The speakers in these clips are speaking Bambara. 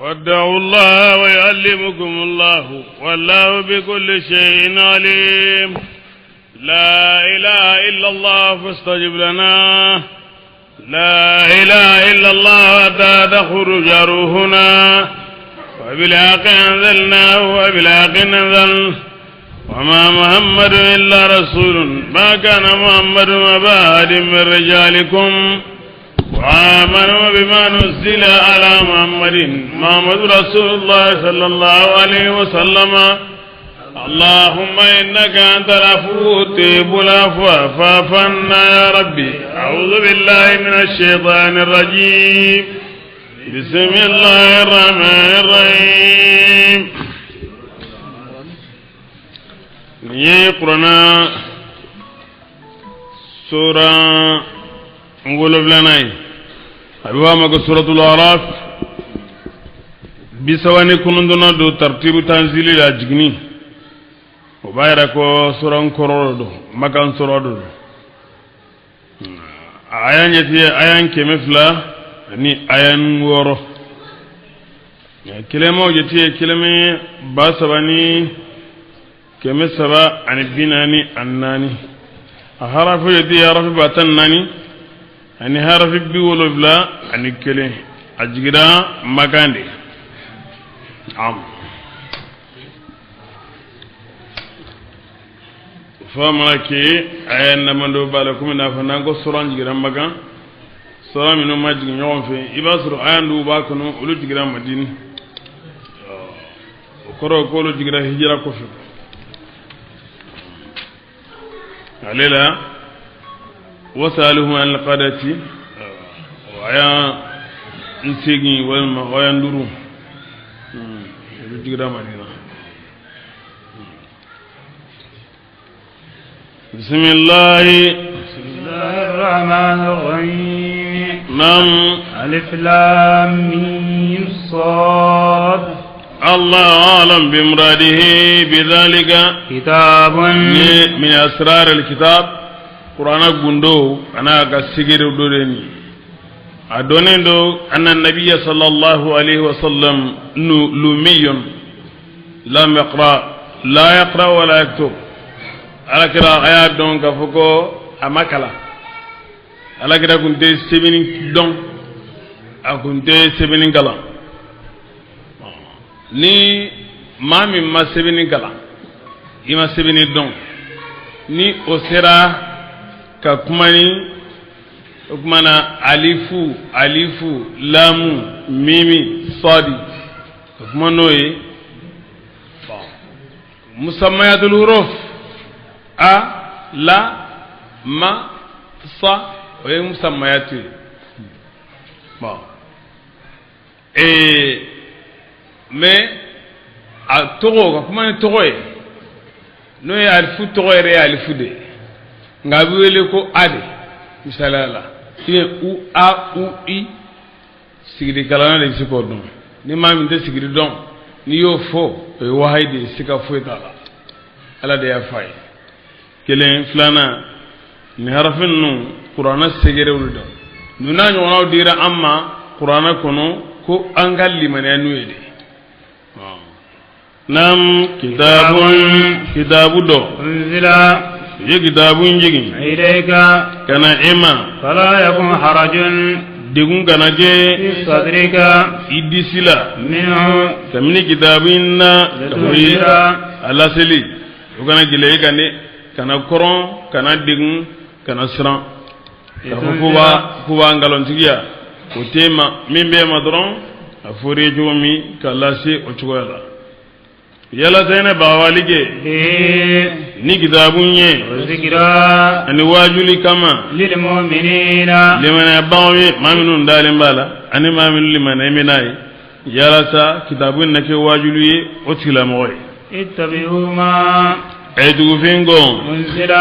وادعوا الله ويعلمكم الله والله بكل شيء عليم. لا إله إلا الله فاستجب لنا. لا إله إلا الله حتى تخرج روحنا. وبالحق أنزلناه وبالحق نزل. وما محمد إلا رسول. ما كان محمد أبا أحد من رجالكم. وآمنوا بما نزل على محمد محمد رسول الله صلى الله عليه وسلم. اللهم إنك أنت العفو تحب العفو فاعف عنا يا ربي. أعوذ بالله من الشيطان الرجيم. بسم الله الرحمن الرحيم. يقرأنا سورة wolonfilanan ye, a bɛ fɔ a ma ko suratul araf. 39nan don tartibu tanzili la jiginni. O b'a yira ko suran kɔrɔ don, makan sura don. A aya ɲɛti ye aya 206. Kelemaw jate ye kelema 3344. A harafu jate ye harafi 140 ani harafi 71. A jigira makan de. Am fo mana ke aya damadɔ b'a la, komi n'a fɔ n'an ko suran jigira makan, suran minnu ma jigin ɲɔgɔn fɛ, i b'a sɔrɔ aya dɔw b'a kɔnɔ, olu jigira Madini. O kɔrɔ k'olu jigira hijira kɔfɛ. Ale la wasaluhum an alqadati, aya 8 walima aya 5, olu jigira Madina. بسم الله. بسم الله الرحمن الرحيم. نعم. ألف لام ميم صاد. الله أعلم بمراده بذلك. كتاب من أسرار الكتاب. قرآن gundo ana ka sigiri dɔ a dɔnnen do أن النبي صلى الله عليه وسلم لمي لم يقرأ، لا يقرأ ولا يكتب. Alakira a y'a dɔn k'a fɔ ko a ma kalan. Alakira kun tɛ sɛbɛnni dɔn, a kun tɛ sɛbɛnni kalan. Ni maa min ma sɛbɛnni kalan, i ma sɛbɛnni dɔn, ni o sera ka kuma ni o kuma na alifu, alifu, lamu, mimi, sɔdi, ka kuma n'o ye, musamayatul huruf, a, la, ma, sa, o ye musamayatu ye. Bon, ee mais a tɔgɔ, ka kuma ni tɔgɔ ye, n'o ye alifu tɔgɔ yɛrɛ ye alifu de ye, nka a bɛ wele ko a de. Misaliya la, i ye u, a, u, i, sigidikalanna de bɛ se k'o dɔn. Ni maa min tɛ sigidi dɔn, n'i y'o fɔ, o ye wahayi de ye, siga foyi t'a la, Ala de y'a fɔ a ye. Kelen. Filanan, nin harafi ninnu, kuranɛ segerew de don. Ninnu n'a ɲɔgɔnnaw dira an ma kuranɛ kɔnɔ ko an ka limaniya n'u ye de. Nam, kitabun, kitabu dɔ. أنزل U ye kitabu in jigin إليك ka na e ma. فلا يكن حرج Degun kana kɛ في صدرك i disi la منه kabini kitabu in na ka fɔ i a laseli. O kana gɛlɛya i kan dɛ, kana kɔrɔn, kana degun, kana siran k'a fɔ ko b'a nkalontigiya. O t'e ma. Min b'e ma dɔrɔn, a fɔr'i ye cogo min, k'a lase o cogoya la, yalasa i na bagabali kɛ به ni kitabu ye وذكرى ani waajuli kama للمؤمنين. Limaniyabagaw ye, maa minnu dalen b'a la ani maa minnu limaniya bɛ n'a ye, yalasa kitabu in na kɛ waajuli ye o tigilamɔgɔ ye. اتبعوا ما A ye tugufin kɔ أنزل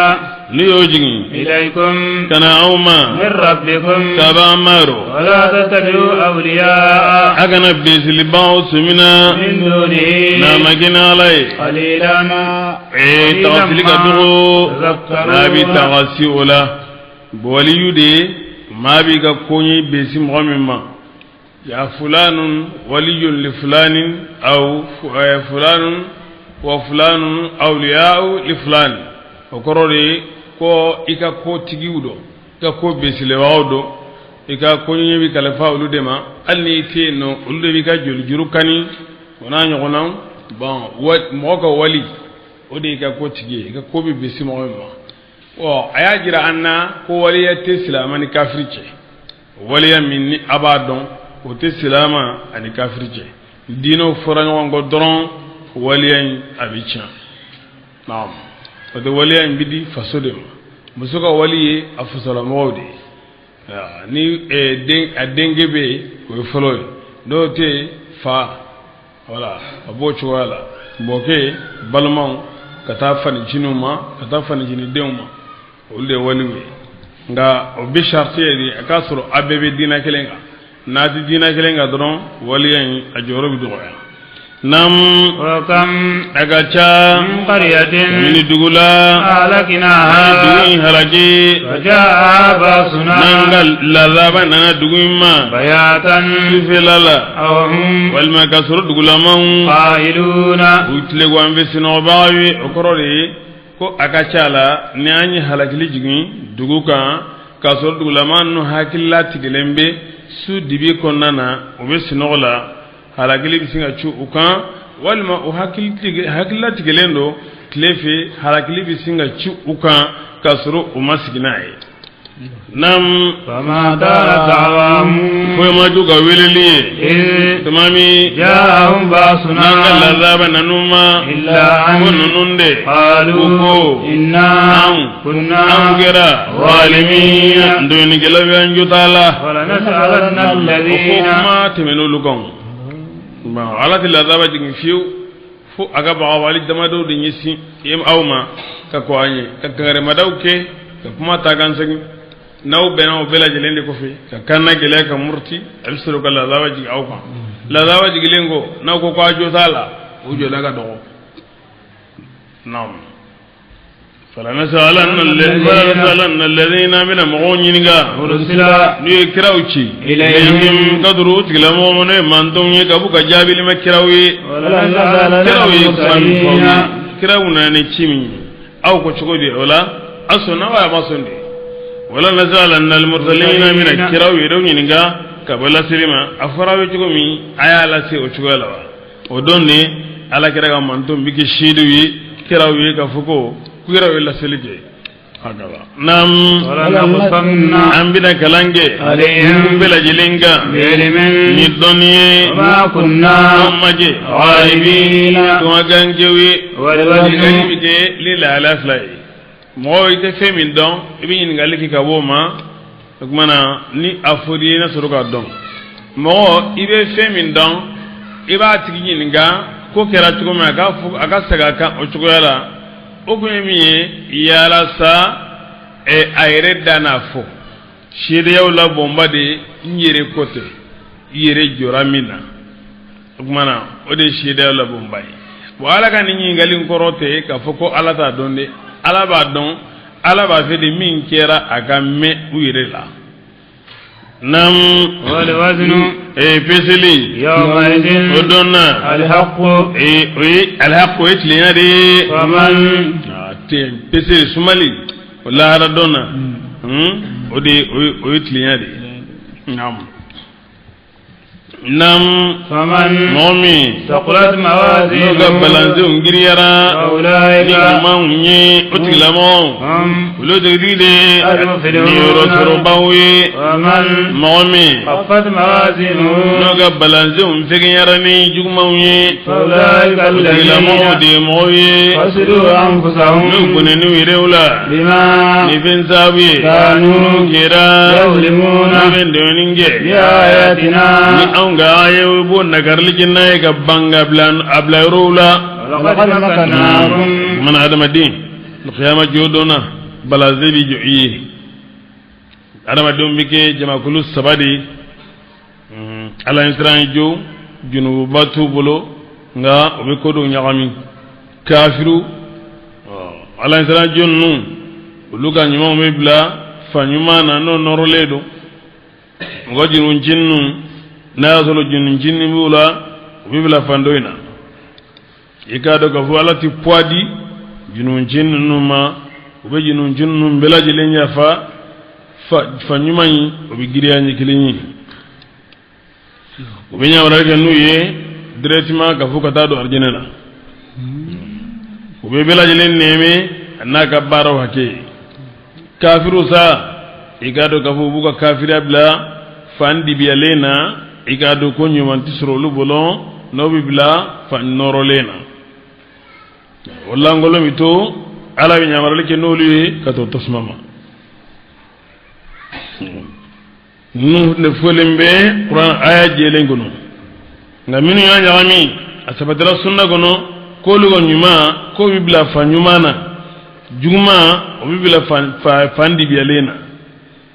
n'u y'o jigin إليكم ka na aw ma من ربكم ka b'an ma yɔrɔ. ولا تتبعوا أولياء A kana bisilibagaw sumina من دونه n'a ma kɛ ni Ala ye. قليلا ما Ee, tagasili ka dɔgɔ n'a bɛ tagasi o la. Waliyu de ye maa b'i ka koɲɛ besi mɔgɔ min ma. Ya fulanun waliyun li fulanin aw fulanun wa fulanun awliya'u li fulan, o kɔrɔ de ye ko i ka ko tigiw don, i ka ko besilebagaw don, i ka ko ɲɛ bɛ kalifa olu de ma, hali n'i tɛ yen nɔ, olu de b'i ka jolijuru kani, o n'a ɲɔgɔnnaw. Bon, mɔgɔ ka wali, o de y'i ka ko tigi ye, i ka ko bɛ besi mɔgɔ min ma. Ɔ, a y'a jira an na ko waliya tɛ silamɛ ni kafiri cɛ. Waliya min ni a b'a dɔn, o tɛ silamɛ ani kafiri cɛ. Diinɛw fɔra ɲɔgɔn kɔ dɔrɔn, waliya in a bɛ tiɲɛ. Naam, o tɛ, waliya in bɛ di faso de ma. Muso ka wali ye a fasolamɔgɔw de ye. Ni den, a denkɛ bɛ yen, o ye fɔlɔ ye. N'o tɛ yen, fa, wala a b'o cogoya la, mɔkɛ, balimaw, ka taa faniciniw ma, ka taa fanicinidenw ma, olu de ye waliw ye. Nka o bɛ sariti ye de a k'a sɔrɔ a bɛɛ bɛ diinɛ kelen kan. N'a tɛ diinɛ kelen kan dɔrɔn, waliya in a jɔyɔrɔ bɛ dɔgɔya. Nam. وكم A ka ca من قرية mini dugu la أهلكناها dugu in halaki فجاءها بأسنا n'an ka lazaba nana dugu in ma بياتا sufɛla la أو هم walima ka sɔrɔ dugulamaw قائلون. u tilegan fɛ sinɔgɔbagaw ye. O kɔrɔ de ye ko a ka ca la, ni an ye halakili jigin dugu kan k'a sɔrɔ dugulama ninnu hakilila tigɛlen bɛ su dibi kɔnɔna na, u bɛ sunɔgɔ la, halakili bɛ sin ka cu u kan, walima u hakilila tigɛlen don tile fɛ, halakili bɛ sin ka cu u kan k'a sɔrɔ u ma sigi n'a ye. Nam. فما كانت دعواهم Foyi ma ju ka weleli ye إذ tuma min جاءهم n'an ka بأسنا lazaba nan'u ma إلا ko أن ninnu de قالوا ko إنا anw كنا anw kɛra ظالمين. dɔnnikɛlaw y'an jo t'a la. ولنسألن O ko الذين kuma tɛmɛn'olu kan. Bon, Ala tɛ lazaba jigin fiyewu fo a ka bagabali damadɔw de ɲɛsin aw ma ka kɔ an ye, ka kangarimadaw kɛ, ka kuma ta kan segin. N'aw bɛnna o bɛɛ lajɛlen de kɔfɛ, ka kan na gɛlɛya, ka muruti, a bɛ sɔrɔ ka lazaba jigin aw kan. Lazaba jigilen kɔ, n'aw ko k'a jo t'a la, o jɔda ka dɔgɔ. Naam. فلنسألن الذين bɛna mɔgɔw ɲininka أرسل n'u ye kiraw ci إليهم ka duuru o tigilamɔgɔ ma, n'o ye mantonw ye, ka b'u ka jaabili ma kiraw ye. ولنسألن Kiraw ye kuma min fɔ aw ye, المرسلين kiraw nana ni ci min ye, aw ko cogo di o la? A sɔnna wa a ma sɔn de? ولنسألن المرسلين bɛna kiraw yɛrɛw ɲininka ka bɔ laseli ma. A fɔra aw ye cogo min, a y'a lase o cogoya la wa? O don de Ala kɛra ka manton bɛ kɛ seedew ye kiraw ye, ka fɔ ko kiraw ye laseli kɛ. Hakala. Nam. ولنقصن An bɛna kalan kɛ عليهم bɛɛ lajɛlen kan بعلم ni dɔnni ye. وما كنا An ma jɛ غائبين. tungagankew ye. والوزن Ɲininkali bɛ kɛ ni lahala fila ye. Mɔgɔ, i tɛ fɛn min dɔn, i bɛ ɲininkali kɛ ka bɔ o ma. O tuma na, ni a fɔr'i ye, i na sɔrɔ k'a dɔn. Mɔgɔ, i bɛ fɛn min dɔn, i b'a tigi ɲininka ko kɛra cogo min, a ka fɔ, a ka segin a kan o cogoya la. O kun ye min ye, yalasa a yɛrɛ da n'a fɔ seereyaw la bɔnba de ye. N yɛrɛ ko tɛ, i yɛrɛ jɔra min na, o tuma na, o de ye seereyaw la bɔnba ye. Bon, Ala ka nin ɲininkali in kɔrɔ tɛ k'a fɔ ko Ala t'a dɔn dɛ. Ala b'a dɔn. Ala b'a fɛ de min kɛra, a ka mɛn u yɛrɛ la. Nam. والوزن Peseli يومئذ o don na الحق. O ye الحق, o ye tilenya de ye. فمن Ah, te peseli sumali o lahara don na, o de o ye tilenya de ye. Nam, nam. فمن Mɔgɔ min ثقلت n'o ka موازينه balansew giriyara ni فأولئك ɲumanw ye, o tigilamɔgɔw هم olu tigitigi de المفلحون. niyɔrɔ sɔrɔbaw ye. ومن Mɔgɔ min خفت موازينه n'o ka balansew fɛgɛnyara ni jugumanw ye, فأولئك o tigilamɔgɔw الذين de ye mɔgɔw ye خسروا n'u أنفسهم gɔnɛn'u yɛrɛw la بما ni fɛn sababu ye كانوا n'u kɛra يظلمون n'u bɛ dɛmɛni kɛ بآياتنا. Ni anw ka ayew b'o nakarili kɛ n'a ye ka ban ka bila a bila yɔrɔw la. ولقد مكناكم Mana adamaden, kiyama jɔ don na, balaze bi jɔ i ye. Adamadenw bɛ kɛ jamakulu saba de ye. Ala ɲɛsiran jo, junububa t'u bolo, nka u bɛ ko dɔw ɲagami, kafiru. Ala ɲɛsiran jo ninnu, olu ka ɲumanw bɛ bila fa ɲuman na, n'o nɔrɔlen don. Mɔgɔ junuci ninnu N'a y'a sɔrɔ jununcinin b'u la, u bɛ bila fan dɔ in na. I k'a dɔn k'a fɔ Ala tɛ poids di jununcin ninnu ma. U bɛ jununcin ninnu bɛɛ lajɛlen yafa. Fa ɲuman in, o bɛ giriya ɲɛ kelen ye. U bɛ ɲamariya kɛ n'u ye directement ka fɔ ka taa don arijinɛ na. U bɛ bɛɛ lajɛlen nɛɛmɛ a n'a ka baaraw hakɛ ye. Kafiriw sa, i k'a dɔn k'a fɔ u b'u ka kafiriya bila fan dibiyalen na. I k'a dɔn ko ɲuman tɛ sɔrɔ olu bolo, n'o bɛ bila fan nɔrɔlen na. O lankolon bɛ to, Ala bɛ ɲamarali kɛ n'olu ye ka to tasuma ma. Ninnu de fɔlen bɛ kuran aya jɛlen kɔnɔ. Nka minnu y'a ɲagami, a sabatira sunna kɔnɔ k'olu ka ɲuman k'o bɛ bila fan ɲuman na, juguman o bɛ bila fan dibiyalen na.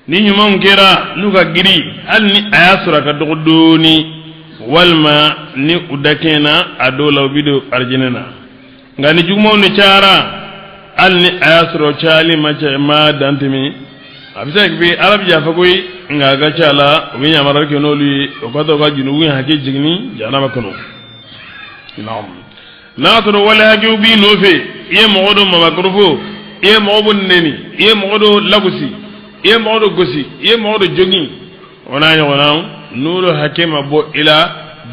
Ni ɲumanw kɛra n'u ka giri, hali ni a y'a sɔrɔ a ka dɔgɔ dɔɔni, walima ni u dakɛɲɛna a dɔw la, u bɛ don arijinɛ na. Nka ni jugumanw de cayara, hali ni a y'a sɔrɔ cayali ma ca ma dan tɛmɛ, a bɛ se ka kɛ Ala bɛ yafa koyi, nka a ka ca la, u bɛ yamaruya kɛ n'olu ye, o ka to ka junubu in hakɛ jiginni jahanama kɔnɔ. N'a y'a sɔrɔ wale hakɛw b'i nɔfɛ, i ye mɔgɔ dɔ mabakɔrɔfɔ, i ye mɔgɔ dɔ nɛni, i ye mɔgɔ dɔ lagosi, i ye mɔgɔ dɔ gosi, i ye mɔgɔ dɔ jogin, o n'a ɲɔgɔnnaw, n'olu hakɛ ma bɔ i la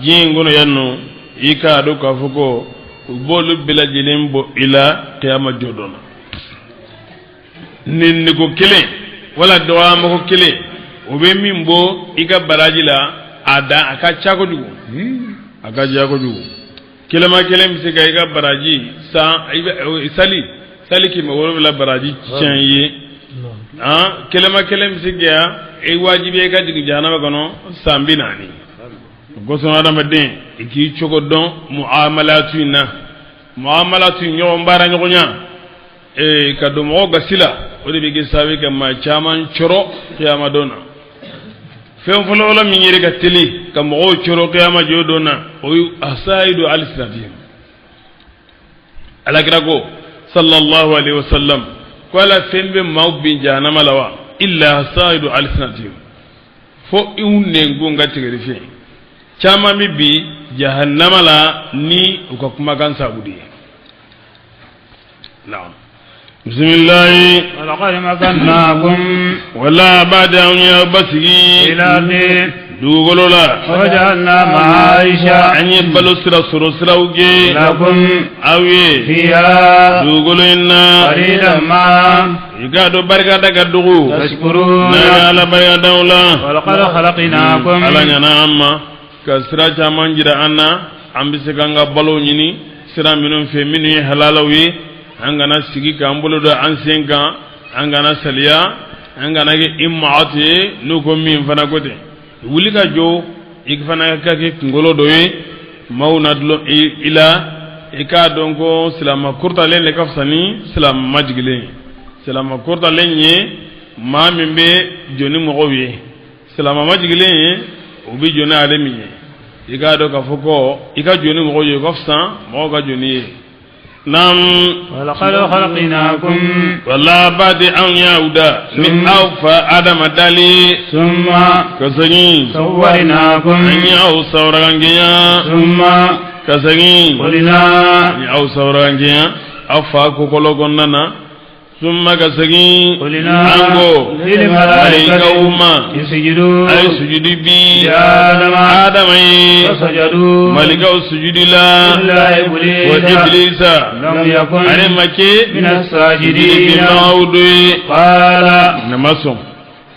diɲɛ in kɔnɔ yan nɔ, i k'a dɔn k'a fɔ ko u b'olu bɛɛ lajɛlen bɔ i la kiyama jɔ don na. Nɛniko kelen wala dɔgɔyamako kelen, o bɛ min bɔ i ka baraji la, a dan a ka ca kojugu, a ka ca kojugu. Kelema kelen bɛ se ka i ka baraji san i bɛ sali 700 baraji tiɲɛ i ye. Kelema kelen bɛ se ka i wajibiya i ka jigin jahanama kɔnɔ san 40. O kosɔn, adamaden, i k'i cogo dɔn muamalatu in na, muamalatu ɲɔgɔn baara ɲɔgɔnya, ee ka don mɔgɔ gasi la, o de bɛ kɛ sababu ye ka maa caman cɔrɔ kiyama don na. Fɛn fɔlɔfɔlɔ min yɛrɛ ka teli ka mɔgɔw cɔrɔ kiyama jɔ don na, o ye hasaidu alsinatihim. Alakira ko sallallahu alaihi wasallam ko ala fɛn bɛ maaw bin jahanama la wa illa hasaidu alsinatihim, fo i nɛnkun ka tigɛli. Fɛn caman bɛ bin jahanama la ni u ka kumakan sabu de ye. Naam, bisimilahi. ولقد مكناكم Wala b'a di anw y'aw basigi في الأرض dugukolo la. وجعلنا معايش An ye balo sira sɔrɔ siraw kɛ لكم aw ye فيها dugukolo in na. قليلا ما I k'a dɔn barika da ka dugu تشكرون. n'a ye Ala barika d'aw la. ولقد خلقناكم Ala ɲana an ma ka sira caman jira an na, an bɛ se k'an ka balo ɲini sira minnu fɛ, minnu ye halalaw ye. An kana sigi k'an bolo don an sen kan, an kana saliya, an kana kɛ imaatu ye. N'u ko min fana ko ten, wuli ka jɔ, i fana ka kɛ kunkolo dɔ ye, maaw na dulon i la. I k'a dɔn ko silama kurutalen de ka fisa ni silama majigilen ye. Silama kurutalen ye maa min bɛ jɔ ni mɔgɔw ye, silama majigilen ye o bɛ jɔ ni ale min ye. I k'a dɔn k'a fɔ ko i ka jɔ ni mɔgɔw ye, o ka fisa mɔgɔw ka jɔ ni ye. Naam. ولقد خلقناكم Wala ba di anw y'aw da ni aw fa Adama dali. ثم Ka segin صورناكم an y'aw sawurankɛya. ثم Ka segin قلنا an y'aw sawurankɛya aw fa kokɔlɔ kɔnɔna na. Summa, ka segin, قلنا an ko للملائكة malayikaw ma اسجدوا a ye sujudi bi لآدم Adama ye. فسجدوا Malikaw sujudi la إلا wa إبليس Ibilisa لم يكن ale ma kɛ من sujudi الساجدين binbagaw dɔ ye. قال Ne ma sɔn,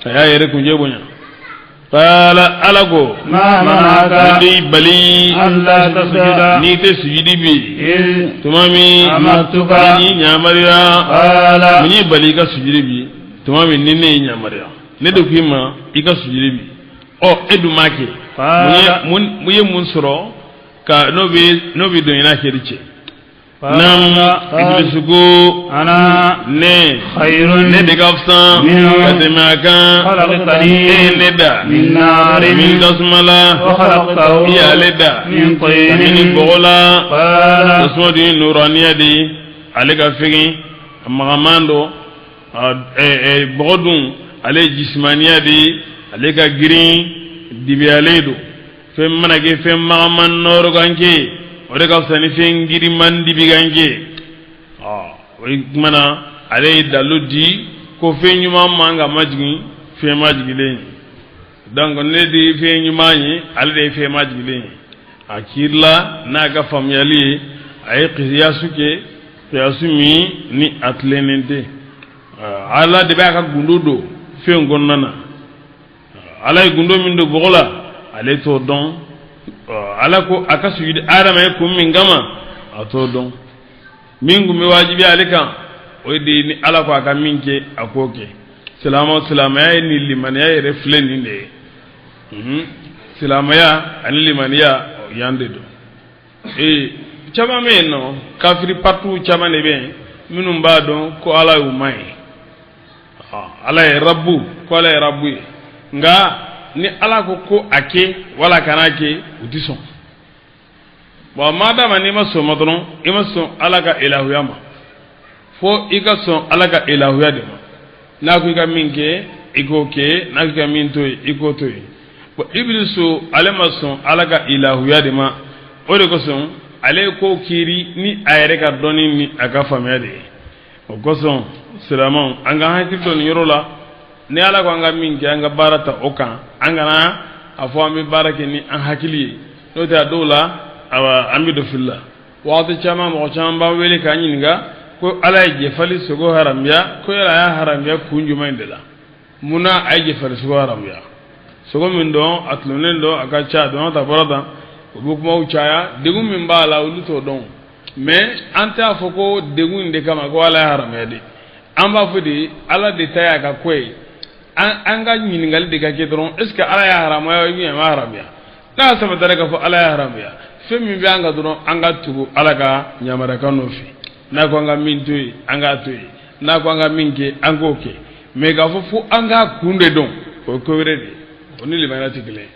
a y'a yɛrɛ kunjɛ bonya. Qaala, Ala ko ما منعك mun de y'i bali ألا تسجد n'i tɛ sujudi bi إذ tuma min أمرتك ni y'i ɲamariya? قال Mun y'i bali i ka sujudi bi tuma min ni ne y'i ɲamariya? Ne de ko i ma i ka sujudi bi, ɔ e dun m'a kɛ. Mun ye mun sɔrɔ ka n'o bɛ don i n'a kɛli cɛ? Naam, Ibilisi ko أنا ne خير ne de ka fisa منه ka tɛmɛ a kan. خلقتني E ye ne da من نار min tasuma la, وخلقته i y'ale da من kabini طين bɔgɔ la. قال Tasuma dun ye nuraniya de ye, ale ka fɛgɛn, a magaman dɔ. Bɔgɔ dun, ale ye jisimaniya de ye, ale ka girin, dibiyalen don. Fɛn mana kɛ fɛn magaman nɔɔrɔ kan kɛ, o de ka fisa ni fɛn giriman dibi kan kɛ. O tuma na ale ye dalu di ko fɛn ɲuman man ka majigin fɛn majigilen ye. Donc ne de ye fɛn ɲuman ye, ale de ye fɛn majigilen ye. A kiirila n'a ka faamuyali ye, a ye kiyasu kɛ, kiyasu min ni a tilennen tɛ. Ala de b'a ka gundo don fɛn kɔnɔna na. Ala ye gundo min don bɔgɔ la, ale t'o dɔn. Ala ko a ka sujudi Adama ye kun min kama, a t'o dɔn. Min kun bɛ wajibiya ale kan, o de ye ni Ala ko a ka min kɛ, a k'o kɛ. Silamɛya ye ni limaniya yɛrɛ filɛ nin de ye. Silamɛya ani limaniya yan de don. Caman bɛ yen nɔ, kafiri partout caman de bɛ yen minnu b'a dɔn ko Ala y'u ma ye, Ala ye rabu, ko Ala ye rabu ye. Nka ni Ala ko ko a kɛ wala kana kɛ, u tɛ sɔn. Bon, maadama n'i ma sɔn ma dɔrɔn, i ma sɔn Ala ka ilahuya ma. Fo i ka sɔn Ala ka ilahuya de ma. N'a ko i ka min kɛ, i k'o kɛ. N'a ko i ka min to yen, i k'o to yen. Bon, Ibilisu ale ma sɔn Ala ka ilahuya de ma. O de kosɔn ale ye ko kiiri ni a yɛrɛ ka dɔnni ni a ka faamuya de ye. O kosɔn silamɛw, an ka hakili to nin yɔrɔ la. Ni Ala ko an ka min kɛ, an ka baara ta o kan. An kana a fɔ an bɛ baara kɛ ni an hakili ye, n'o tɛ a dɔw la, awa, an bɛ don fili la. Waati caman, mɔgɔ caman b'an wele k'an ɲininka ko Ala ye jɛfali sogo haramuya, ko yala a y'a haramuya kun jumɛn de la? Munna a ye jɛfali sogo haramuya? Sogo min dɔn, a tulonnen don, a ka ca, a dɔn ta bɔra tan, u bɛ kumaw caya. Degun min b'a la, olu t'o dɔn. Mais an t'a fɔ ko degun in de kama ko Ala y'a haramuya de. An b'a fɔ de, Ala de ta y'a ka ko ye. An ka ɲininkali de ka kɛ dɔrɔn: est ce que Ala y'a haramuya ou bien a ma haramuya? N'a sabatara k'a fɔ Ala y'a haramuya, fɛn min bɛ an ka dɔrɔn, an ka tugu Ala ka yamaruyakan nɔfɛ. N'a ko an ka min to yen, an k'a to yen. N'a ko an ka min kɛ, an k'o kɛ. Mais k'a fɔ fo an k'a kun de dɔn, o ye ko wɛrɛ de ye. O ni limaniya tɛ kelen ye.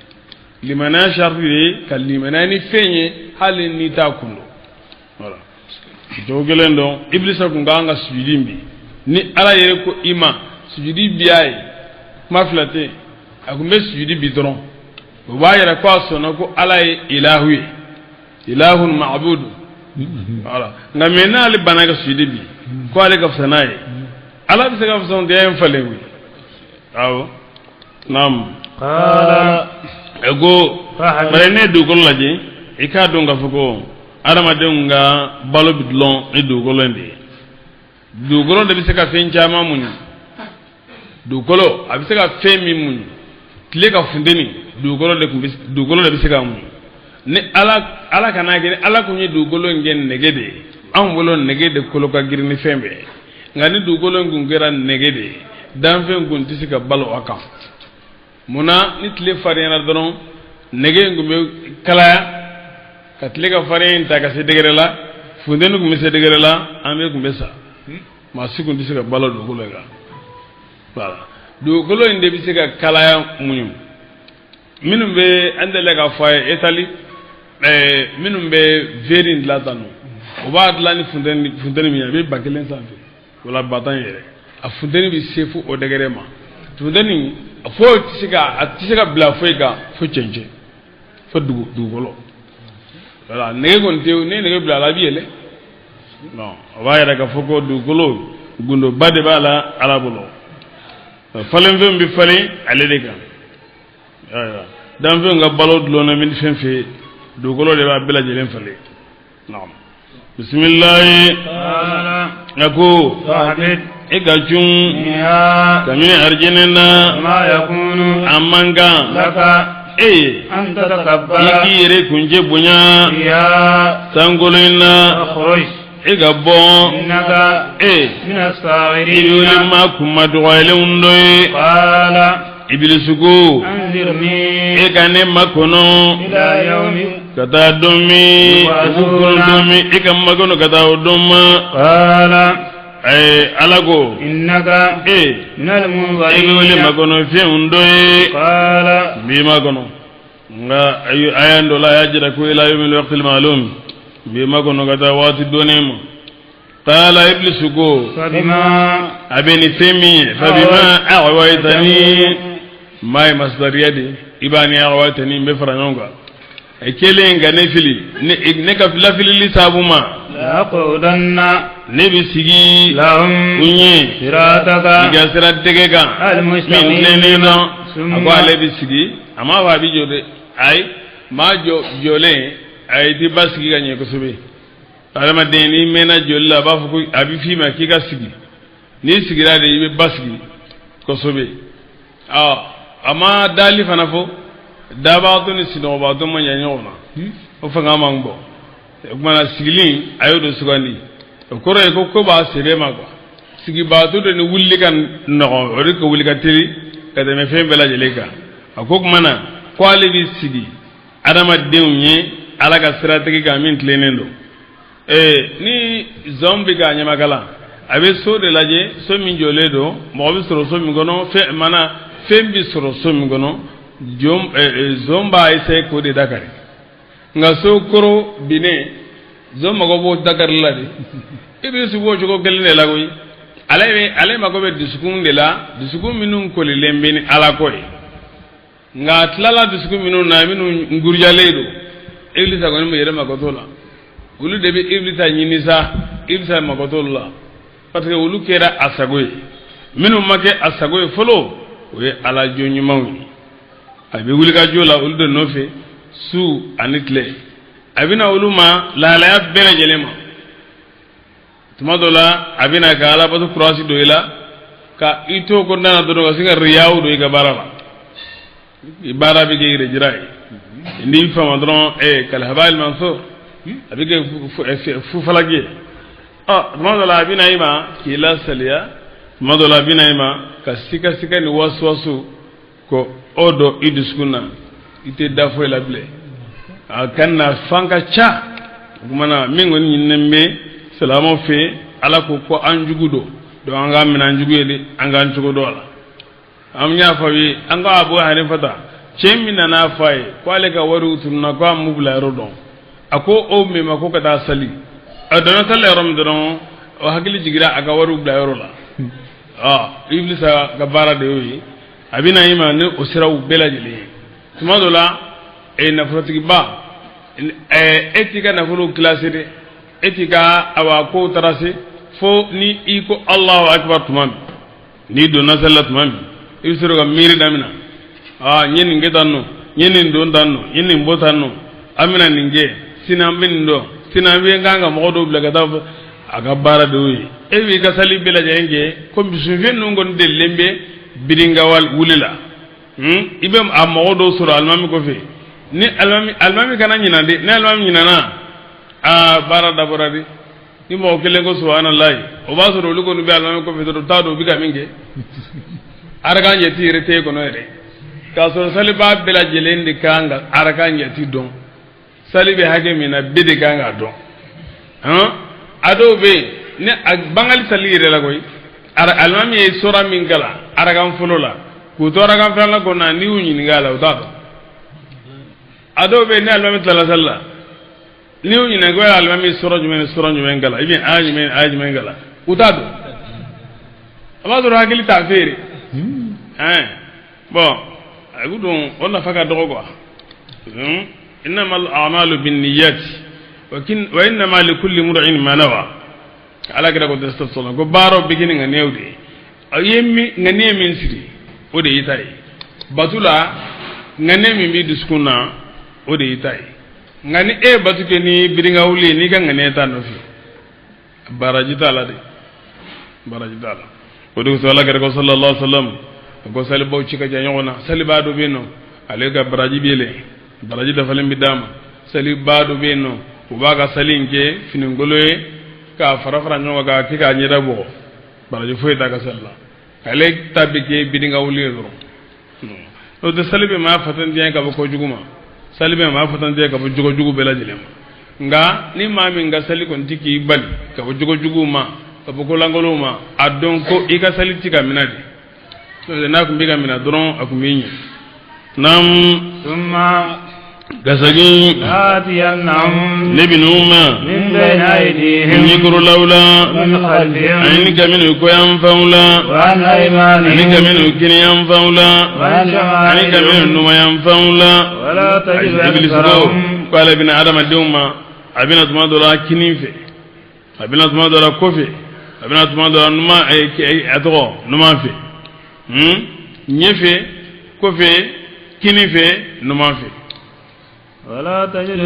Limaniya sariti de ye ka limaniya ni fɛn ye, hali n'i t'a kun dɔn. Voilà, cogo kelen dɔn. Ibilisa kun ka kan ka sujudi bi. Ni Ala yɛrɛ ko i ma sujudi bi a ye, kuma fila tɛ yen, a kun bɛ sujudi bi dɔrɔn. O b'a yɛrɛ ko a sɔnna ko Ala ye ilahu ye, ilahun ma'budu. Voilà. Nka mais n'ale banna ka sujudi bi ko ale ka fisa n'a ye, Ala bɛ se ka fisantɛya in falen koyi. Awɔ, naam. قال E ko فاهبط bari ne ye dugukolo lajɛ, i k'a dɔn k'a fɔ ko adamadenw ka balo bɛ dulon ni dugukolo in de ye. Dugukolo de bɛ se ka fɛn caman muɲu. Dugukolo a bɛ se ka fɛn min muɲu, tile ka funteni, dugukolo de tun bɛ, dugukolo de bɛ se ka muɲu. Ni Ala kana kɛ, ni Ala kun ye dugukolo in kɛ nɛgɛ de ye, anw bolo nɛgɛ de kolo ka girin ni fɛn bɛɛ ye. Nka ni dugukolo in kun kɛra nɛgɛ de ye, danfɛn kun tɛ se ka balo a kan. Munna? Ni tile farinyana dɔrɔn, nɛgɛ in kun bɛ kalaya ka tile ka farinya in ta ka se degré la, funteni kun bɛ se degré la, an bɛɛ kun bɛ sa. Maa si kun tɛ se ka balo dugukolo in kan. Voilà, dugukolo in de bɛ se ka kalaya muɲu. Minnu bɛ, an delila k'a fɔ a ye Itali, minnu bɛ verre in dilan tan nɔ, u b'a dilan ni funteni min ye, a bɛ 1000 sanfɛ wala 10 000 yɛrɛ. A funteni bɛ se fo o degré ma. Funteni foyi tɛ se ka, a tɛ se ka bila foyi kan fo cɛncɛn, fo dugukolo. Voilà, nɛgɛ kɔni tɛ. Ni nɛgɛ bila a la, a bɛ yɛlɛ. Non, o b'a yɛrɛ k'a fɔ ko dugukolo gundoba de b'a la Ala bolo. Falenfɛn bɛ falen ale de kan. Ayiwa, danfɛnw ka balo dulonnen bɛ fɛn fɛn, dugukolo de b'a bɛɛ lajɛlen falen. Naam, bisimilayi. قال A ko فاهبط e ka cun منها kabini arijinɛ na. ما يكون A man kan لك e أن i تتكبر k'i yɛrɛ kuncɛ bonya فيها sankolo in na. فاخرج E ka bɔ إنك e من i bɛ الصاغرين wele maa kunma dɔgɔyɛlenw dɔ ye. قال Ibilisi ko أنظرني e ka ne makɔnɔ إلى يوم ka taa don min u b'u kɔnɔ don min, e ka makɔnɔ ka taa o don ma. قال Ala ko إنك e من e bɛ wele المنظرين makɔnɔ fɛnw dɔ ye. قال N b'i makɔnɔ, nka aya dɔ la, a y'a jira ko ila yawmil waqtil ma'lum, n b'i makɔnɔ ka taa waati dɔnnen ma. Qaala, Ibilisi ko فبما a bɛ ni fɛn min ye, fabima aghwaytani, maa ye masdariya de, i b'a ni aghwaytani n bɛ fara ɲɔgɔn kan. Kelen ka ne fili, ne ka lafilili sabu ma. Laaqudanna. Ne bɛ sigi. Lahum. U ɲɛ. Sirataka. I ka sira dɛgɛ kan. Al-mustaqim. Min tilennen dɔn. A ko ale bɛ sigi, a m'a fɔ a bɛ jɔ dɛ, ayi, maa jɔ jɔlen a ye t'i ba sigi ka ɲɛ kosɛbɛ. Adamaden, n'i mɛnna jɔli la, a b'a fɔ ko a bɛ f'i ma k'i ka sigi. N'i sigira de, i bɛ ba sigi kosɛbɛ. Ɔ, a ma dali fana fɔ, dabaatɔ ni sinɔgɔbaatɔ ma ɲɛ ɲɔgɔn na, o fanga man bɔ. O tuma na, sigili, a y'o de sugandi. O kɔrɔ ye ko b'a sɛbɛ ma quoi. Sigibaatɔ de ni wulili ka nɔgɔn, o de ka wuli ka teli ka tɛmɛ fɛn bɛɛ lajɛlen kan. A ko tuma na ko ale bɛ sigi adamadenw ye Ala ka siratigi kan min tilennen don. Ni zɔn bɛ ka ɲamakala, a bɛ so de lajɛ, so min jɔlen don, mɔgɔ bɛ sɔrɔ so min kɔnɔ, fɛn mana fɛn bɛ sɔrɔ so min kɔnɔ, jɔn zɔn b'a essayer k'o de dakari. Nka so koro binnen, zɔn mago b'o dakari la de. I bɛ sigi o cogo kelen de la koyi. Ale bɛ, ale mago bɛ dusukun de la, dusukun minnu kolilen bɛ ni Ala ko ye. Nka a tilala dusukun minnu na, minnu ngurujalen don, Ibilisa kɔni bɛ yɛrɛ mago t'o la. Olu de bɛ Ibilisa ɲini sa, Ibilisa mago t'olu la, parce que olu kɛra a sago ye. Minnu ma kɛ a sago ye fɔlɔ, o ye Ala jɔn ɲumanw ye. A bɛ wuli ka jɔ la olu de nɔfɛ su ani tile. A bɛ na olu ma lahalaya bɛɛ lajɛlen ma. Tuma dɔ la, a bɛ na ka alabato kurasi don i la, ka i to kɔnɔna na dɔrɔn, ka se ka riyaw don i ka baara la. I baara bɛ kɛ yɛrɛ jira ye. N'i fama dɔrɔn, kalhabal mansur, a bɛ kɛ fufalaki ye. Ɔ, tuma dɔ la, a bɛ na i ma k'i lasaliya. Tuma dɔ la, a bɛ na i ma ka sika sika ni wasuwasu ko o don i dusukun na, i tɛ da foyi la bilen. A ka na fan ka ca. O tuma na, min kɔni ɲininen bɛ silamɛw fɛ, Ala ko ko an jugu don, donc an k'a minɛ an jugu ye de, an k'an cogo dɔn a la. An y'a fɔ aw ye, an ko Abu Hanifa ta, cɛ min nana fɔ a ye ko ale ka wariw tununna, ko a m'u bila yɔrɔ dɔn, a ko o min ma ko ka taa sali. A donna sali la yɔrɔ min dɔrɔn, o hakili jiginra a ka wariw bila yɔrɔ la. Ɔ, Ibilisa ka baara de y'o ye. A bɛ na i ma ni o siraw bɛɛ lajɛlen ye. Tuma dɔ la, nafolotigiba, e t'i ka nafolo kilase dɛ, e t'i ka awa kow tarase, fo ni i ko Alahu akibar tuma min, n'i donna sali la tuma min, i bɛ sɔrɔ ka miiri daminɛ. Aa, n ye nin kɛ tan nɔ, n ye nin don tan nɔ, n ye nin bɔ tan nɔ, an bɛna nin kɛ sini, an bɛ nin dɔn sini, an bɛ kan ka mɔgɔ dɔw bila ka taa. A ka baara de y'o ye. E b'i ka sali bɛɛ lajɛlen kɛ ko sunfɛn ninnu kɔni delilen bɛ birinka wuli la. I bɛ a mɔgɔ dɔw sɔrɔ alimami kɔfɛ. Ni alimami kana ɲinan de, ni alimami ɲinana, aa, baara dabɔra de. Ni mɔgɔ kelen ko subahanallahi, o b'a sɔrɔ olu kɔni bɛ alimami kɔfɛ dɔrɔn, u t'a dɔn u bɛ ka min kɛ. Arakan jate yɛrɛ t'e kɔnɔ yɛrɛ, k'a sɔrɔ salibaa bɛɛ lajɛlen de kan ka arakan jate dɔn. Sali bɛ hakɛ min na, bɛɛ de kan k'a dɔn. Hɔn, a dɔw bɛ yen, ni a bangali sali yɛrɛ la koyi, alimami ye sura min kalan arakan fɔlɔ la k'u to arakan filanan kɔnɔ, n'i y'u ɲininka a la, u t'a dɔn. A dɔw bɛ yen, ni alimami tilala sali la, n'i y'u ɲininka ko alimami ye sura jumɛn ni sura jumɛn kalan, i bɛ aya jumɛn ni aya jumɛn kalan, u t'a dɔn. A b'a sɔrɔ hakili t'a fɛ yɛrɛ. Ɛn, bon, a bɛ dɔn o nafa ka dɔgɔ quoi. Innama al-a'malu binniyati wa innama likulli imri'in ma nawa. Ala kira ko tɛ ko baaraw bɛ kɛ ni ŋaniyaw de ye. A ye min ŋaniya min siri, o de y'i ta ye. Batu la, ŋaniya min b'i dusukun na, o de y'i ta ye. Nka ni e ye batu kɛ ni birinka wuli ye, n'i ka ŋaniya t'a nɔfɛ, baraji t'a la de, baraji t'a la. O de kosɔn Ala kira ko sallallahu alaihi wa sallam, a ko salibaw ci ka jan ɲɔgɔn na. Salibaa dɔ bɛ yen nɔ, ale ka baraji bɛ yɛlɛ, baraji dafalen bɛ d'a ma. Salibaa dɔ bɛ yen nɔ, u b'a ka sali in kɛ finikolo ye k'a fara fara ɲɔgɔn kan k'a kɛ k'a ɲɛda bugɔ, baraji foyi t'a ka sali la. Ale ta bɛ kɛ birinka wuli ye dɔrɔn. N'o tɛ, sali bɛ maa fatantiya ka bɔ kojugu ma, sali bɛ maa fatantiya ka bɔ jogo jugu bɛɛ lajɛlen ma. Nka ni maa min ka sali kɔni ti k'i bali ka bɔ jogo juguw ma, ka bɔ kolankolonw ma, a dɔn ko i ka sali ti ka minɛ de. N'o tɛ, n'a tun bɛ ka minɛ dɔrɔn, a tun b'i ɲɛ. Naam. Summa. Ka segin ne bɛ n'u ma ɲɛkɔrɔlaw la ani ka minnu kɔyanfanw la ani ka minnu kiniyanfanw la ani ka minnu numanyanfanw la. Ibilisi ko k'ale bɛna adamadenw ma, a bɛna tuma dɔ la kinin fɛ, a bɛna tuma dɔ la kɔfɛ, a bɛna tuma dɔ la numan, a tɔgɔ numan fɛ, ɲɛfɛ, kɔfɛ, kinin fɛ, numan fɛ.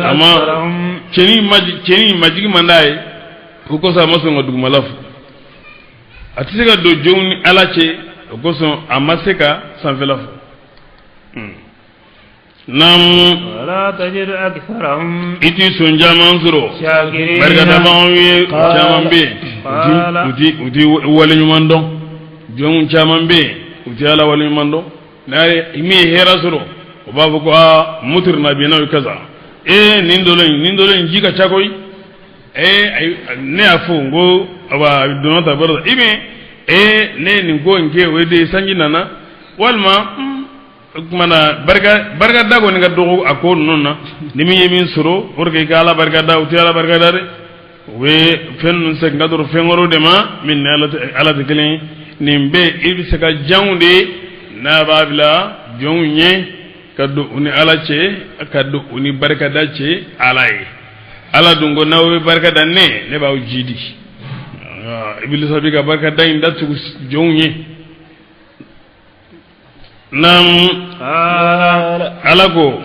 Ama cɛnin majigi man d'a ye, o kosɔn a ma sɔn ka dugumala fɔ. A tɛ se ka don jɔnw ni Ala cɛ, o kosɔn a ma se ka sanfɛla fɔ. Naamu, i t'i sɔn caman sɔrɔ barikadabagaw ye. Caman bɛ yen, u ti waleɲuman dɔn. Jɔnw caman bɛ yen, u ti Ala waleɲuman dɔn. N'a ye min ye hɛrɛ sɔrɔ, o b'a fɔ ko aa mutirna bi nawi kaza, ee nin dolo in, nin dolo in ji ka ca koyi. Ee ne y'a fɔ n ko awa donna ta bɔra i bɛ ee ne ye nin ko in kɛ, o ye de sanji nana walima o tuma na barika barikada kɔni ka dɔgɔ a ko ninnu na. Ni min ye min sɔrɔ pour que i ka Ala barikada, u tɛ Ala barikada dɛ. U bɛ fɛn ninnu segin ka dɔrɔn fɛn wɛrɛw de ma min ni Ala tɛ kelen ye. Nin bɛɛ i bɛ se ka janw de n'a b'a bila jɔnw ɲɛ ka don u ni Ala cɛ, ka don u ni barikada cɛ Ala ye. Ala dun ko n'aw bɛ barika da ne, ne b'aw jidi. Ibilisa bɛ ka barikada in datugu jɔnw ye. Naamu, Ala ko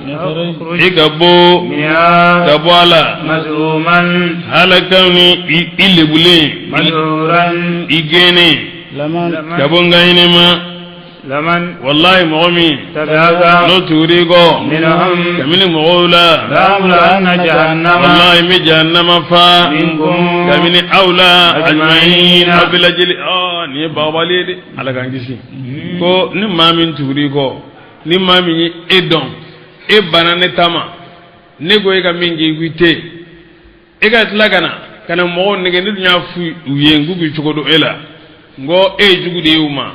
i ka bɔ, ka bɔ a la halakaw ni i lebulen, i gɛnnen ka bɔ n ka hinɛ ma. Wallahi, mɔgɔ min n'o tugur'i kɔ kabini mɔgɔw la, wallahi n bɛ jahannama fa kabini aw la ajma'in, aw bɛɛ lajɛlen. Nin ye bagabali ye dɛ, Ala k'an kisi. Ko ni maa min tugur'i kɔ, ni maa min ye e dɔn, e banna ne ta ma, ne ko e ka min kɛ i ko i tɛ, e ka tila ka na ka na mɔgɔw nɛgɛ. Ne dun y'a f'u ye n k'u k'i cogo dɔn e la, n ko e ye jugu de ye u ma.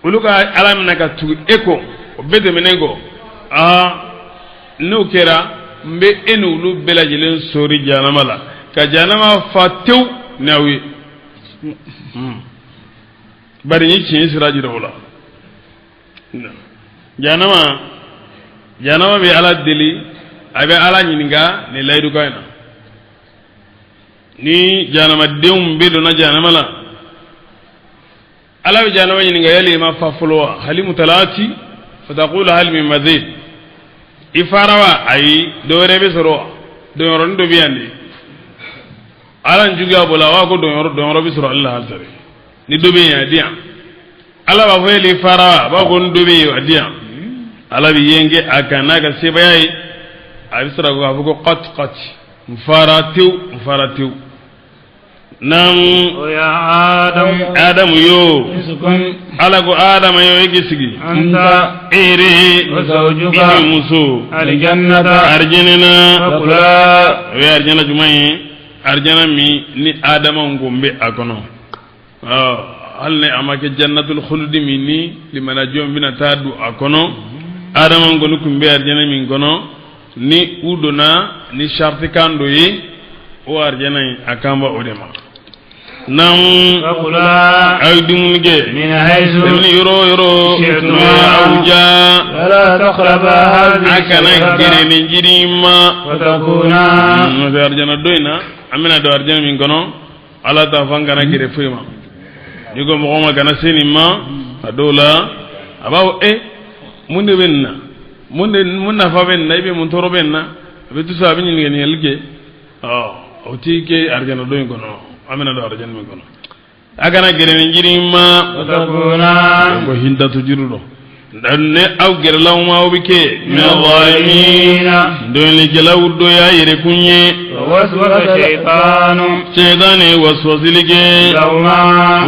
Olu ka Ala minɛ ka tugu e kɔ, o bɛɛ tɛmɛnen kɔ, aa n'o kɛra, n bɛ e ni olu bɛɛ lajɛlen sori jahanama la, ka jahanama fa tewu ni aw ye. Bari n ye tiɲɛ sira jira o la. Jahanama, jahanama bɛ Ala deli, a bɛ Ala ɲininka nin layidukan in na. Ni jahanamadenw bɛɛ donna jahanama la, Ala bɛ jahanama ɲininka: yali i ma fa fɔlɔ wa? Hal imtala'ti fataqulu hal min mazid. I fara wa? Ayi, dɔ wɛrɛ bɛ sɔrɔ wa? Donyɔrɔnin dɔ bɛ yan de. Ala juguya bolo, a b'a ko donyɔrɔ, donyɔrɔ bɛ sɔrɔ ale la halisa dɛ. Ni dɔ bɛ yen, a di yan. Ala b'a fɔ: yali i fara wa? A b'a ko ni dɔ bɛ yen, a di yan. Ala bɛ yen kɛ a kan n'a ka sebaaya ye. A bɛ sɔrɔ k'a fɔ ko qat qat, n fara tewu, n fara tewu. Naamu, Adamu yo, Ala ko Adama yo, i k'i sigi e yɛrɛ, i ni muso arijɛnɛ na. O ye arijɛnɛ jumɛn ye? Arijɛnɛ min ni Adama kun bɛ a kɔnɔ, hali ni a ma kɛ jannatul khuludi min ni limanajɔn bɛna taa don a kɔnɔ. Adama kɔni kun bɛ arijɛnɛ min kɔnɔ, ni u donna ni sariti kan dɔ ye, o arijɛnɛ in, a kan bɛ o de ma. Naamu, aw ye dumuni kɛ kabini yɔrɔ o yɔrɔ n'o ye aw ja, a kana gɛrɛ nin jiri in ma. N'o tɛ, arijɛnɛ don in na, an bɛna don arijɛnɛ min kɔnɔ, Ala t'a fɔ an kana gɛrɛ foyi ma. N'i ko mɔgɔ ma kana se nin ma, a dɔw la a b'a fɔ: e mun de bɛ nin na? Mun de, mun nafa bɛ nin na? I bɛ mun tɔɔrɔ bɛ nin na? A bɛ tout ça, a bɛ ɲininkali kɛ. Ɔ o t'i kɛ arijɛnɛ don in kɔnɔ, an bɛna don arijɛnɛ min kɔnɔ. A kana gɛrɛ nin jiri in ma ko hintatu jiri dɔ. Ne aw gɛrɛla ma, aw bɛ kɛ mina zalimin, dɔnnikɛlaw dɔ y'a yɛrɛkun ye. Sɛtan ye waswasili kɛ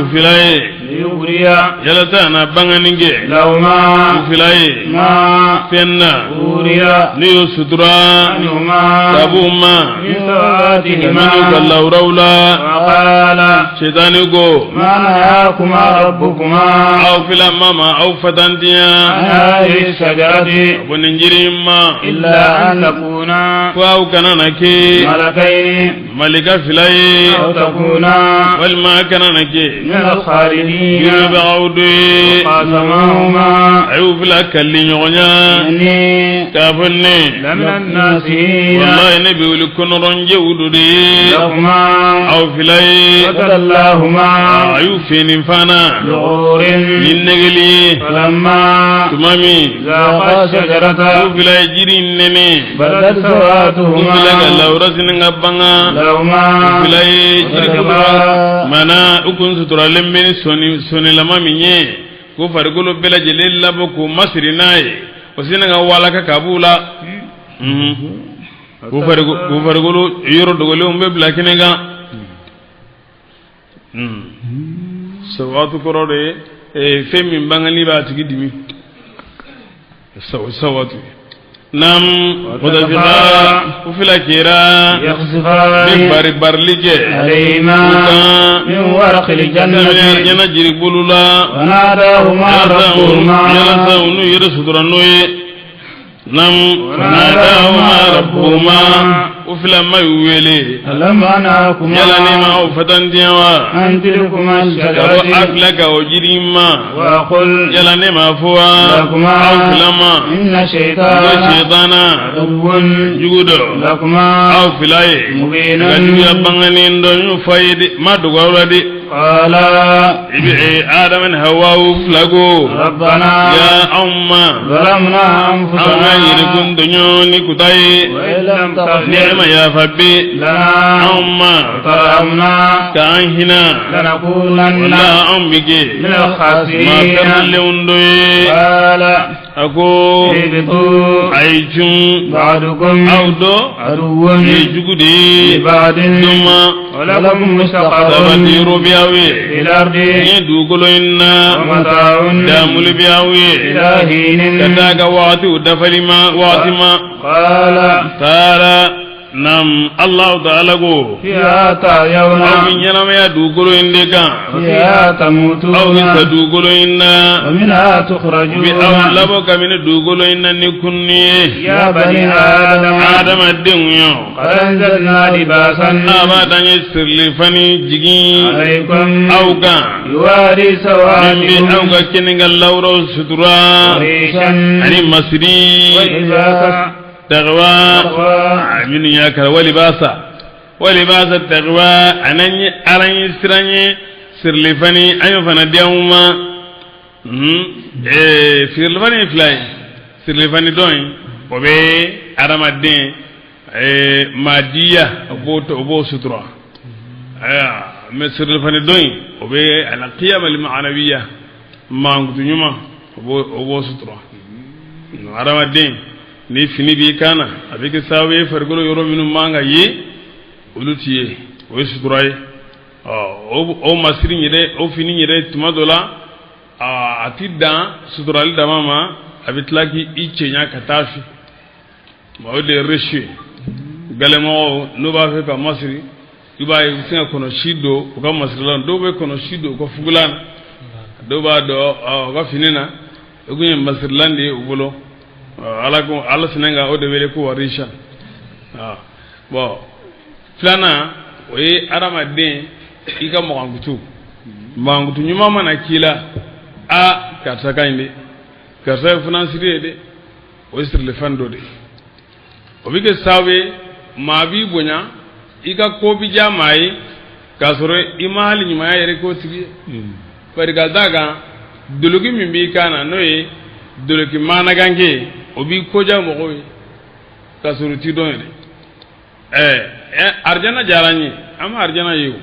u fila ye. Liyubdiya. Yalasa a na bangani kɛ. Lahuma. U fila ye. Ma. Fɛn na. Wuriya. N'u y'o sutura. Anhuma. Ka b'u ma. Min sawatihima. Minnu ka lawuraw la. Wa qala. Sitani ko. Ma nahakuma rabbukuma. Aw fila ma ma aw fatantiya. An hadhihi shajarati. Ka bɔ nin jiri in ma. Illa an takuna. Ko aw kana na kɛ. Malakayni. Malika fila ye. Aw takuna. Walima a kana na kɛ. Min al-khalidina. Yiribagaw dɔ ye. Qasamahuma. A y'u fila kali ɲɔgɔn ɲɛ. Inni. K'a fɔ ne. Lamina an-nasihina. Walayi ne bɛ wuli kɔnɔrɔnjɛw dɔ de ye. Lahuma. Aw fila ye. Fatallahuma. A y'u fini fana. Bighurin. Ni nɛgɛli ye. Falamma. Tuma min. Zaqa shajarata. U fila ye jiri in nɛnɛ. Badat U sawatuhuma. fila ka lawura sini ka bangan. Lahuma. U fila ye jiri Wa mana u kun suturalen bɛ ni sɔni sɔnilama min ye ko farikolo bɛɛ lajɛlen labɔ k'u masiri n'a ye o sina ka walaka ka b'u la k'u farikolo yɔrɔ dogolenw bɛ bila kɛnɛ kan sawatu kɔrɔ de ye fɛn min bangali b'a tigi dimi sawatu nam mutafiqa u fila kɛra Yakhsifani. ni bari barili kɛ Alayhima. u kan Min waraqil jannati. alijana jiribolo la Wa nadahuma rabbuhuma. yalasa u n'u yɛrɛ sutura n'o ye nam nadahuma rabbuhuma u fila ma y'u wele Alam anhakuma. yala ne ma aw fatantiya wa An tilkuma ka bɔ a shajarati. fila ka o jiri in ma Wa qul. yala ne ma fɔ wa Lakuma. aw fila ma Inna ko shaytana. shetana Aduwwun. jugu dɔ Lakuma. aw fila ye Mubinun. ka juguya banganen dɔ n y'o fɔ a ye dɛ n ma dogo aw la dɛ Qala. i bɛ Adama ni Hawa fila ko Rabbana. ya anw ma Zalamna anw ka anfusana. yɛrɛkun tɔɲɔ ni kuta ye Wa in lam taghfir ne ma yafa bɛ lana. anw ma Tarhamna. k'an hinɛ Lanakunanna. wala anw bɛ kɛ Min maa al-khasirin. pɛrɛnlenw dɔ ye Qala. a ko Ihbitu. a ye cun Ba'dukum. aw dɔ Aduwwun. ye jugu de ye Liba'din. dɔ ma Wa lakum mustaqarrun. sabati yɔrɔ bɛ aw ye Fil ardi. ni dugukolo in na Wa mata'un. damuli bɛ aw ye Ila hinin. ka taa ka wagatiw dafali ma wagati ma Qala. taara nam Allahu ta'ala ko Fiha tahyawna. aw bɛ ɲɛnamaya dugukolo in de kan Wa fiha aw bɛ tamutuna. sa dugukolo in na Wa minha u bɛ aw tukhrajuna. labɔ kabini dugukolo in na ni kunni ye Ya bani Adama. adamadenw ye Qad anzalna libasan. n'a b'a dan ye sirilifani jigin Alaykum. aw kan Yuwari min bɛ sawatikum. aw ka kɛnɛ ka lawuraw sutura Rishan. ani masiri Wa libasa. taqwa Taqwa. minnu y'a kala walibasa walibasa taqwa ani ye ala ye siran ye sirilifani an y'o fana di aw ma sirilifani ye fila ye sirilifani dɔ in o bɛ adamaden maadiya o b'o sutura ayiwa mɛ sirilifani dɔ in o bɛ alqiyama almaanawiya mankutu ɲuman o b'o sutura adamaden ni fini b'i kan na a bɛ kɛ sababu ye farikolo yɔrɔ minnu man ka ye olu ti ye o ye sutura ye ɔ o masiri in yɛrɛ o fini yɛrɛ tuma dɔ la a ti dan suturali dama ma a bɛ tila k'i cɛɲa ka taa fɛ o de ye reçu ye gɛlɛmɔgɔw n'u b'a fɛ ka masiri i b'a ye u bɛ se ka kɔnɔsi don u ka masirilan dɔw bɛ kɔnɔsi don u ka fugulan na dɔw b'a dɔn u ka fini na o kun ye masirilan de ye u bolo ala ko ala sinɛ ka o de wele ko warisa bon filanan o ye adamaden i ka magankutu magankutu ɲuman mana k'i la a karisa ka ɲi dɛ karisa ye funansiri ye dɛ o ye sirilifɛn dɔ de ye o bɛ kɛ sababu ye maa b'i bonya i ka ko bɛ diya maa ye k'a sɔrɔ i ma hali ɲumanya yɛrɛ k'o tigi ye bari ka d'a kan doloki min b'i kan na n'o ye doloki maanaganke ye o b'i koja mɔgɔw ye k'a sɔrɔ u t'i dɔn yɛrɛ ɛɛ arijana diyara n ye an ma arijana ye o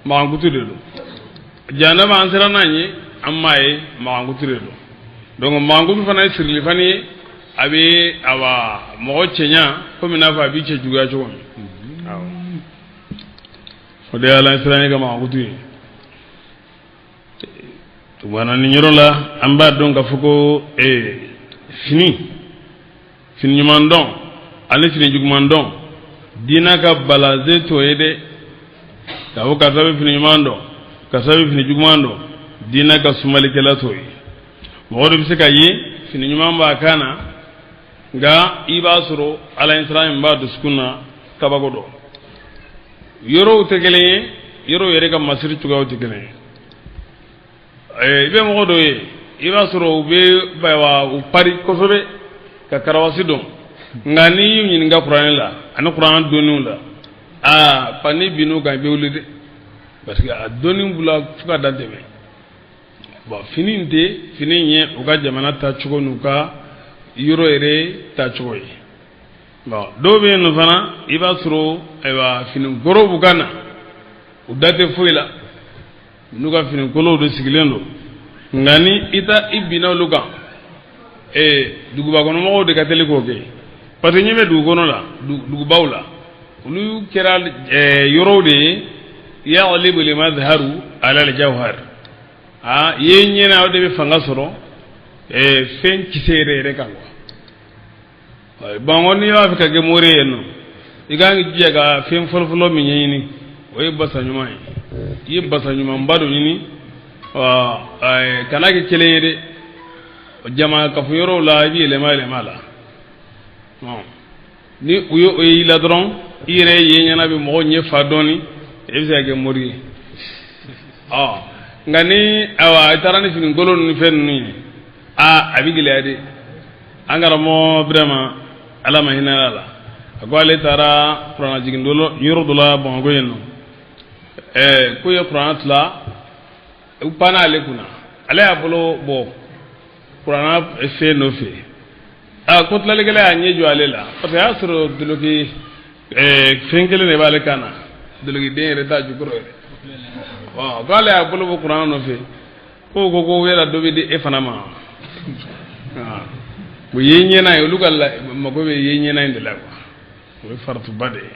magankutu de don jahanama an sera n'an ye an m'a ye magankutu de don donc magankutu fana ye sirilifani ye a bɛ awa mɔgɔ cɛɲa komi n'a fɔ a b'i cɛ juguya cogo min awɔ o de ye ala siran ka magankutu ye. Tuma nin yɔrɔ la an b'a dɔn k'a fɔ ko fini fini ɲuman dɔn ani fini juguman dɔn diinɛ ka balance t'o ye dɛ k'a fɔ karisa bɛ fini ɲuman dɔn karisa bɛ fini juguman dɔn diinɛ ka sumalikɛla t'o ye mɔgɔ dɔ bɛ se ka ye fini ɲuman b'a kan na nka i b'a sɔrɔ ala ɲɛsiran min b'a dusukun na kabako dɔ yɔrɔw tɛ kelen ye yɔrɔw yɛrɛ ka masiri cogoyaw tɛ kelen ye i bɛ mɔgɔ dɔ ye i b'a sɔrɔ u bɛ ayiwa u pari kosɛbɛ ka karawasi don nka n'i y'u ɲininka kuranɛ la ani kuranɛ dɔnniw la aa fa n'i binn'u kan i bɛ wuli dɛ parce que a dɔnni b'u la fo ka dan tɛmɛ bon fini in tɛ fini in ye u ka jamana taacogo n'u ka yɔrɔ yɛrɛ taacogo ye bon dɔw bɛ yen nɔ fana i b'a sɔrɔ ayiwa fini kɔrɔw b'u kan na u da tɛ foyi la n'u ka fini kolow de sigilen don nka ni i ta i binna olu kan ee duguba kɔnɔmɔgɔw de ka teli k'o kɛ parce que ɲɛ bɛ dugu kɔnɔ la dugubaw la olu kɛra yɔrɔw de ye yaghlibu al-mazharu ala al-jawhar aa ye ɲɛna o de bɛ fanga sɔrɔ fɛn kisɛ yɛrɛ yɛrɛ kan quoi Bamakɔ n'i b'a fɛ ka kɛ mori ye nɔ i ka kan k'i jija ka fɛn fɔlɔfɔlɔ min ɲɛɲini o ye basa ɲuman ye i ye basa ɲumanba dɔ ɲini kana kɛ kelen ye dɛ jama kafo yɔrɔw la i bɛ yɛlɛma yɛlɛma a la ni u ye o y'i la dɔrɔn i yɛrɛ ye ɲɛna bɛ mɔgɔw ɲɛ fa dɔɔnin i bɛ se ka kɛ mori ye nka ni ayiwa i taara ni finikolon ni fɛn ninnu ye aa a bɛ gɛlɛya dɛ an karamɔgɔ Birama ala ma hinɛ a la a ko ale taara kuranɛ jigin yɔrɔ dɔ la Bamakɔ yen nɔ ɛɛ k'u ye kuranɛ tila u panna ale kunna ale y'a bolo bɔ kuranɛ fɛn nɔfɛ aa ko tilalikɛla y'a ɲɛ jɔ ale la parce que a y'a sɔrɔ doloki ɛɛ fɛn kelen de b'ale kan na dolokiden yɛrɛ t'a jukɔrɔ yɛrɛ ɔ k'ale y'a bolo bɔ kuranɛ nɔfɛ ko ko ko yala dɔ bɛ di e fana ma o ye ɲɛna ye olu ka mago bɛ ye ɲɛna in de la quoi o ye faratuba de ye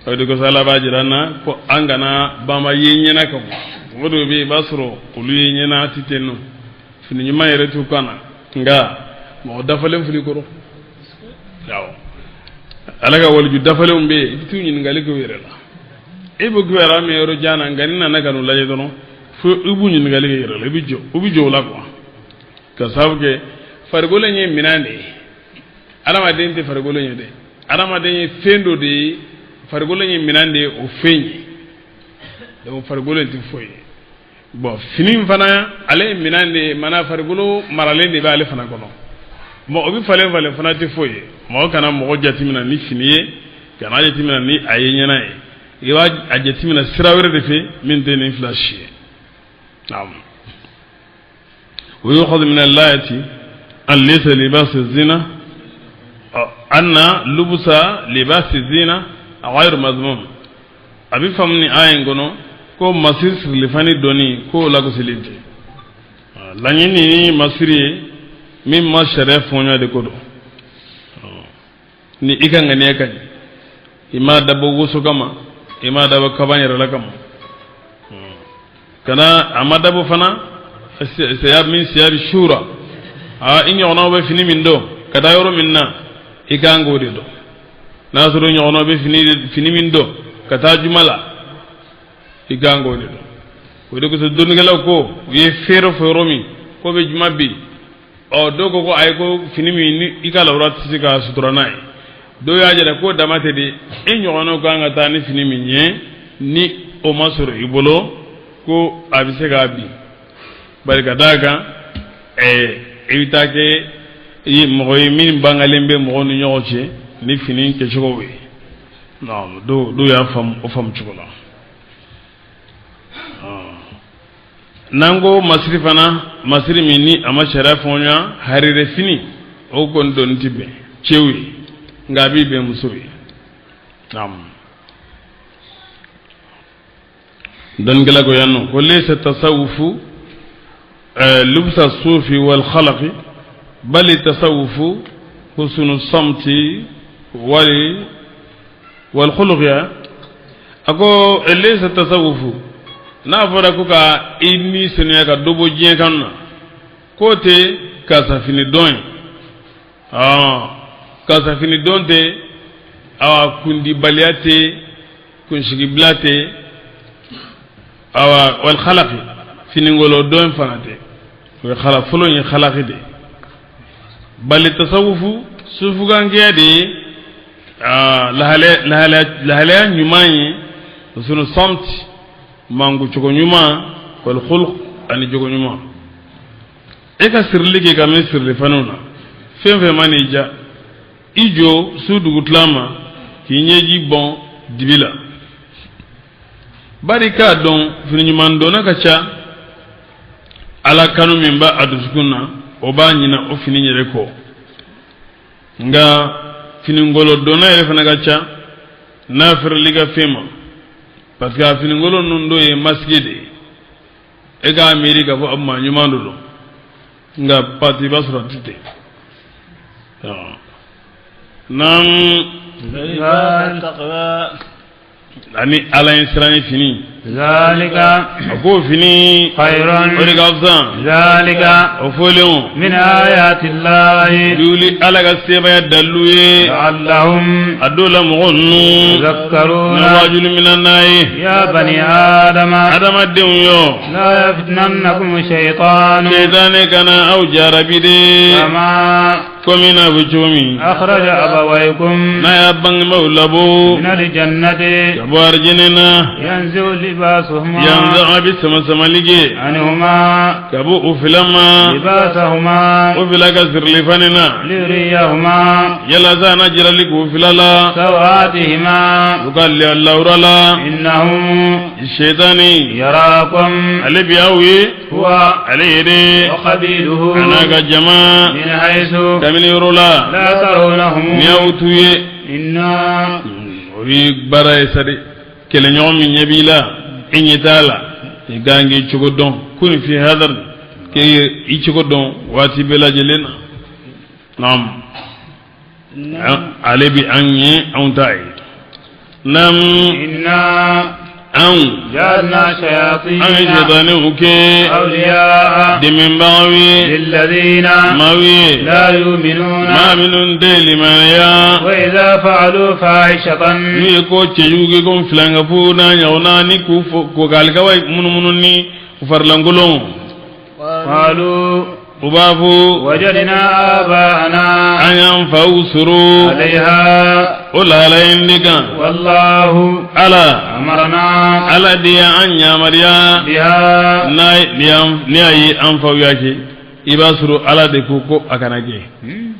o de kosɔn ala b'a jira an na ko an kana banba ye ɲɛna kan mɔgɔ dɔw bɛ yen i b'a sɔrɔ olu ye ɲɛna ti ten nɔ fini ɲuman yɛrɛ t'u kan na nka mɔgɔ dafalen filɛ kɔrɔ awɔ ala ka waliju dafalenw bɛ yen i bɛ t'u ɲininkali kɛ u yɛrɛ la e bɛ kibaruya mɛn yɔrɔ jan na nka n'i nana ka n'u lajɛ dɔrɔn fo i b'u ɲininkali kɛ yɛrɛ la i bɛ jɔ u bɛ jɔ o la quoi ka sababu kɛ farikolo in ye minɛn de ye adamaden tɛ farikolo ye dɛ adamaden ye fɛn dɔ de ye farikolo in ye minɛn de ye o fɛn ye donc farikolo in tɛ foyi ye bon fini in fana ale ye minɛn de ye maana farikolo maralen de b'ale fana kɔnɔ bon o bɛ falen falen fana tɛ foyi ye mɔgɔ kana mɔgɔ jateminɛ ni fini ye kana jateminɛ ni a ye ɲɛna ye i b'a a jateminɛ sira wɛrɛ de fɛ min tɛ nin fila si ye naam wa yukhadhu min al-ayati an laysa libas zina anna lubusa libas zina ghayr mazmum a bɛ faamu nin aya in kɔnɔ ko masiri sirilifani donni k'o lagosilen tɛ laɲini ni masiri ye min ma sariya fɔɲɔ de ko don ni i ka ŋaniya ka ɲi i m'a dabɔ woso kama i m'a dabɔ kaban yɛrɛ la kama kana a ma dabɔ fana siya min siyabi shuhura aa i ɲɔgɔnnaw bɛ fini min don ka taa yɔrɔ min na i kan k'o de don n'a sɔrɔ i ɲɔgɔnnaw bɛ fini min don ka taa juma la i kan k'o de don o de kosɔn dɔnnikɛlaw ko u ye feere fɔ yɔrɔ min k'o bɛ juma bi ɔ dɔw ko ko ayi ko fini min ni i ka lawura tɛ se ka sutura n'a ye dɔw y'a jira k'o dama tɛ de e ɲɔgɔnnaw kan ka taa ni fini min ye ni o ma sɔrɔ i bolo ko a bɛ se k'a bin bari ka d'a kan ɛɛ i bɛ taa kɛ i mɔgɔ ye min bangalen bɛ mɔgɔw ni ɲɔgɔn cɛ ni fini kɛcogo ye dɔw dɔw y'a faamu o faamu cogo la. N'an ko masiri fana masiri min ni a ma sariya fɔɲɔ harire fini o kɔni donni tɛ bɛn cɛw ye nka a bɛ bɛn musow ye dɔnnikɛla ko yan nɔ ko laysa tasawufu lubsa sufi wal khalaqi bali tasawufu husnu samti wali wal khuluqi a ko laysa tasawufu N'a fɔra ko ka i ni senuya ka dɔ bɔ diɲɛ kanu na, k'o tɛ karisa fini dɔn ye, karisa fini dɔn tɛ, awa kundibaliya tɛ, kunsigibila tɛ, awa wal khalaqi finingolo dɔn fana tɛ. O ye khala fɔlɔ ye, khalaqi de ye. Bali tasawufu sufukankɛya de ye lahalaya ɲuman ye, husnu samti mankucogo ɲuman, wal khuluq ani jogo ɲuman. E ka sirili kɛ ka min sirili faniw na, fɛn fɛn man'i diya, i jɔ su dugutila ma k'i ɲɛji bɔn dibi la, bari k'a dɔn fini ɲuman donna ka ca. Ala kanu min b'a a dusukun na, o b'a ɲina o fini yɛrɛ kɔ. Nka finingolo donna yɛrɛ fana ka ca n'a fɛrɛli ka fɛn ma, parce que a finingolo ninnu dɔ ye masque de ye. E k'a miiri k'a fɔ a maa ɲuman dɔ don, nka pati i b'a sɔrɔ a ti ten. N'an ani ala ye siran ye fini. Zalika. A ko fini. Khayrun. O de ka fisa. Zalika. O fɔlen o. Min ayati llahi. Wuli ala ka sebaaya dalilu ye. La'allahum. A dɔw la mɔgɔ ninnu. Yadhakkaruna. Na waajuli mina n'a ye. Ya bani adama. Adamadenw yɔ. La yaftinannakum shaytanu. Seytanɛ kana aw jarabi de. Kama. Komi n'a bɛ cogo min. Akhraja abawaykum. N'a y'a bangebaaw labɔ. Min aljannati. Ka bɔ arijinɛ na. Yanzi'u libasahuma. Yanzu a bɛ sama samali kɛ. Anhuma. Ka bɔ u fila ma. Libasahuma. U fila ka sirili fani na. Liyuriyahuma. Yalasa n'a jirali k'u fila la. Sawatihima. U ka lawura la. Innahu. Shetani. Yarakum. Ale bi aw ye. Huwa. Ale yɛrɛ. Wa qabiluhu. A n'a ka jama. Min haythu. Kabini yɔrɔ la. La tarawnahum. Ni y'aw t'u ye. Inna. O ye baara ye sa dɛ. Kɛlɛɲɔgɔn min ɲɛ b'i la, e ɲɛ t'a la, i kan k'i cogo dɔn. Kun fi hadar, k'i i cogo dɔn waati bɛɛ lajɛlen na. Naam. Ale bi an ye, anw t'a ye. Naam. Inna. Anw. Ja'alna shayatina. An ye sɛtanɛw kɛ. Awliya. Dɛmɛbagaw ye. Lilladhina. Maaw ye. La yu'minuna. Maa minnu tɛ limaniya. Wa idha fa'alu fahishatan. N'u ye ko cɛjugu kɛ ko filankafo n'a ɲɔgɔnna ni k'u fɔ k'o k'alikawa munumunu ni u farilankolon. Qalu. U b'a fɔ. Wajadna aba'ana. An y'an faw sɔrɔ. Alayha. O lahala in de kan. Wallahu. Ala. Amarna. Ala de y'an yamaruya. Biha. N'a y'a ye an faw y'a kɛ, i b'a sɔrɔ Ala de ko ko a kana kɛ.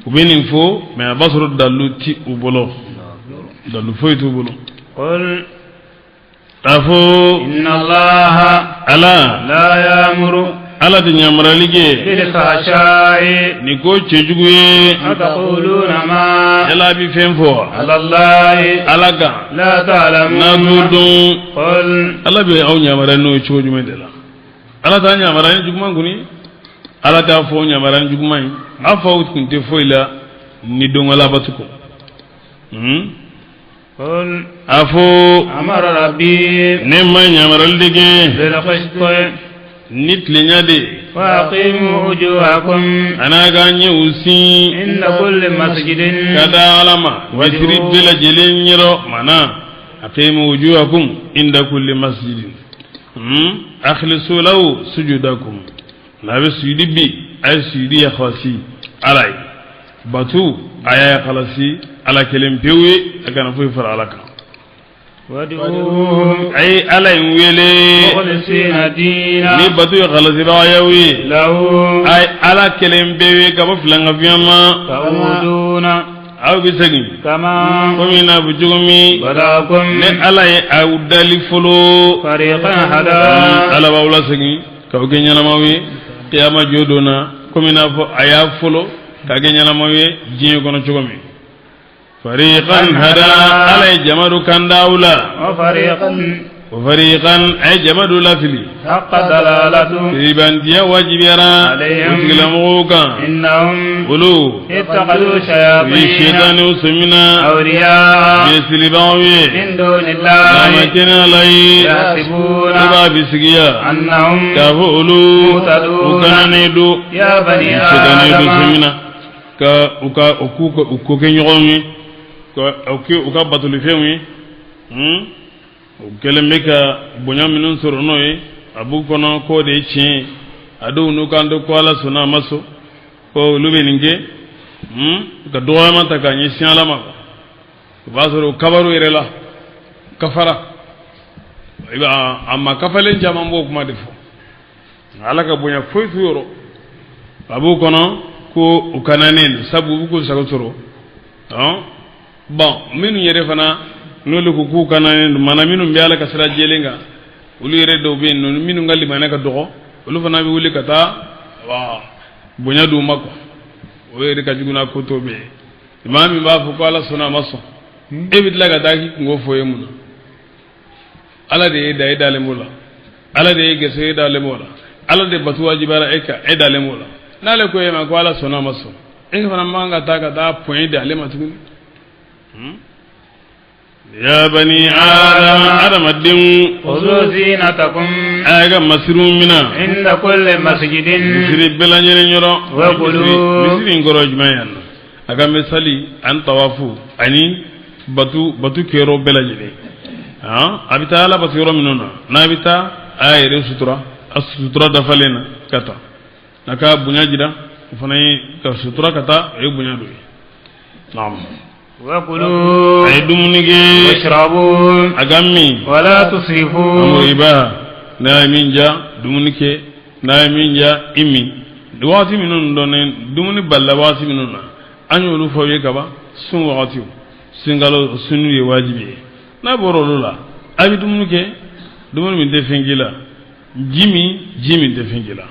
U bɛ nin fɔ, mais a b'a sɔrɔ dalilu ti u bolo. Dalilu foyi t'u bolo. Qul. A fɔ. Inna Allaha. Ala. La ya'muru. Ala tɛ yamaruyali kɛ. Bil fahsha'i. Nin ko cɛjugu ye. Ataquluna ma. Yala a bɛ fɛn fɔ. Ala Allahi. Ala kan. La ta'lamun. N'a t'o dɔn. Qul. Ala bɛ aw yamaruya n'o ye cogo jumɛn de la? Ala t'an yamaruya ni juguman kɔni. Ala t'a fɔ yamaruya ni juguman ye. Aw faw tun tɛ foyi la ni don labatu kɔ. Qul. A fɔ. Amara rabbi. Ne ma yamaruyali de kɛ. Bil qist. Ni tilenya de ye. Wa aqimu wujuhakum. A n'a ka ɲɛw sin. Inda kulli masjidin. Ka da Ala ma. Masiri bɛɛ lajɛlen yɔrɔ maana aqimu wujuhakum inda kulli masjidin. Akhlisu lahu sujudakum. N'a bɛ sujudi bi, a ye sujudi yakhlasi Ala ye. Batu a y'a yakhlasi Ala kelen pewu ye, a kana foyi fara Ala kan. Wad'uuhu. A ye Ala in wele. Mukhlisina diina. Ni batu ye khalasibagaya ye. Lahu. A ye Ala kelen pewu ye ka bɔ filankafoya ma. Ta'uduna. Aw bɛ segin. Kama. Komi n'a fɔ cogo min. Bada'akum. Ni Ala ye aw dali fɔlɔ. Fariqan hada. Ala b'aw lasegin k'aw kɛ ɲɛnamaw ye. Kiyama jɔ don na komi n'a fɔ a y'a fɔlɔ k'a kɛ ɲɛnamaw ye diɲɛ kɔnɔ cogo min. Fariqan hada, Ala ye jama dɔ kan da aw la. Wa fariqan. Wa fariqan, a ye jama dɔ lafili. Haqqa dalalatu. Siribantiya wajibiyara Alayhim. o tigilamɔgɔw kan. Innahum Olu ittakhadhu u ye shayatin sitaniw sɔmina awliya u ye silibagaw ye min dunillahi n'a ma kɛ ni Ala ye, yahsibuna u b'a bisigiya annahum k'a fɔ olu Muhtadun. u kananen don. Ya bani Sitaniw adama sɔmina ka u ka u k'u ka u ko kɛ ɲɔgɔn ye, ka u kɛ u ka batolifɛnw ye. U kɛlen bɛ ka bonya minnu sɔrɔ n'o ye, a b'u kɔnɔ k'o de ye tiɲɛ ye. A dɔw n'u kan to ko Ala sɔnna a ma sɔn, ko olu bɛ nin kɛ, ka dɔgɔyama ta k'a ɲɛsin Ala ma. O b'a sɔrɔ o kabaru yɛrɛ la kafara, i b'a a ma kafalen caman b'o kuma de fɔ. Ala ka bonya foyi t'u yɔrɔ. A b'u kɔnɔ ko u kananen don, sabu u b'u k'u sago sɔrɔ. Bon, minnu yɛrɛ fana n'olu ko k'u kananen don, mana minnu bɛ Ala ka sira jɛlen kan, olu yɛrɛ dɔw bɛ yen nɔ minnu ka limaniya ka dɔgɔ, olu fana bɛ wuli ka taa wa bonya d'u ma quoi. O yɛrɛ ka jugu n'a ko tɔ bɛɛ ye. Maa min b'a fɔ ko Ala sɔnna a ma sɔn, e bɛ tila ka taa k'i kunko fɔ ye mun na? Ala de y'e da, e dalen b'o la. Ala de y'e gɛsɛ, e dalen b'o la. Ala de batu wajibiyara e kan, e dalen b'o la. N'ale ko e ma ko Ala sɔnna a ma sɔn, e fana man ka taa ka taa pɔɲɛ di ale ma tuguni. Ya bani adama, adamadenw, khudhu zinatakum a ye ka masiriw mina inda kulli masjidin misiri bɛɛ lajɛlen yɔrɔ. Wa kulu. Misiri in kɔrɔ ye jumɛn ye yan nɔ? A ka bɛ sali ani tawafu ani batu kɛyɔrɔ bɛɛ lajɛlen. A bɛ taa Ala batu yɔrɔ minnu na, n'a bɛ taa, a y'a yɛrɛ sutura, a sutura dafalen na ka taa. A ka bonya jira, o fana ye ka sutura ka taa, o ye bonya dɔ ye. Naam. Wa kulu A ye dumuni kɛ, washrabu a ka min. wala tusrifu. Amoriba, n'a ye min ja, dumuni kɛ, n'a ye min ja, i min. Waati minnu dɔnnen dumuni balila, waati minnu na an y'olu fɔ aw ye kaban, sun wagatiw, sunkalo sunni ye wajibi ye. N'a bɔra olu la, a bɛ dumuni kɛ, dumuni min tɛ fɛn k'i la, ji min, ji min tɛ fɛn k'i la.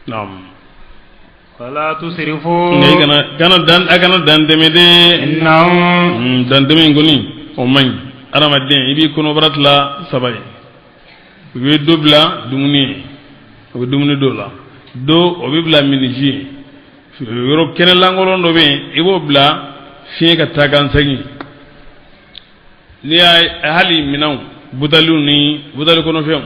Naam. Wala tusrifu. Nka i kana dan, a kana dan tɛmɛ dɛ. Innahum Dan tɛmɛ in kɔni, o man ɲi. Adamaden, i b'i kɔnɔbara tila saba ye. U bɛ dɔ bila dumuni ye, o bɛ dumuni dɔ la, dɔ o bɛ bila miniji ye. Yɔrɔ kɛnɛ lankolon dɔ bɛ yen, i b'o bila fiɲɛ ka taa kan segin. N'i y'a ye, hali minɛnw, butaliw ni butali kɔnɔfɛnw,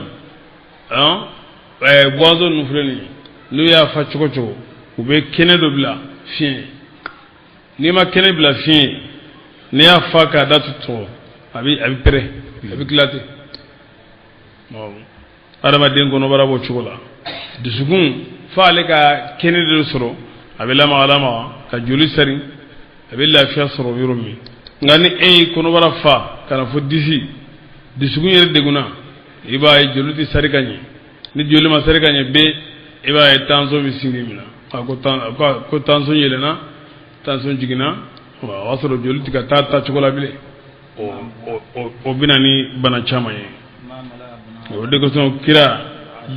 boisson ninnu filɛ nin ye, n'u y'a fa cogo cogo, u bɛ kɛnɛ dɔ bila fiɲɛ ye. N'i ma kɛnɛ bila fiɲɛ ye, n'i y'a fa k'a datugu, a bɛ pɛrɛn, a bɛ éclater. Adamaden kɔnɔbara b'o cogo la. Dusukun f'ale ka kɛnɛ de sɔrɔ, a bɛ lamaga lamaga ka joli sari, a bɛ lafiya sɔrɔ yɔrɔ min. Nka ni e ye kɔnɔbara fa ka na fɔ disi, dusukun yɛrɛ degunna, i b'a ye joli tɛ sari ka ɲɛ. Ni joli ma sari ka ɲɛ bɛɛ, i b'a ye tension bɛ sin k'i minɛ. A ko tan ko tension yɛlɛnna, tension jiginna, o b'a sɔrɔ joli tɛ ka taa taacogo la bilen. O bɛ na ni bana caman ye. O de kosɔn kira,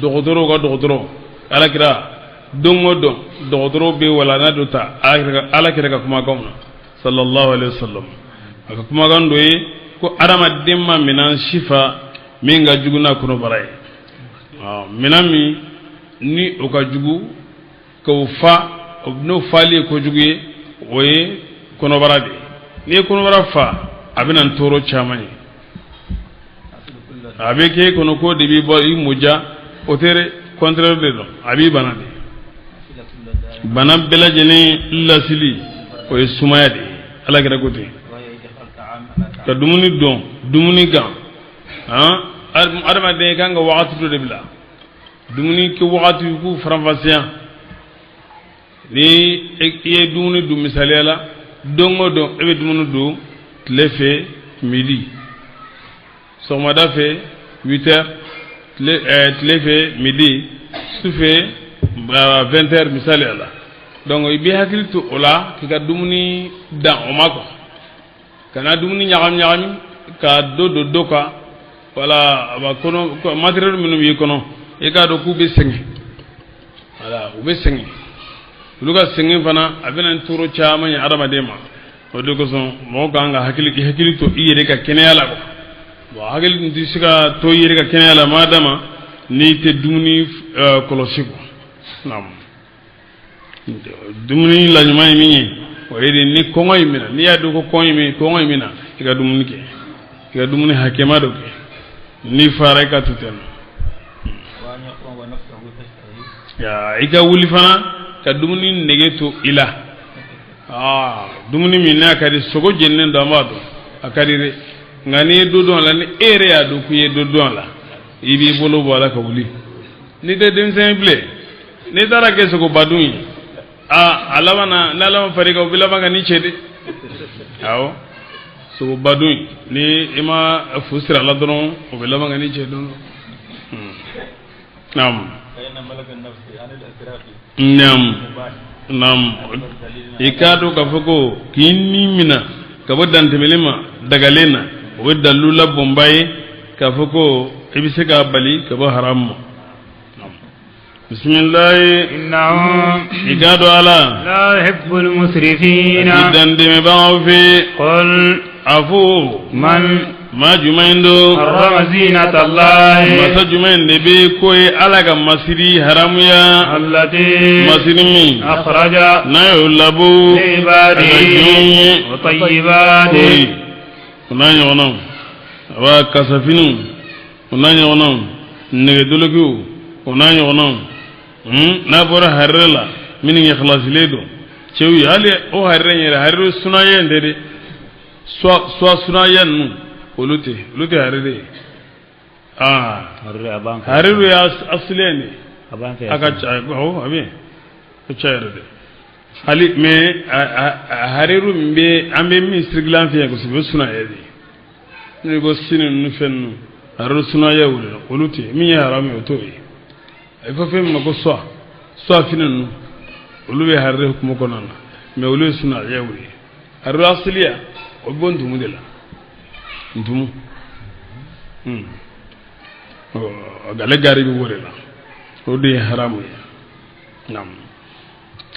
dɔgɔtɔrɔw ka dɔgɔtɔrɔ, Ala kira, don o don dɔgɔtɔrɔw bɛ walanda dɔ ta Ala kira ka kumakanw na, sallallahu alaihi wasallam. A ka kumakan dɔ ye ko adamaden ma minɛn si fa min ka jugu n'a kɔnɔbara ye. Minɛn min ni o ka jugu k'o fa, n'o fali ye kojugu ye, o ye kɔnɔbara de ye. N'i ye kɔnɔbara fa, a bɛ na ni tɔɔrɔ caman ye. A bɛ k'e kɔnɔ ko de b'i bɔ i mɔja, o tɛ dɛ, contraire de don, a b'i bana de. Bana bɛɛ lajɛlen lasili, o ye sumaya de ye. Ala kɛra ko ten, ka dumuni dɔn dumuni kan, adamaden kan ka wagati dɔ de bila dumuni kɛ wagati k'u faranfasiya. Ni i ye dumuni dun, misaliya la, don o don e bɛ dumuni dun tile fɛ midi, sɔgɔmada fɛ 8 heures, tile fɛ midi, su fɛ 20 heures, misaliya la. Donc i b'i hakili to o la k'i ka dumuni dan o ma quoi. Kana dumuni ɲagami ɲagami ka dɔ don dɔ kan. Wala a b'a kɔnɔ, matériel minnu b'i kɔnɔ, i k'a dɔn k'u bɛ sɛgɛn. Wala u bɛ sɛgɛn, olu ka sɛgɛn fana, a bɛ na ni tɔɔrɔ caman ye adamaden ma. O de kosɔn mɔgɔ kan ka hakili, k'i hakili to i yɛrɛ ka kɛnɛya la quoi. Bon, hakili tun tɛ se ka to i yɛrɛ ka kɛnɛya la maa dama n'i tɛ dumuni kɔlɔsi quoi. Naam, dumuni la ɲuman ye min ye, o ye de ni kɔngɔ y'i minɛ, n'i y'a dɔn ko kɔngɔ y'i minɛ, i ka dumuni kɛ, i ka dumuni hakɛma dɔ kɛ, n'i fara i ka to ten. Ya, i ka wuli fana ka dumuni nege to i la. Aa, dumuni min n'a ka di, sogo jeninen don, an b'a dɔn a ka di dɛ, nka n'i ye dɔ dun a la, ni e yɛrɛ y'a dɔn k'i ye dɔ dun a la, i b'i bolo bɔ a la ka wuli. N'i tɛ denmisɛn ye bilen, n'i taara kɛ sogobadun ye, aa, a laban na, n'Ala ma far'i kan, o bɛ laban ka n'i cɛ de. Awɔ, sogobadun, ni i ma fu siri a la dɔrɔn, o bɛ laban ka n'i cɛ don dɔ. Naam, naam, naam. I k'a dɔn k'a fɔ ko k'i ni mina ka bɔ dantɛmɛli ma dagalen na, o ye dalilu la bɔnba ye k'a fɔ ko i bɛ se k'a bali ka bɔ haramu ma. Bisimilayi. إنه I k'a dɔn Ala لا يحب المسرفين. I dantɛmɛbagaw fɛ. قل A fɔ من maa jumɛn don حرم زينة الله masa jumɛn de bɛ ko ye Ala ka masiri haramuya التي masiri min أخرج n'a y'o labɔ a ka لعباده jɔnw ye وطيبات koyi, o n'a ɲɔgɔnnaw, a b'a kasafiniw, o n'a ɲɔgɔnnaw, nɛgɛdolokiw, o n'a ɲɔgɔnnaw, n'a bɔra harira la minnu ikhlasilen don cɛw ye, hali o harira in yɛrɛ, harira sunaya in tɛ dɛ, suwa sunaya ninnu, olu tɛ harira ye. Aa, hariru ye asilen de ye, a ka ca, awɔ, a bɛ yen, a ka ca yɛrɛ de hali. Mais hariru min bɛ an bɛ min sirigilan fɛ yan kosɛbɛ, o sunaya de ye. N'o ko sini ninnu, fɛn ninnu, hariru sunaya o de la, olu tɛ min ye haramu ye, o t'o ye. A bɛ fɔ fɛn min ma ko suwa fini ninnu, olu bɛ hariru hukumu kɔnɔna na, mais olu ye sunayaw ye. Hariru asiliya, o bɛ bɔ ntumu de la, ntumu. Ale gari bɛ bɔ de la, o de ye haramu ye. Naam,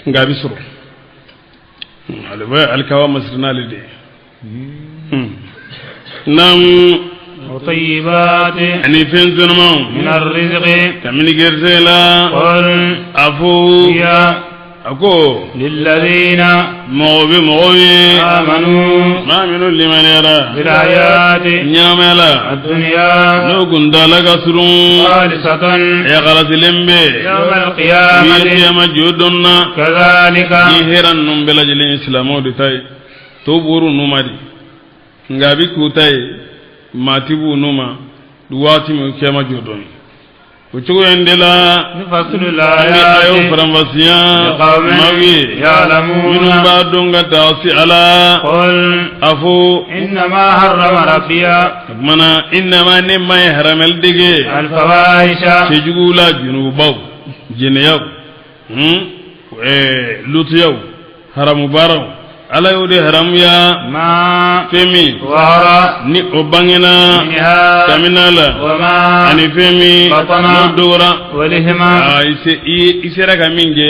nka a bɛ sɔrɔ ale bɛ alikawa masiri n'ale de ye. Naam. وطيبات Ani fɛn sanumanw من الرزق kabini gɛrɛsɛgɛ la. قل A fɔ هي a ko للذين mɔgɔ bɛ mɔgɔw ye آمنوا maa minnu limaniyara بالحياة ɲɛnamaya la الدنيا n'o kun da la ka surun خالصة yakarasilen bɛ يوم u ye القيامة kiyama jɔ dɔn na. كذلك Ni hɛrɛ ninnu bɛɛ lajɛlen ye silamɛw de ta ye, to bɔr'u nu ma de, nka a bɛ k'u ta ye, maa ti b'u nu ma waati min kiyama jɔ dɔn ye, o cogo in de la نفصل an bɛ ayaw الآيات faranfasiya لقوم maaw ye يعلمون minnu b'a dɔn ka taa se Ala. قل A fɔ إنما حرم ربي o kumana innama ne ma ye haramɛli dege الفواحش cɛjuguw la, junububaw, jɛnɛyaw, lutuyaw, haramu baaraw, Ala y'o de haramuya. ما Fɛn min ظهر ni o bangena منها kamina la وما ani fɛn min بطن n'o dogora. والإثم Aa, i se i sera ka min kɛ,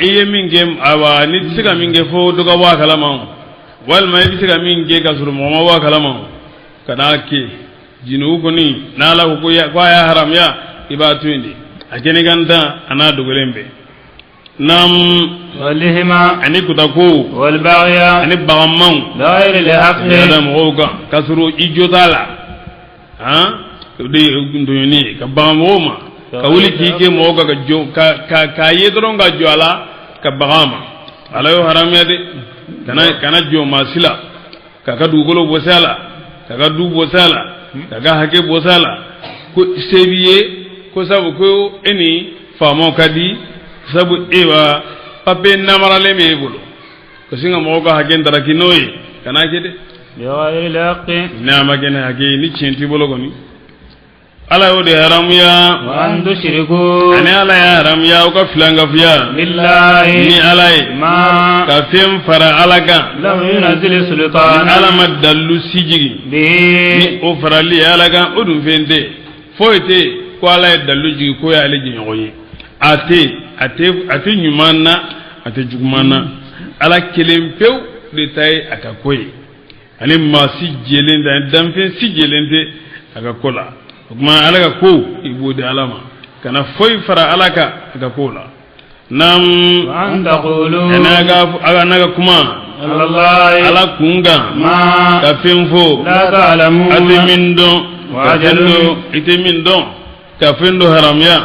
i ye min kɛ, awa, n'i tɛ se ka min kɛ fo dɔ ka bɔ a kalama o, walima i bɛ se ka min kɛ ka sɔrɔ mɔgɔ ma bɔ a kalama o, ka n'a kɛ jinugu kɔni, n'Ala ko ko a y'a haramuya, i b'a to yen de, a kɛnɛ kan tan a n'a dogolen bɛɛ. Naam. والإثم Ani kutako والبغي ani baganmanw بغير الحق yada mɔgɔw kan k'a sɔrɔ i jo t'a la, han, o de ye ntɔɲɔni ye, ka bagan mɔgɔw ma, ka wuli k'i kɛ mɔgɔw kan, ka jɔ ka ka k'a ye dɔrɔn ka jɔ a la ka bagan ma, Ala y'o haramuya dɛ. Kana jɔ maa si la k'a ka dugukolo bɔsi a la, k'a ka du bɔsi a la, k'a ka hakɛ bɔsi a la, ko se b'i ye, ko sabu ko e ni faamaw ka di, sabu e b'a papiye namaralen b'e bolo, ka sin ka mɔgɔw ka hakɛ daraki n'o ye, kana kɛ dɛ. بغير الحق N'a ma kɛ ni hakɛ ye, ni tiɲɛ t'i bolo kɔni, Ala y'o de haramuya. وأن تشركوا Ani Ala y'a haramuya aw ka filankafuya بالله ni Ala ye ما ka fɛn fara Ala kan لم ينزل ni سلطانا Ala ma dalilu si jigin ni به o farali ye Ala kan, o dun fɛn tɛ, foyi tɛ yen ko Ala ye dalilu jigin k'o y'ale jɛɲɔgɔn ye. A tɛ a tɛ a tɛ ɲuman na, a tɛ juguman na, Ala kelen pewu de ta ye a ka ko ye. Ani maa si jɛlen tɛ, ani danfɛn si jɛlen tɛ a ka ko la. O tuma ala ka ko i b'o di ala ma, kana foyi fara ala kan a ka ko la. Naam. An taqulu. N'a ka n'a ka kuma ala kun kan ka fɛn fɔ la ta'lamun, a tɛ min dɔn, ka fɛn dɔ i tɛ min dɔn, ka fɛn dɔ haramuya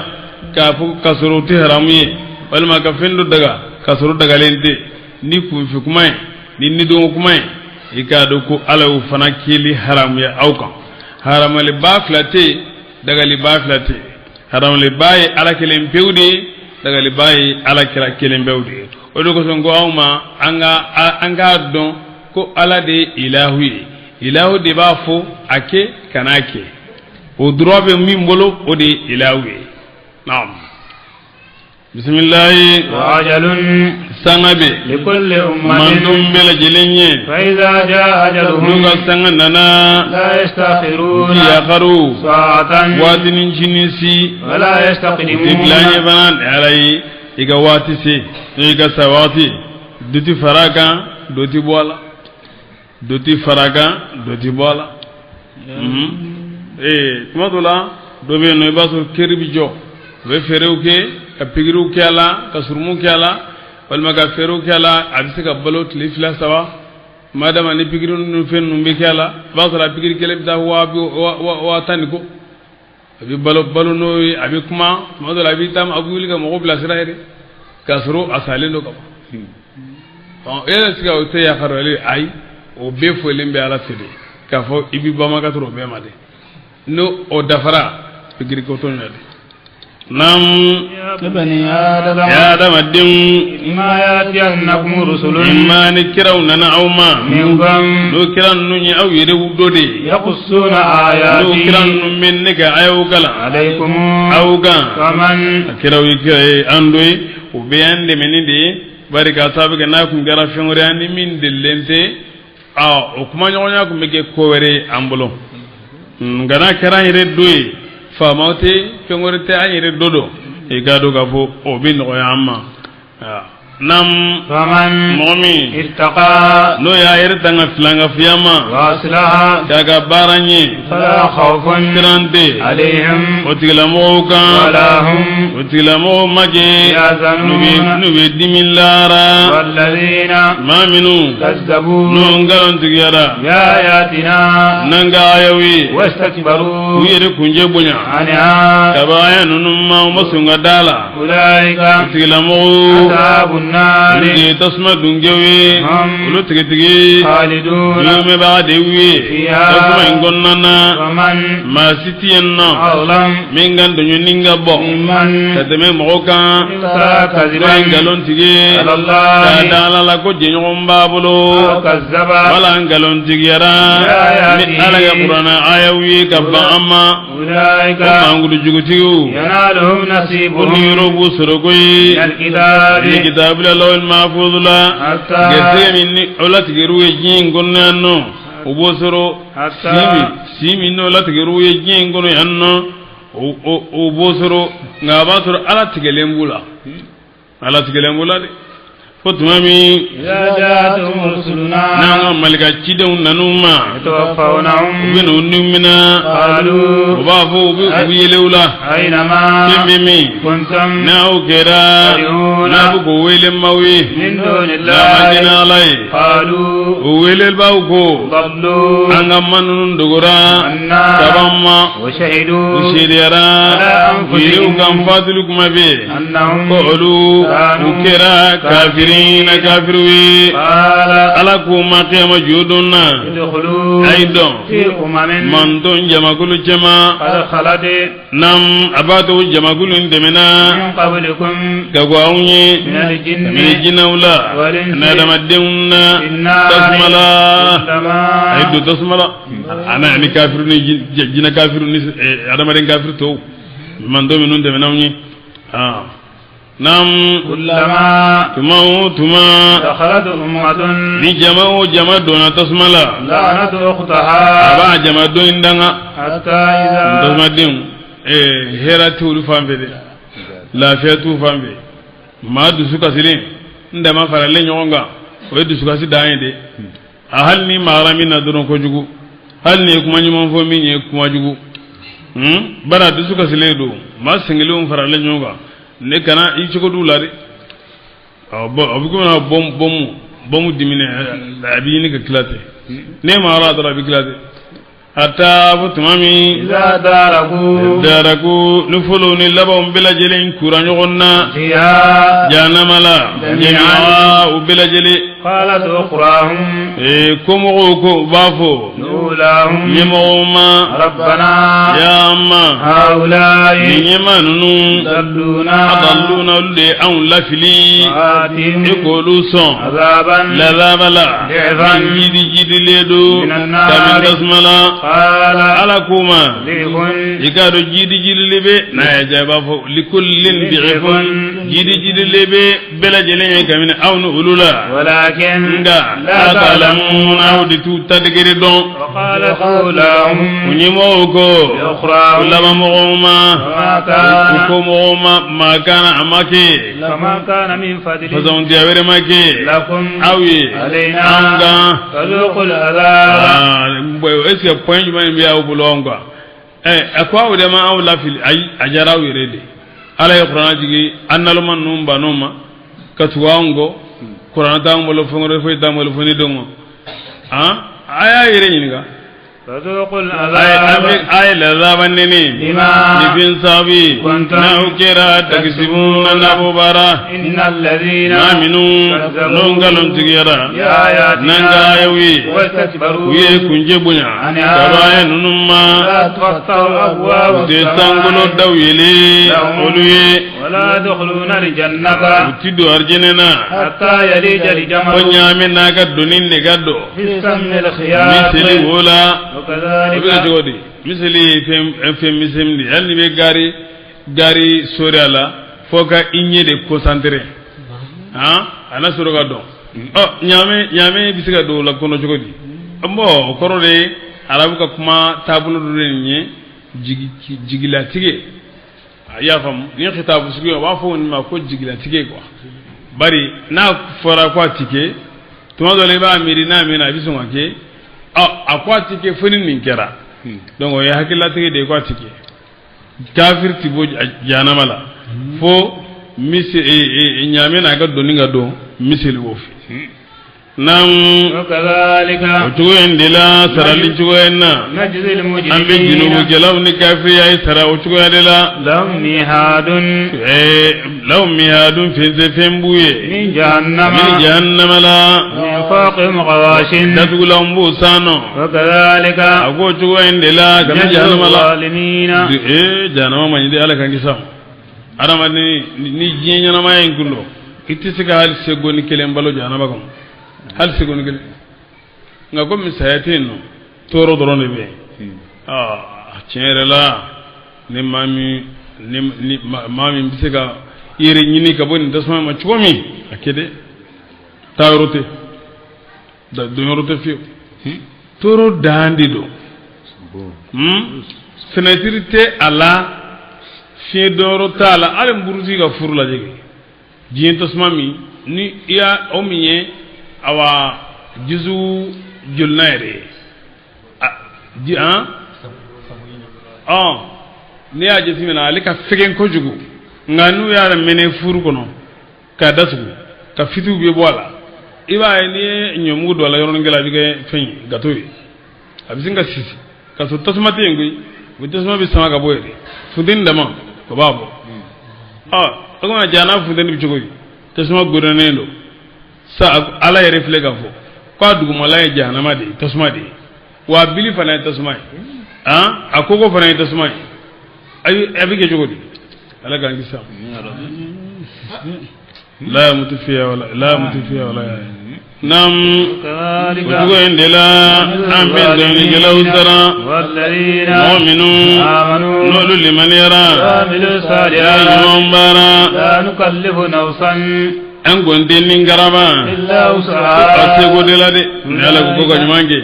k'a fɔ k'a sɔrɔ o tɛ haramu ye, walima ka fɛn dɔ daga k'a sɔrɔ dagalen tɛ, ni kunfɛ kuma ye, ni nidɔn kuma ye, i k'a dɔn ko ala y'o fana keli haramuya aw kan. Haramuyalibaa fila tɛ yen, dagalibaa fila tɛ yen. Haramuyalibaa ye ala kelen pewu de ye, dagalibaa ye ala kira kelen pewu de ye. O de kosɔn ko aw ma an k'a dɔn ko ala de ye ilahu ye. Ilahu de b'a fɔ a kɛ kan'a kɛ, o droit bɛ min bolo, o de ye ilahu ye. Naam. Bisimilahi. Wa ajalun. Sanga bɛ likulli ummatin, mantɔn bɛɛ lajɛlen ye. Fa iza jaa ajaluhum, n'u ka sanga nana, la yastakhiruna, yakaru sa'atan, waatinin sini si, wala yastaqdimuna, tɛ bila ɲɛ fana. Ala ye i ka waati se, n'o y'i ka sa waati, dɔ ti fara a kan, dɔ ti bɔ a la, dɔ ti fara a kan, dɔ ti bɔ a la. Tuma dɔ la dɔ bɛ yen nɔ, i b'a sɔrɔ keri bɛ jɔ, u bɛ fɛɛrɛw kɛ ka pikiriw kɛ a la, ka surumuw kɛ a la, walima ka fɛɛrɛw kɛ a la, a bɛ se ka balo tile 2 3, madama ni pikiri ninnu fɛn ninnu bɛ kɛ a la, i b'a sɔrɔ a pikiri kelen bɛ taa 10,000 ni kɔ. A bɛ balo n'o ye, a bɛ kuma tuma dɔ la, a bɛ taa, a bɛ wuli ka mɔgɔw bilasira yɛrɛ, k'a sɔrɔ a salen don ka ban. E yɛrɛ sigi o tɛ yakaruyali, ayi, o bɛɛ fɔlen bɛ ala fɛ de, k'a fɔ i b'i bama ka sɔrɔ o bɛɛ ma de, n'o o dafara pikiri ko t'o ɲɛ de. Naam. Bani Adama, ya adamadenw, imma ya'tiyannakum rusulun, imma ni kiraw nana aw ma, minkum, n'o kira ninnu ye aw yɛrɛ dɔ de ye, yaqussuna n'o kira ayati ninnu bɛ ne ka ayaw kalan alaykum, aw kan, faman, a kiraw ye kira ye an dɔ ye, o bɛɛ y'an dɛmɛni de ye, bari k'a sababu kɛ n'a kun kɛra fɛn wɛrɛ ye an ni min delilen tɛ, o kumaɲɔgɔnya kun bɛ kɛ ko wɛrɛ ye an bolo. Nka n'a kɛra an yɛrɛ dɔ ye, faamaw tɛ, fɛn wɛrɛ tɛ, an yɛrɛ dɔ don, i k'a dɔn k'a fɔ o bɛ nɔgɔya an ma. Naam. Faman, mɔgɔ min ittaqa, n'o y'a yɛrɛ tanga filankafoya ma, wa aslaha, k'a ka baara ɲɛ, fala khawfun siran tɛ alayhim, o tigilamɔgɔw kan, wala hum o tigilamɔgɔw ma kɛ yahzanun, n'u bɛ dimi lara. Walladhina maa minnu kazzabu n'u nkalon tigiyara bi ayatina, n'an ka ayaw ye, wastakbaru u yɛrɛ kunjɛ bonya anha, ka bɔ aya ninnu ma, u ma sɔn ka da la. Ulaika o tigilamɔgɔw ashabun olu de nari ye tasuma dunkew ye, hum olu tigitigi khalidun yomɛbaga de y'u ye fiha, tasuma in kɔnɔna na. Faman Maa si tɛ yen nɔ azlam min ka dɔɲɔni ka bɔ mimman ka tɛmɛ mɔgɔ kan iftara n'o ye kadhiban nkalon tigɛ ala k'a Allahi da ala la ko jɛɲɔgɔn b'a bolo, aw kazzaba wala nkalon tigiyara ni ala ka kuranna ayaw ye ka ban an ma, o ulaika mankutu jugutigiw yanaluhum ko nasibuhum niyɔrɔ b'u sɔrɔ koyi min alkitabi ni kitabu la lawhil mahfuz la, hatta garisɛgɛ min ni o latigɛr'u ye diɲɛ in kɔnɔ yan nɔ, o b'o sɔrɔ. Hatta si min n'o latigɛr'u ye diɲɛ in kɔnɔ yan nɔ, o b'o sɔrɔ, nka a b'a sɔrɔ ala tigɛlen b'u la, ala tigɛlen b'u la dɛ, fo tuma min idha ja'atuhum rusuluna n'an ka malika cidenw nan'u ma, u yatawaffawnahum bɛ n'u ni minɛ, qalu u b'a fɔ u bɛ yɛlɛ u la, ayna ma fɛn bɛ min kuntum n'aw kɛra n'a bɛ k'o wele maaw ye min duni n'a ma llahi jɛnɛ ala ye, qalu o welebaw ko dallu an ka ma ninnu dogora anna kaban ma, wa shahidu u seereyara u yɛrɛw kan fatuli kuma bɛ yen annahum ko olu u kɛra kafirina kafiriw ye. qala Ala k'u ma kiyama jodon na, idkhulu a ye dɔn fi umamin mantɔn jamakulu cɛma qad khalat nam, a b'a to jamakulu in dɛmɛna min qablikum ka bɔ anw ye min aljinni kabini jinɛw la wal-insi ani adamadenw na fin-nari tasuma la, kullama a ye don tasuma la, ana ani kafiru ni jinɛ kafiru ni adamaden kafiru tɔw mantɔn minnu dɛmɛna anw ye. Nam. Kullama tuma o tuma dakhalat ummatun ni jama o jama donna tasuma la, la'anat a ukhtaha b'a jama dɔ in danga. Hatta idha tasumadenw hɛrɛ t'olu fan fɛ dɛ, lafiya t'u fan fɛ, maa dusu kasilen n dama faralen ɲɔgɔn kan, o ye dusukasi dan ye dɛ. A hali ni magara min na dɔrɔn kojugu, hali ni ye kuma ɲuman fɔ min ye kuma jugu, bara dusu kasilen don, maa sɛgɛnlenw faralen ɲɔgɔn kan, ne kana i cogo d'u la dɛ. A bɛ komi bɔmu diminen, a bɛ ɲini ka tila ten. Ne magara dɔrɔn a bɛ tila ten. Hatta fo tuma min daraku ni fɔlɔw ni labanw bɛɛ lajɛlen kura ɲɔgɔn na jahanama la jami'a u bɛɛ lajɛlen. Komɔgɔw ko u b'a fɔ ɲɛmɔgɔw ma, ya ma nin ɲɛmaa ninnu adalluna, olu de ye anw lafili, e k'olu sɔn lazaba la jidi jidilen don kabini tasuma la. Ala k'u ma i k'a dɔn jidi jidili bɛ n'a y'a diya i b'a fɔ likullin di'fun, jidi jidili bɛ bɛɛ lajɛlen ye kabini aw ni olu la, nka la ta'lamuna, aw de t'u ta degere dɔn. U ɲɛmɔgɔw ko u labanmɔgɔw ma, u ko mɔgɔw ma, maa kana a ma kɛ fasɔntiya wɛrɛ ma kɛ aw ye an kan. Est-ce que point jumɛn bɛ aw bolo anw kan? A ko aw de ma aw lafili, ayi, a diyara aw yɛrɛ de. Ala ye kuranɛ jigin an naloma ninnu bann'o ma ka tugu anw kɔ, kuranɛ t'an bolo, fɛn wɛrɛ foyi t'an bolo fo ni denw a y'a yɛrɛ ɲininka. A ye lazaba nɛnɛ ni fɛn sababu n'aw kɛra takisibuna n'aw baara maa minnu n'o nkalontigiyara n'an ka ayaw ye, u ye kunjɛ bonya ka bɔ aya ninnu ma, u tɛ sankolo daw yɛlɛ olu ye, u ti don arijinɛ na fo ɲaamɛ n'a ka doni de ka don miseli wo la. O bɛ kɛ cogo di? Miseli ye fɛn misɛnnin de ye, hali n'i bɛ gari sori a la fo ka i ɲɛ de concentré, a na sɔrɔ ka dɔn. Ɔ ɲaamɛ bɛ se ka don o la kɔnɔ cogo di? Bon, o kɔrɔ de ye arabu ka kuma taabolo dɔ de nin ye, jigilatigɛ. A y'a faamu, ni kitabu sugu ye, u b'a fɔ nin ma ko jigilatigɛ quoi. Bari n'a fɔra ko a ti kɛ, tuma dɔ la i b'a miiri n'a mɛnna a bɛ sɔn ka kɛ. A ko a ti kɛ fo ni nin kɛra. Donc o ye hakililatigɛ de ye ko a ti kɛ. Kafiri ti bɔ jahanama la fo ɲaamɛ n'a ka doni ka don miseli o fɛ. Naam, o cogo in de la, sarali cogo in na, an bɛ junubukɛlaw ni kafiriya ye sara o cogoya de la. Lahum mihadun, fɛn b'u ye min jahannama la, datugulanw b'u san nɔ. A k'o cogo in de la ka bɛ jahanama la. Jahanama man ɲi dɛ, Ala k'an kisi a ma. Adamaden ni diɲɛ ɲɛnamaya in kun don, i tɛ se ka hali sekondi kelen balo jahanama kɔnɔ, hali sekondi kelen. Nka komi saya tɛ yen nɔ, tɔɔrɔ dɔrɔn de bɛ yen. Tiɲɛ yɛrɛ la, ni maa min bɛ se ka i yɛrɛ ɲini ka bɔ nin tasuma ma cogo min, a kɛ dɛ. Taa yɔrɔ tɛ, don yɔrɔ tɛ fiyewu. Tɔɔrɔ dan de don. Fenêtre tɛ a la, fiɲɛ dɔnyɔrɔ t'a la. Hali nbuurutigi ka furu lajɛ kɛ, diɲɛ tasuma min ni i y'a o min ye, awa jisu jolina yɛrɛ ye, n'i y'a jateminɛ ale ka fɛgɛn kojugu. Nka n'u y'a mɛnɛ furu kɔnɔ k'a datugu ka fitiw bɛ bɔ a la, i b'a ye n'i ye ɲɔmugu don a la yɔrɔnin kelen, a bɛ kɛ fɛn ye, gato ye, a bɛ sin ka sisi ka sɔrɔ tasuma tɛ yen koyi. O tasuma bɛ sama ka bɔ yen, funteni dama o b'a bɔ. O kuma jahanama funteni bɛ cogo di? Tasuma godɔnnen don sa. Ala yɛrɛ filɛ k'a fɔ k'a dugumala ye jahanama de ye, tasuma de ye, wa a bili fana ye tasuma ye, a koko fana ye tasuma ye. A bɛ kɛ cogo di? Ala k'an kisi a ma. La yamutu fiha wala la yamutu fiha wala yahya. Naam, o cogo in de la an bɛ dɔnnikɛlaw sara, mɔgɔ minnu n'olu limaniyara, ɲuman baara. An kɔni tɛ nin karaba a seko de la dɛ. Ni Ala ko ka ɲuman kɛ,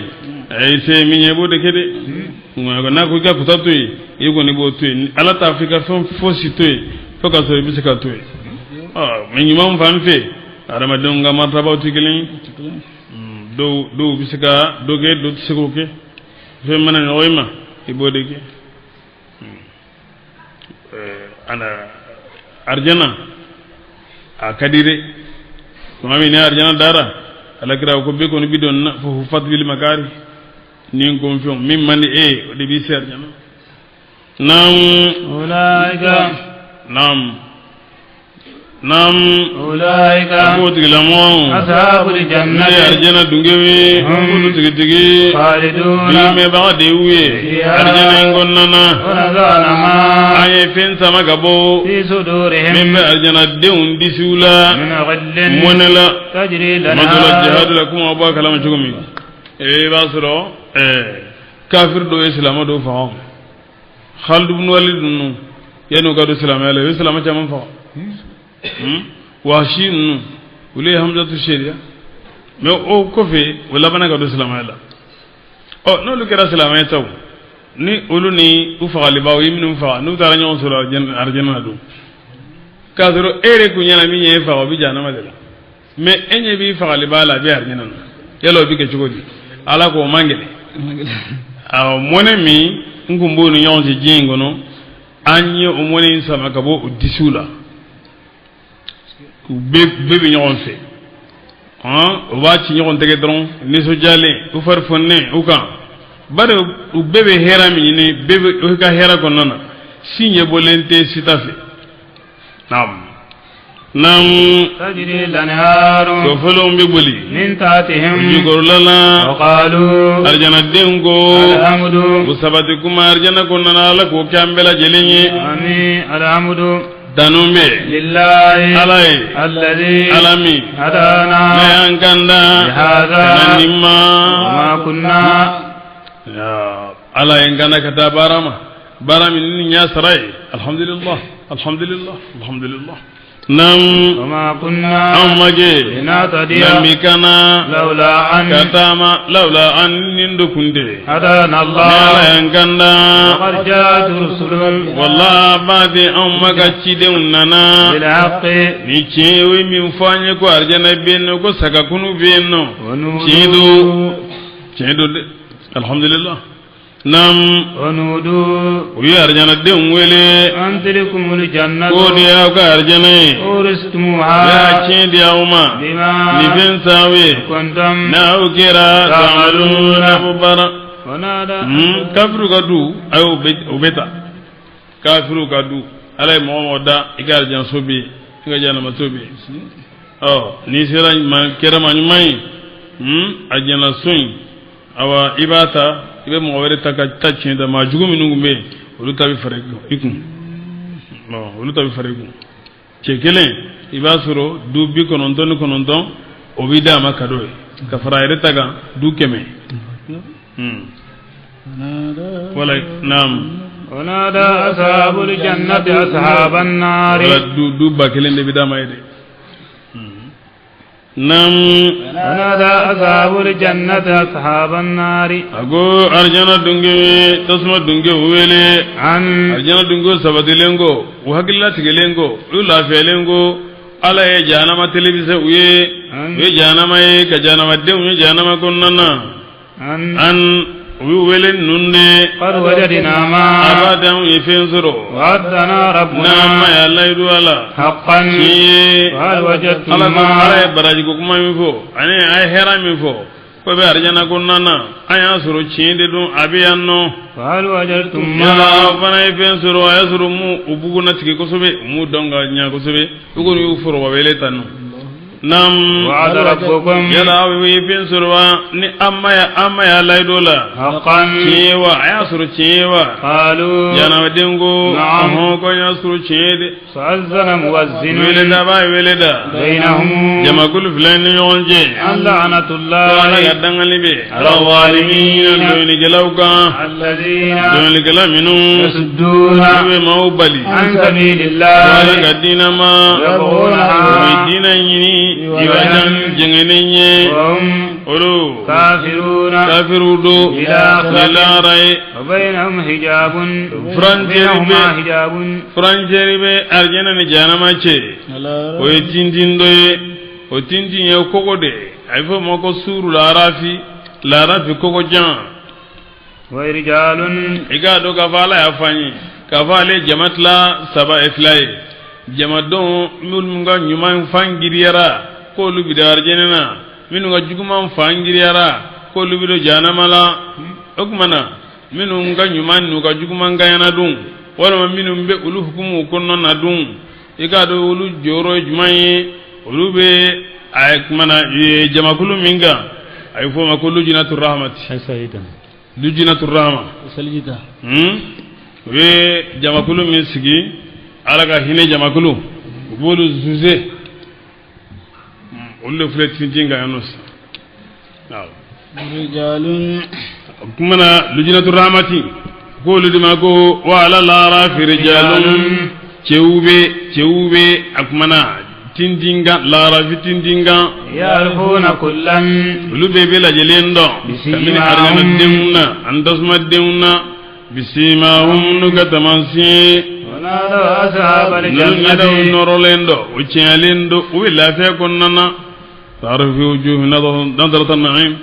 a ye se min ye, i b'o de kɛ dɛ. Nka n'a ko i ka kuta to yen, i kɔni b'o to yen. Ala t'a fɔ i ka fɛn fosi to yen fo ka sɔrɔ i bɛ se ka to yen. Mɛ ɲuman fan fɛ, adamadenw ka martabaw tɛ kelen ye. Dɔw bɛ se ka dɔ kɛ, dɔw tɛ se k'o kɛ. Fɛn mana nɔgɔ i ma, i b'o de kɛ. Ana arijana a ka di dɛ. Tuma min ni arijana dara, alakira ko bɛɛ kɔni bi don na fo hufat bil makari ni kɔnfɛnw min man di e ye, o de b'i se arijana. Naam. Ulaika. Naam. Naam. Ulaika. Ko tigilamɔgɔw. Ashabul jannati. Ne arijana dungew ye. Olu tigitigi. Khaliduna. Duumɛbaga de y'u ye. Arijana in kɔnɔna na. Wa naza'na ma. An ye fɛn sama ka bɔ. Fi sudurihim. Min bɛ arijanadenw disiw la. Min ghillin. Mɔnɛ la. Tajri Tuma dɔ la jihadu la, komi aw b'a kalama cogo min. I b'a sɔrɔ kafiri dɔw ye silamɛ dɔw faga. Khalid ibn Walid ninnu, yanni u ka don silamɛya la, u ye silamɛ caman faga. Wahsi ninnu, olu ye Hamzatu seereya, mais o kɔfɛ o labanna ka don silamɛya la. Ɔ, n'olu kɛra silamɛ taw ni olu ni u fagalibaaw ye minnu faga, n'u taara ɲɔgɔn sɔrɔ arijana la don, k'a sɔrɔ e yɛrɛ kun ɲɛna min ye e faga, o bɛ jahanama de la, mais e ɲɛ b'i fagalibaa la, a bɛ arijana na. Yala o bɛ kɛ cogo di? Ala k'o man gɛlɛn. Awɔ, mɔnɛ min n kun b'o ni ɲɔgɔn cɛ diɲɛ in kɔnɔ, an ye o mɔnɛ in sama ka bɔ o disiw la. U bɛɛ bɛ ɲɔgɔn fɛ, u b'a ci ɲɔgɔn tɛgɛ dɔrɔn, nisɔndiyalen, u fari foninen u kan, bari u bɛɛ bɛ hɛrɛ min ɲini, bɛɛ bɛ u ka hɛrɛ kɔnɔna na, si ɲɛbɔlen tɛ si ta fɛ. Naam. Naam. Tajri lanharu. Kɔfɔlɔnw bɛ boli. Min tahtihim. Jukɔrɔla la. Wa qalu. Arijanadenw ko. Alhamdu. U sabati kuma arijana kɔnɔna na, Ala k'o kɛ an bɛɛ lajɛlen ye. Ami alhamdu. Danu bɛ. Lillahi. Ala ye. Alladhi. Ala min. Hadana. Ne y'an kanda. Lihadha. Ka na nin ma. Wa ma kunna. Ala ye n kanda ka taa baara ma. Baara min ni y'a sara ye. Alhamdulillah. Alhamdulillah. Alhamdulillah. Naam. Wa ma kunna. Anw ma kɛ. Linahtadiya. Lamikana. Lawla an. Ka taama lawla an nin dɔ kun tɛ. Hadana Allah. Ni Ala y'an kanda. Laqad ja'at rusulun. Wala baden anw ma ka cidenw nana. Bil haqqi. Ni tiɲɛ ye, o ye min fɔ an ye ko arijana bɛ yen nɔ, ko sagakunu bɛ yen nɔ. Tiɲɛ don, tiɲɛ don dɛ. Alhamdulillah. Naam. Wa nudu. U ye arijanadenw wele. An tilkumul jannatu. K'o de y'aw ka arijana ye. Uristumuha. U y'a tiɲɛ di aw ma. Bima. Ni fɛn sababu ye. Kuntum. N'aw kɛra ta'maluna ko baara. Wa nada. Kafiriw ka du, a y'o o bɛ ta. Kafiriw ka du, Ala ye mɔgɔ mɔgɔ da, i ka arijanaso bɛ yen, i ka jahanamaso bɛ yen. Ɔ, n'i sera maa kɛra maa ɲuman ye, arijanaso in, awa i b'a ta, i bɛ mɔgɔ wɛrɛ ta ka ta tiɲɛ ta, maa jugu minnu tun bɛ yen, olu ta bɛ fara i kun. Bon, olu ta bɛ fara i kun. Cɛ kelen, i b'a sɔrɔ du 99, o bɛ d'a ma cadeau ye, ka fara a yɛrɛ ta kan, du 100. Wala naam. Wa nada ashabul jannati ashaban nari. Wala du 1000 de bɛ d'a ma ye dɛ. Naam. Wa nada ashabul jannati ashaban nari. A ko arijana dunge tasuma dunge wele. An. Arijana dunge sabatilen ko, u hakililatigɛlen ko, u lafiyalen ko, Ala ye jahanama télévisé u ye, u ye jahanama ye ka jahanamadenw ye jahanama kɔnɔna na. An u y'u wele ninnu de. Qad wajadna ma. A b'a d'anw ye fɛn sɔrɔ. Wa'adana rabbuna. N'an ma y'a layidu a la. Haqqan. Tiɲɛ ye. Wa hal wajadtum Ala ko ma. Ala ye baraji ko kuma min fɔ ani a ye hɛrɛ min fɔ ko bɛ arijana kɔnɔna na, an y'a sɔrɔ tiɲɛ de don, a bɛ yan nɔ. Wa hal wajadtum ma. Yala aw fana ye fɛn sɔrɔ, a y'a sɔrɔ mu u bugunna tigɛ kosɛbɛ, u m'u dɔn ka ɲɛ kosɛbɛ, u kɔni y'u foroba wele tan nɔ. Naam. Wa'ada rabbukum. Yala aw ye fɛn sɔrɔ wa ni an ma y'a layidu la. Haqqan. Tiɲɛ ye wa, a y'a sɔrɔ tiɲɛ ye wa. Qalu. Jahanamaden ko. Naam. Ɔhɔn, ko an y'a sɔrɔ tiɲɛ ye dɛ. Fa'azzana mu'azzinun. Wele da b'a ye wele da. Bainahum. Jamakulu fila ni ɲɔgɔn cɛ. An la'natullahi. Ko Ala ka dangali bɛ. Ala zalimin. Dɔnnikɛlaw kan. Alladhina. Dɔnnikɛla minnu. Yasudduna. N'u bɛ maaw bali. An sabilillahi. Ko Ala ka diinɛ ma. Yabghuna. U bɛ diinɛ ɲini. Iwajan jɛngɛnen ye. Wa hum. Olu. Kafiruna. Kafiru don. Ila Ni lahara ye. Wa bainahum hijabun. Furancɛri bɛ. Bainahuma hijabun. Furancɛri bɛ arijana ni jahanama cɛ. O ye tintin dɔ ye. O tintin ye kogo de ye. a bɛ fɔ o ma ko suuru laarafi laarafi kogo jan. Wa rijalun. I k'a dɔn k'a fɔ Ala y'a fɔ an ye k'a fɔ ale jama tila saba ye fila ye, jamadenw minnu ka ɲuman fan giriyara k'olu bɛ don arijinɛ na, minnu ka juguman fan giriyara k'olu bɛ don jahanama la. O tuma na, minnu ka ɲuman n'u ka juguman gaɲana dun, walima minnu bɛ olu hukumu kɔnɔna na dun, i k'a dɔn olu jɔyɔrɔ ye jumɛn ye? Olu bɛ a tuma na jamakulu min kan, a bɛ fɔ o ma ko lujinatu rahmati, lujinatu rahma. U ye jamakulu min sigi, Ala ka hinɛ jamakulu, u b'olu zuze, olu de filɛ tintin kan yan nɔ sisan. Awɔ, o tuma na, lujinatu rahmati k'olu de ma ko wa ala laarafi rijalun, cɛw bɛ a kuma na tintin kan, laarafi tintin kan. Yarifuna kullan. Olu bɛɛ bɛ lajɛlen dɔn kabini arijanadenw na ani tasumadenw na, bisimahum, n'u ka taamasiyɛn. Ninnu ɲɛdaw nɔrɔlen don, o tiɲɛlen don, u bɛ lafiya kɔnɔna na. Ta'rifu fi wujuhihim nadrata na'im,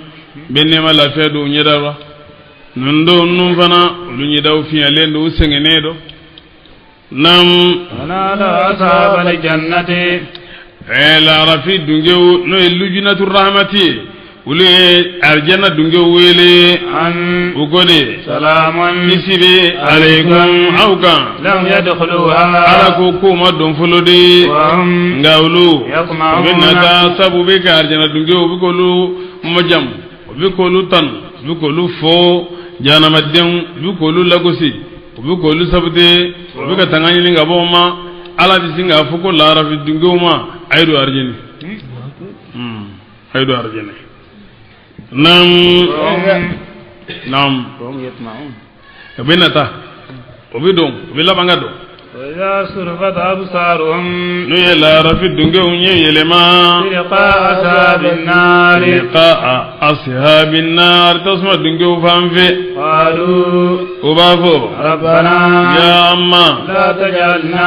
bɛ nɛɛma lafiya don u ɲɛda la. Ninnu dɔw ninnu fana, olu ɲɛdaw fiɲɛlen don, u sɛgɛnnen don. Nam. Ɛɛ, laarafi dungew, n'o ye lujinatu rahmati ye, olu ye arijana dungew wele. U ko de: kisi bɛ aleikum, aw kan. Ala ko k'o ma don fɔlɔ de, nka olu u bɛ nata, sabu u bɛ ka arijana dungew, u bɛ k'olu majamu, u bɛ k'olu tanu, u bɛ k'olu fɔ. Jahanamadenw, u bɛ k'olu lagosi, u bɛ k'olu sabute, u bɛ ka tanga ɲini ka bɔ o ma. Ala bɛ sin k'a fɔ ko laarafi dungew ma: a ye don arijinɛ, a ye don arijinɛ. Naam, naam. O bɛ nata, o bɛ don, o bɛ laban ka don. N'u ye laarafi dungew ɲɛ yɛlɛma, tilqaa ashabi naar, tasuma dungew fan fɛ, o b'a fɔ: ya amma,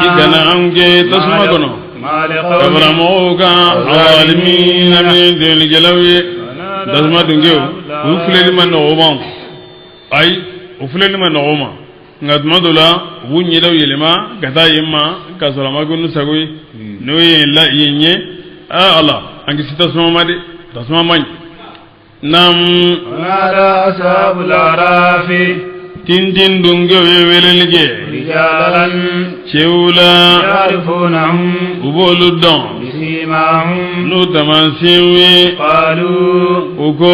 i kana an kɛ tasuma kɔnɔ ka fara mɔgɔw kan, alimina, min delikɛlaw ye. Tasuma dungew, u filɛli ma nɔgɔ o ma. Ayi, u filɛli ma nɔgɔ o ma, nka tuma dɔ la, u b'u ɲɛdaw yɛlɛma ka taa yen ma ka sɔrɔ a ma kɛ n'u sago ye. N'o ye la yen ye, aa Ala, an kisi tasuma ma dɛ, tasuma man ɲi. Naam. Tintin dungew ye weleli kɛ cɛw la, u b'olu dɔn n'u taamasiyɛnw ye. U ko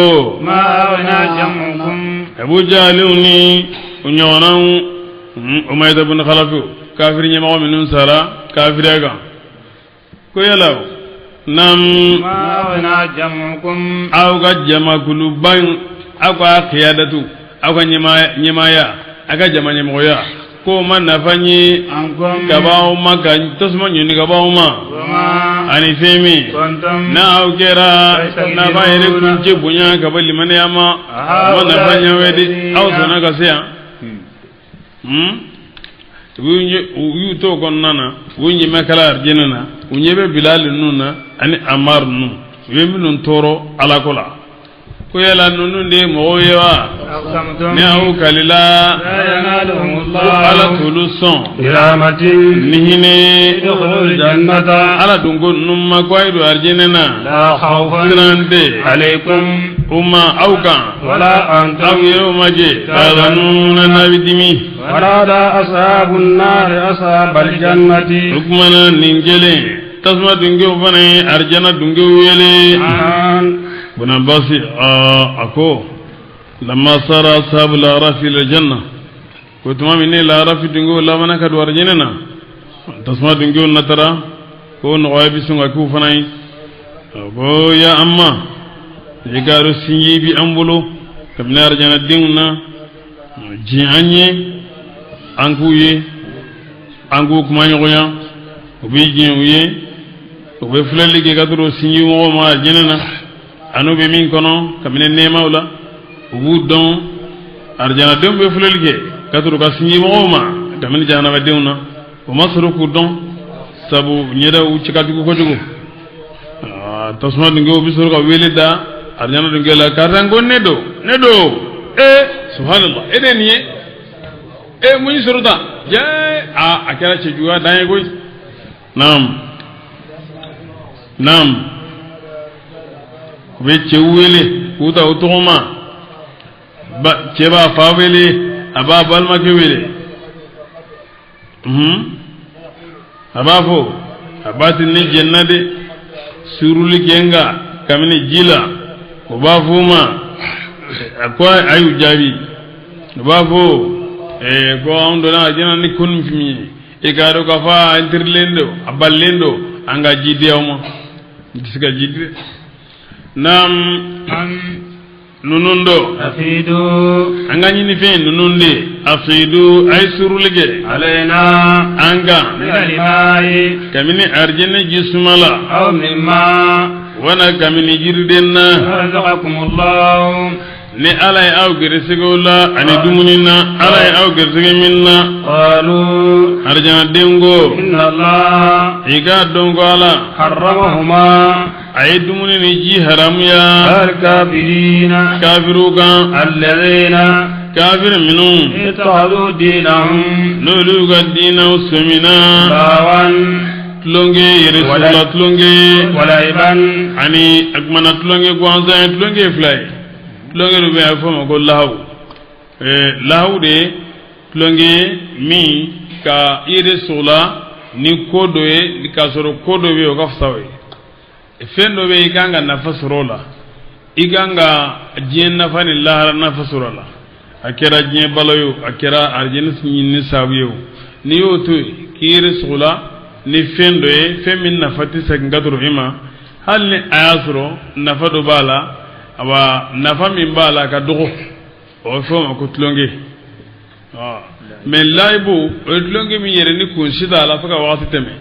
Abu Jahaliw ni u ɲɔgɔnnaw, Umayya ibn Khalafi, kafiri ɲɛmɔgɔ minnu sara kafiriya kan, ko yala, naam, aw ka jamakuluba in, aw ka qiyadatu, aw ka ɲɛmaaya, aw ka jama ɲɛmɔgɔya, k'o ma nafa ɲɛ ka b'aw ma, ka tasuma ɲini ka b'aw ma, ani fɛn min n'aw kɛra n'a b'a yɛrɛ kuncɛ bonya ka bɔ limaniya ma, o ma nafa ɲɛ wɛ de, aw sɔnna ka se yan. U y'u to o kɔnɔna na, u ɲɛ kala arijinɛ na, u ɲɛ bɛ Bilali ninnu na ani Amar ninnu, u ye minnu tɔɔrɔ Alako la, ko yala ninnu de ye mɔgɔw ye wa, ni aw kalila ko Ala t'olu sɔn ni hinɛ? Ala dun ko ninnu ma ko a ye don arijinɛ na, siran tɛ u ma aw kan, aw yɛrɛw ma jɛ tahzanuna, n'a bɛ dimi. ونادى أصحاب النار أصحاب الجنة. O kuma na, nin kelen, tasuma dunkew fana ye arijana dunkew wele. Ibn Abbas a ko: lamma sara ashabu al-arafi ila janna, ko tuma min ne laarafi dunkew labanna ka don arijinɛ na, tasuma dunkew natara ko nɔgɔya bɛ sɔn ka k'u fana ye. A ko: ya amma, i k'a dɔn sinji bi an bolo kabini arijanadenw na, diɲɛ an ye, an k'u ye, an k'u kuma ɲɔgɔnya. U bɛ diɲɛ u ye, u bɛ filɛli kɛ ka turu sinji mɔgɔw ma arijinɛ na, an'u bɛ min kɔnɔ kabini nɛɛmaw la, u b'u dɔn. Arijanadenw bɛ filɛli kɛ ka turu ka sinji mɔgɔw ma kabini jahanamadenw na, o ma sɔrɔ k'u dɔn, sabu ɲɛdaw cɛ ka jugu kojugu. A tasuma dunkew bɛ sɔrɔ ka wele da arijana dunke la, karisa, ko ne don, ne don. Ee, subhanallah, e de nin ye? E mun y'i sɔrɔ tan? Jɛ, a a kɛra cɛjuguya dan ye koyi. Naam, naam, u bɛ cɛw wele k'u ta u tɔgɔ ma. Cɛ b'a fa wele, a b'a balimakɛ wele, a b'a fɔ a b'a ti ne jɛnna de suuruli kɛ n kan kabini ji la. O b'a fɔ o ma, a ko a y'u jaabi, o b'a fɔ ko anw donna arijana ni ko nin min ye, i k'a dɔn k'a fɔ a intirilen don, a balilen don an ka ji di aw ma, n tɛ se ka ji di dɛ. Naam, ninnu don. Afidu. An ka ɲinifɛn ninnu de, afidu, a ye suuruli kɛ. Alayna. An kan. Minal-ma'i. Kabini arijinɛ ji suma la. Aw mimma. Wana kabini jiriden na. Razaqakumullahu. Ni Ala ye aw gɛrɛsɛgɛ o la ani dumuni na, Ala ye aw gɛrɛsɛgɛ min na. Qalu. Arijanaden ko. Inna Allah. I k'a dɔn ko Ala. Harramahuma. A ye dumuni ni ji haramuya. Al-kafirina. Kafiriw kan. Alladhina. Kafiri minnu. Ittakhadhu dinahum. N'olu y'u ka diinɛw sɔmina. Lawan. Tulonkɛ yɛrɛ sogola tulonkɛ. Walaiban. Ani a kumana tulonkɛ gansan ye, tulonkɛ ye fila ye. Tulonkɛ dɔ bɛ yen, a bɛ fɔ o ma ko lahawu. Lahawu de ye tulonkɛ min ka i yɛrɛ sogola ni ko dɔ ye k'a sɔrɔ ko dɔ bɛ yen, o ka fisa o ye. Fɛn dɔ bɛ yen, i kan ka nafa sɔrɔ o la, i kan ka diɲɛ nafa ni lahara nafa sɔrɔ a la, a kɛra diɲɛ balo ye o, a kɛra arijinɛ ɲinini sababu ye o, n'i y'o to yen k'i yɛrɛ sogola ni fɛn dɔ ye, fɛn min nafa tɛ segin ka dɔrɔn i ma, hali ni a y'a sɔrɔ nafa dɔ b'a la, awa, nafa min b'a la a ka dɔgɔ, o bɛ fɔ o ma ko tulonkɛ. Mais layibu, o ye tulonkɛ min yɛrɛ ni kun si t'a la fo ka wagati tɛmɛ.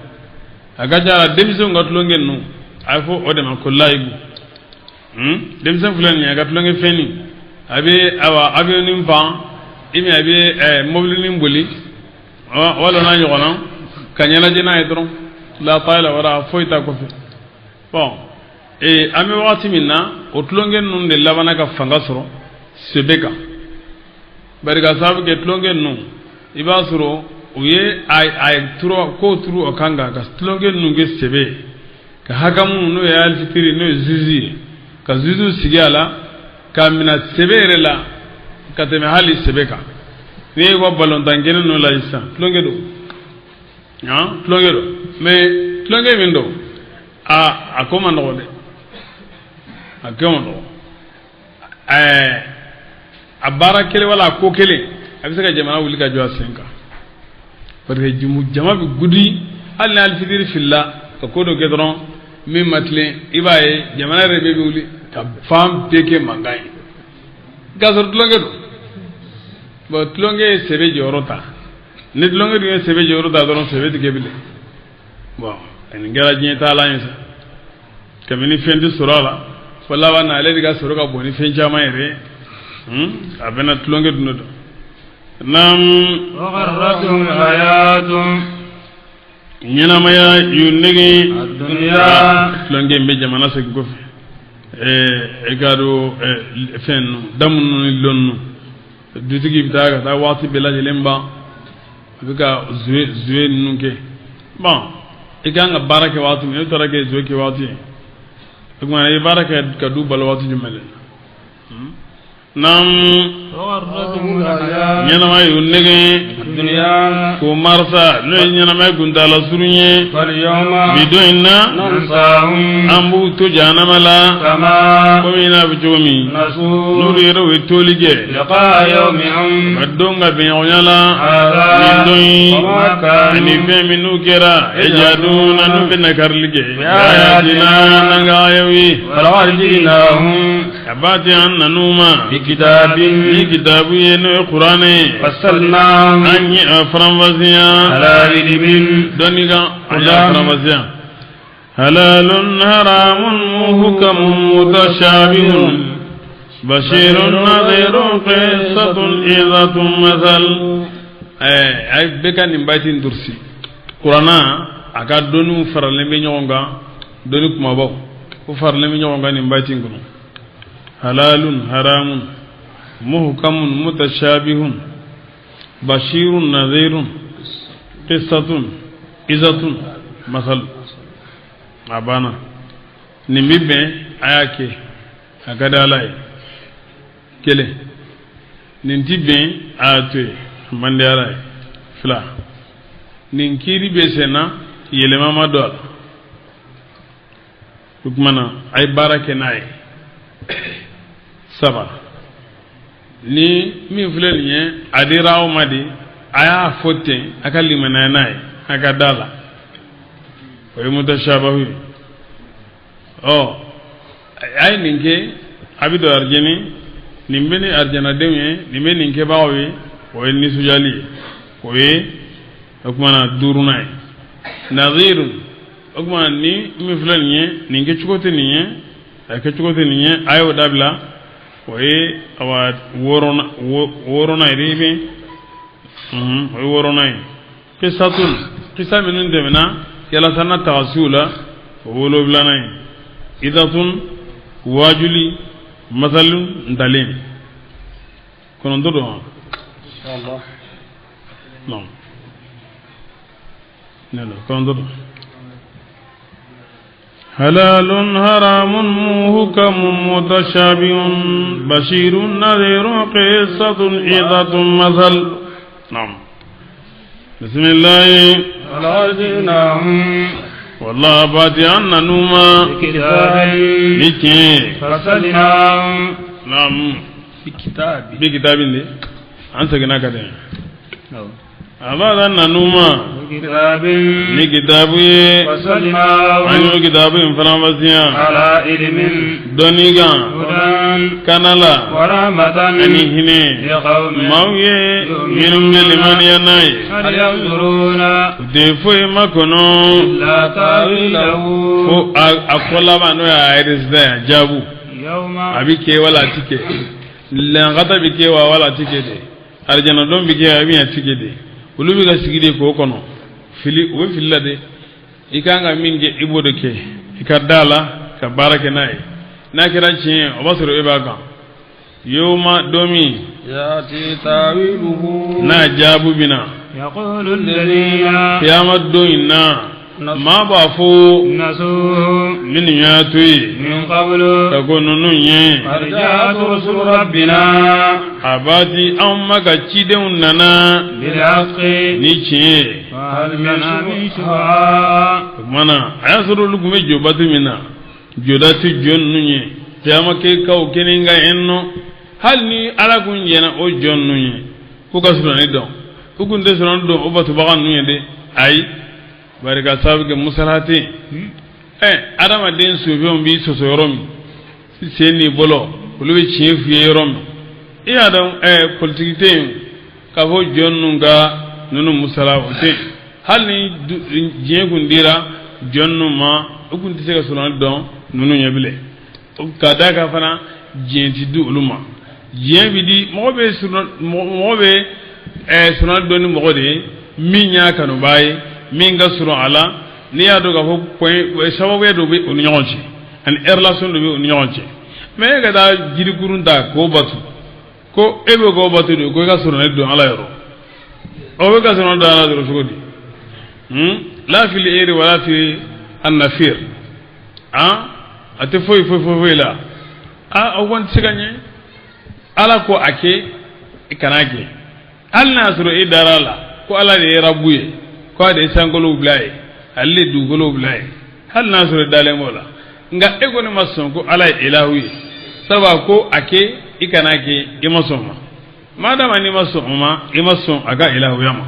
A ka ca la, denmisɛnw ka tulonkɛ ninnu, a bɛ fɔ o de ma ko layibu. Denmisɛn filɛ nin ye, a ka tulonkɛ fɛnnin, a bɛ, awa, avion nin pan i a bɛ mɔbilinin boli wala n'a ɲɔgɔnna ka ɲɛnajɛ n'a ye dɔrɔn, la taala wara foyi t'a kɔfɛ. Bon, ee, an bɛ wagati min na, o tulonkɛ ninnu de labanna ka fanga sɔrɔ sɛbɛ kan. Bari ka sababu kɛ tulonkɛ ninnu, i b'a sɔrɔ u ye a turu kow turu o kan kan ka tulonkɛ ninnu kɛ sɛbɛ ye, ka hakamu, n'o ye alifitiri, n'o ye zuzu ye, ka zuzu sigi a la k'a minɛ sɛbɛ yɛrɛ la ka tɛmɛ hali sɛbɛ kan. N'i ye ka balontan kɛnɛ ninnu lajɛ sisan, tulonkɛ don, tulonkɛ don. Mais tulonkɛ min don, a ko man nɔgɔ dɛ, a ko man nɔgɔ. A baara kelen wala a ko kelen, a bɛ se ka jamana wuli ka jɔ a sen kan, parce que jama bɛ gudi. Hali ni alifitiri filila ka ko dɔ kɛ dɔrɔn min ma tilen, i b'a ye jamana yɛrɛ bɛɛ bɛ wuli ka fan bɛɛ kɛ mankan ye k'a sɔrɔ tulonkɛ don. Bon, tulonkɛ ye sɛbɛ jɔyɔrɔ ta. Ni tulonkɛ dun ye sɛbɛ jɔyɔrɔ ta dɔrɔn, sɛbɛ tɛ kɛ bilen. Bon, nin kɛra diɲɛ taalan ye sa. Kabini fɛn tɛ sɔrɔ a la, fo laban na, ale de ka sɔrɔ ka bon ni fɛn caman yɛrɛ ye. A bɛna tulonkɛ dun don. Naam. Wa hayatu. Ɲɛnamaya y'u nege. Dunya. Tulonkɛ in bɛ jamana segin kɔfɛ. I k'a dɔn, fɛn ninnu, damu ninnu ni lon ninnu, dutigi bɛ taa ka taa waati bɛɛ lajɛlen ban, a bɛ ka jouer jouer ninnu kɛ. Bon, i kan ka baara kɛ waati min, e taara kɛ jouer kɛ waati ye, o tuma i ye baara kɛ ka du balo waati jumɛn de? Naam. Ɲɛnama y'u nege k'o marisa, n'o ye ɲɛnamaya kuntaala surun ye. Bi don in na, an b'u to jahanama la komi i n'a fɔ cogo min n'olu yɛrɛ u ye toli kɛ ka don ka bɛn ɲɔgɔnya la nin don in ani fɛn min n'u kɛra yajhaduna, n'u bɛ nakarili kɛ, ayatina, n'an ka ayaw ye. A b'a ten, an nan'u ma ni kitabu ye, n'o ye kuranɛ ye, an ye a faranfasiya dɔnni kan, an y'a faranfasiya. Halalun haramun muhkamun mutashabihun bashirun nadhirun qissatun izatun masal. A bɛ ka nin baiti in durusi. Kuranna a ka dɔnniw faralen bɛ ɲɔgɔn kan, dɔnni kumabaw. O faralen bɛ ɲɔgɔn kan nin baiti in kɔnɔ. Halalun, haramun, muhkamun, mutashabihun, bashirun, nadhirun, qissatun, izatun, masal. A banna. Nin bɛ bɛn, a y'a kɛ, a ka di Ala ye. Kelen. Nin ti bɛn, a y'a to yen, a man di Ala ye. Fila. Nin kiiri bɛ sen na, yɛlɛma ma don a la. O tuma na a ye baara kɛ n'a ye. Saba. Ni min filɛ nin ye, a dira aw ma de, a y'a fɔ ten, a ka limaniya n'a ye, a ka da la. O ye mutashabahu ye. Ɔ, a ye nin kɛ, a bɛ don arijɛnɛ, nin bɛ ni arijɛnɛdenw ye, nin bɛ nin kɛbagaw ye, o ye nisɔndiyali ye. O ye o tuma na duurunan ye. Nadhirun, o tuma ni min filɛ nin ye, nin kɛcogo tɛ nin ye, a kɛcogo tɛ nin ye, a y'o dabila. O ye awa wɔɔrɔnan ye de bɛ, o ye wɔɔrɔnan ye. Qissatun, kisa minnu tɛmɛna yalasa na tagasiw la, o wolonfilanan ye. Idatun, waajuli, masalun, ntalen. Kɔnɔntɔn don wa? Non. Ne don, kɔnɔntɔn don. حلال حرام محكم متشابه بشير نذير قصة عظة مثل. نعم. بسم الله. والله باتي أن نوما بكتاب فصلنا. نعم. بكتاب بكتاب دي أنت كنا كده. A b'a nanuma ni kitabu ye, an y'o kitabu in faranfasiya dɔnni kan, kana la ani hinɛ maaw ye minnu bɛ limaniya n'a ye. U tɛ foyi makɔnɔ fo a kɔ laban, n'o y'a résultat ye, a jaabu. A bɛ kɛ wala a ti kɛ, lankata bɛ kɛ wa wala a ti kɛ de, arijana don bɛ kɛ a bɛ a ti kɛ de. Olu bɛ ka sigi de k'o kɔnɔ fili, u bɛ fili la de. I kan ka min kɛ, i b'o de kɛ, i ka da la ka baara kɛ n'a ye. N'a kɛra tiɲɛ ye, o b'a sɔrɔ e b'a kan. Yoma don min n'a jaabu bɛ na, kiyama don in na, maa b'a fɔ minnu y'a to yen ka ko ninnu ye, a b'a di anw ma ka cidenw nana ni tiɲɛ ye. O tuma na a y'a sɔrɔ olu tun bɛ jɔbatu min na, jɔda tɛ jɔ ninnu ye kiyama kɛ kaw kelen ka yen nɔ. Hali ni Ala kun jɛna o jɔ ninnu ye k'u ka sɔrɔ dɔn, u kun tɛ sɔrɔ dɔn o batobaga ninnu ye dɛ. Ayi, bari ka sababu kɛ musala tɛ yen. Ɛ, adamaden sofɛnw b'i sɔsɔ yɔrɔ min, sen n'i bolo olu bɛ tiɲɛ f'i ye yɔrɔ min, i y'a dɔn. Ɛ, politiki tɛ yen k'a fɔ jɔn ninnu ka ninnu musala, o tɛ yen. Hali ni diɲɛ kun dira jɔn ninnu ma, u kun tɛ se ka sɔrɔ dɔn ninnu ɲɛ bilen. Ka d'a kan fana, diɲɛ ti di olu ma. Diɲɛ bi di mɔgɔ bɛ mɔgɔ bɛ sɔrɔ dɔn ni mɔgɔ de ye min y'a kanubaa ye, min ka surun a la. N'i y'a dɔn k'a fɔ point sababuya dɔ bɛ u ni ɲɔgɔn cɛ, ani relation dɔ bɛ u ni ɲɔgɔn cɛ. Mais e ka taa jirikurun ta k'o batu, ko e bɛ k'o batu de ko i ka sɔrɔ ne don Ala yɔrɔ, o bɛ ka sɔrɔ don Ala yɔrɔ cogo di? La fil iri wala fi an-nafir, a tɛ foyi foyi foyi foyi la. A, o kɔni tɛ se ka ɲɛ. Ala ko a kɛ, i kana kɛ. Hali n'a sɔrɔ e dara a la ko Ala de ye rabu ye, ko a de ye sankolow bila ye, ale de ye dugukolow bila ye, hali n'a sɔrɔ e dalen b'o la, nka e kɔni ma sɔn ko Ala ye ilahu ye, sabu ko a kɛ, i kana kɛ, i ma sɔn o ma. Madama n'i ma sɔn o ma, i ma sɔn a ka ilahuya ma.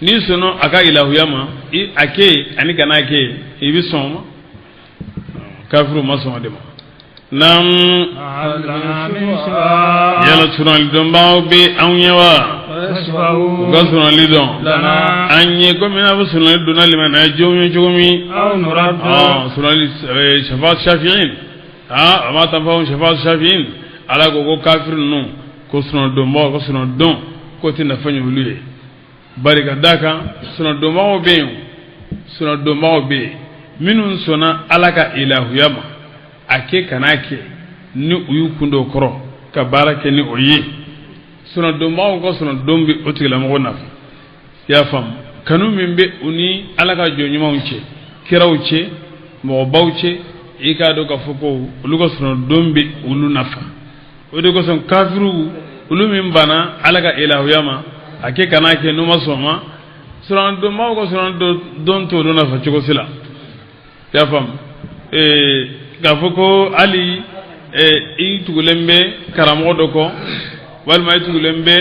N'i sɔnna a ka ilahuya ma, a kɛ ani kana kɛ, i bɛ sɔn o ma. Kafiru ma sɔn o de ma. Naam. Yala surali dɔnbagaw bɛ anw ye wa? U ka surali dɔn an ye komi n'a fɔ surali donna limaniya jɔnw ye cogo min. Surali shafa shafi'in, a ma tanfa'u shafa shafi'in. Ala ko ko kafiri ninnu ko surali dɔnbagaw ka surali dɔn k'o tɛ nafa ɲɛ olu ye. Bari ka d'a kan surali dɔnbagaw bɛ yen, surali dɔnbagaw bɛ yen minnu sɔnna Ala ka ilahuya ma. A kɛ kan'a kɛ, ni u y'u kun don o kɔrɔ ka baara kɛ ni o ye, sɔnɔdonbagaw ka sɔnɔdon bɛ o tigilamɔgɔ nafa. I y'a faamu, kanu min bɛ u ni Ala ka jɔn ɲumanw cɛ, kiraw cɛ, mɔgɔbaw cɛ, i k'a dɔn k'a fɔ ko olu ka sɔnɔdon bɛ olu nafa. O de kosɔn kafiriw, olu min banna Ala ka ilahuya ma, a kɛ kan'a kɛ, n'u ma sɔn ma, sɔnɔdonbagaw ka sɔnɔdon t'olu nafa cogo si la. I y'a faamu, k'a fɔ ko hali i tugulen bɛ karamɔgɔ dɔ kɔ, walima i tugulen bɛ,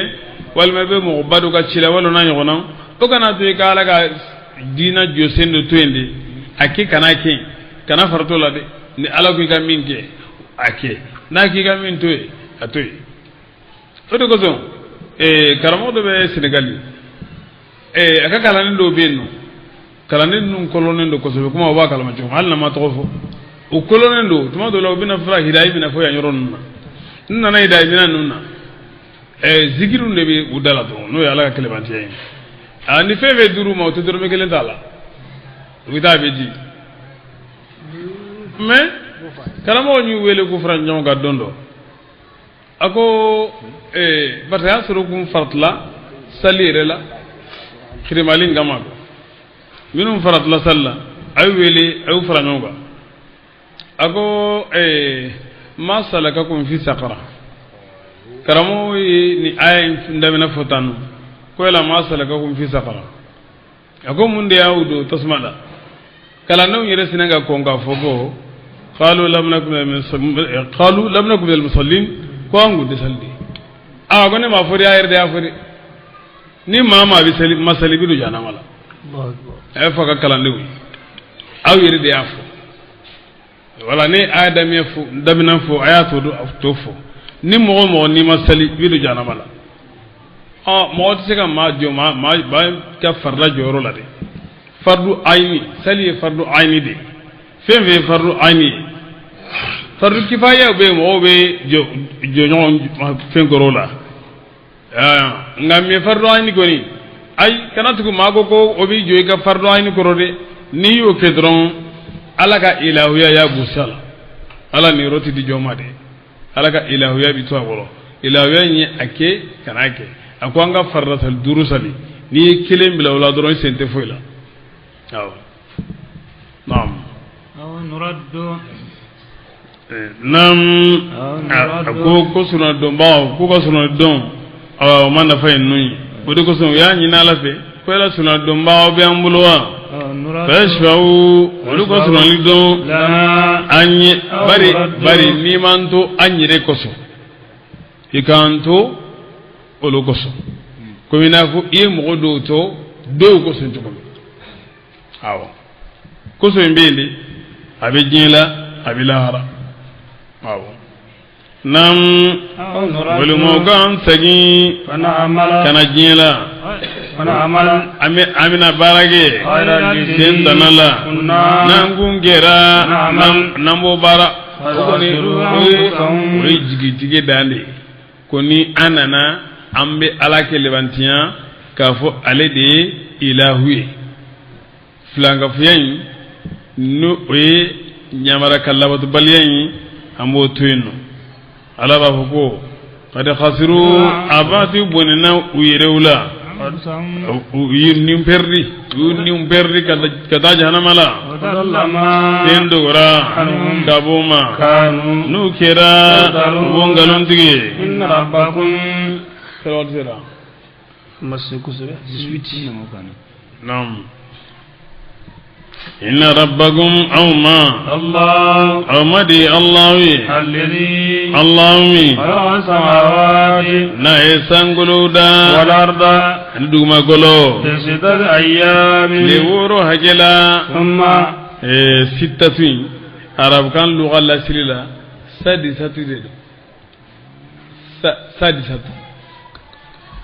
walima i bɛ mɔgɔba dɔ ka ci la, walima n'a ɲɔgɔnna, o kana to i ka Ala ka diinɛ jɔsen dɔ to yen de. A kɛ kan'a kɛ, kana faratɔ la dɛ. Ni Ala ko i ka min kɛ, a kɛ, n'a k'i ka min to yen, a to yen. O de kosɔn karamɔgɔ dɔ bɛ Senegali, a ka kalanden dɔw bɛ yen nɔ, kalanden ninnu kolonnen don kosɛbɛ. Kuma o b'a kalama cogo min, hali n'a ma tɔgɔ fɔ, u kolonnen don. Tuma dɔw la, u bɛna fura hidayi bɛna fɔ yan yɔrɔ ninnu na. N nana hidayi minɛ ninnu na, zikiriw de bɛ u da la dɔrɔn, n'o ye Ala ka kɛlɛbantiya ye. A ni fɛn fɛn dir'u ma, u tɛ dɔrɔmɛ kelen t'a la, u bɛ taa a bɛ di. Mais karamɔgɔ y'u wele k'u fara ɲɔgɔn kan don dɔ, a ko parce que a y'a sɔrɔ kun faratila sali yɛrɛ la kirimali kama, minnu faratila sali la, a y'u wele, a y'u fara ɲɔgɔn kan. A ko ma salakakum fi saqara. Karamɔgɔ ye ni aya in daminɛ fɔ tan nɔ, ko yala ma salakakum fi saqara, a ko mun de y'aw don tasuma la? Kalandenw yɛrɛ sinna ka kɔn k'a fɔ ko qalu lam naku minal musallin, ko an kun tɛ sali de. A ko ne m'a fɔ de, a yɛrɛ de y'a fɔ de. Ni maa maa bɛ sali ma sali, i bɛ don jahanama la. A y'a fɔ a ka kalandenw ye, aw yɛrɛ de y'a fɔ. Wala ne a y'a daminɛ fɔ, daminɛ fɔ, a y'a to fɔ. Ni mɔgɔ mɔgɔ n'i ma sali, i bɛ don jahanama la. Ɔ mɔgɔ tɛ se ka maa jɔ maa maa ka farila jɔyɔrɔ la dɛ. Fardu ayini, sali ye fardu ayini de ye. Fɛn fɛn ye fardu ayini ye, fardu kifaya bɛ yen, mɔgɔw bɛ jɔ jɔ ɲɔgɔn fɛn kɔrɔ la. Nka min ye fardu ayini kɔni, ayi, kana tugu maa ko ko o b'i jɔ i ka fardu ayini kɔrɔ dɛ. N'i y'o kɛ dɔrɔn, Ala ka ilahuya y'a gosi a la. Ala niyɔrɔ tɛ di jɔn ma dɛ. Ala ka ilahuya bɛ to a kɔrɔ. Ilahuya in ye a kɛ kan'a kɛ. A ko an ka farida sali duuru sali, n'i ye kelen bila o la dɔrɔn, i sen tɛ foyi la. Awɔ, naam. Naam, a ko ko sɔnɔdonbagaw k'u ka sɔnɔdon, o ma nafa ye ninnu ye. O de kosɔn u y'a ɲini Ala fɛ ko yala sɔnɔdonbagaw bɛ an bolo wa, fayashfa'u, olu ka sɔnɔli don an ye. Bari bari n'i m'an to an yɛrɛ kosɔn, i k'an to olu kosɔn, komi i n'a fɔ i ye mɔgɔ dɔw to dɔw kosɔn cogo min. Awɔ, kosɔn in bɛ yen de, a bɛ diɲɛ la, a bɛ lahara. Awɔ, naam, walima k'an segin ka na diɲɛ la, an bɛ an bɛna baara kɛ sen tana la, n'an kun kɛra n'an b'o baara. O kɔni o ye jigitige dan de ye, ko ni an nana, an bɛ Ala kɛ lebantiya k'a fɔ ale de ye ilahu ye. Filankafoya in, n'o o ye ɲamara ka labatobaliya in, an b'o to yen nɔ. Ala b'a fɔ ko qad khasiru, a baati bɔnɛna u yɛrɛw la, u ye nin pɛridi, u y'u nin pɛridi ka taa jahanama la. Fɛn dogora ka b'o ma n'u kɛra u b'o nkalontigi ye. Sera naam, inna rabbakum, aw ma aw ma di Allahu ye, Allahu min n'a ye sankolo da ani dugumakolo tile 6 hakɛ la. Sittatu in, arabukan luga lasili la, sadisatu de don, sadisatu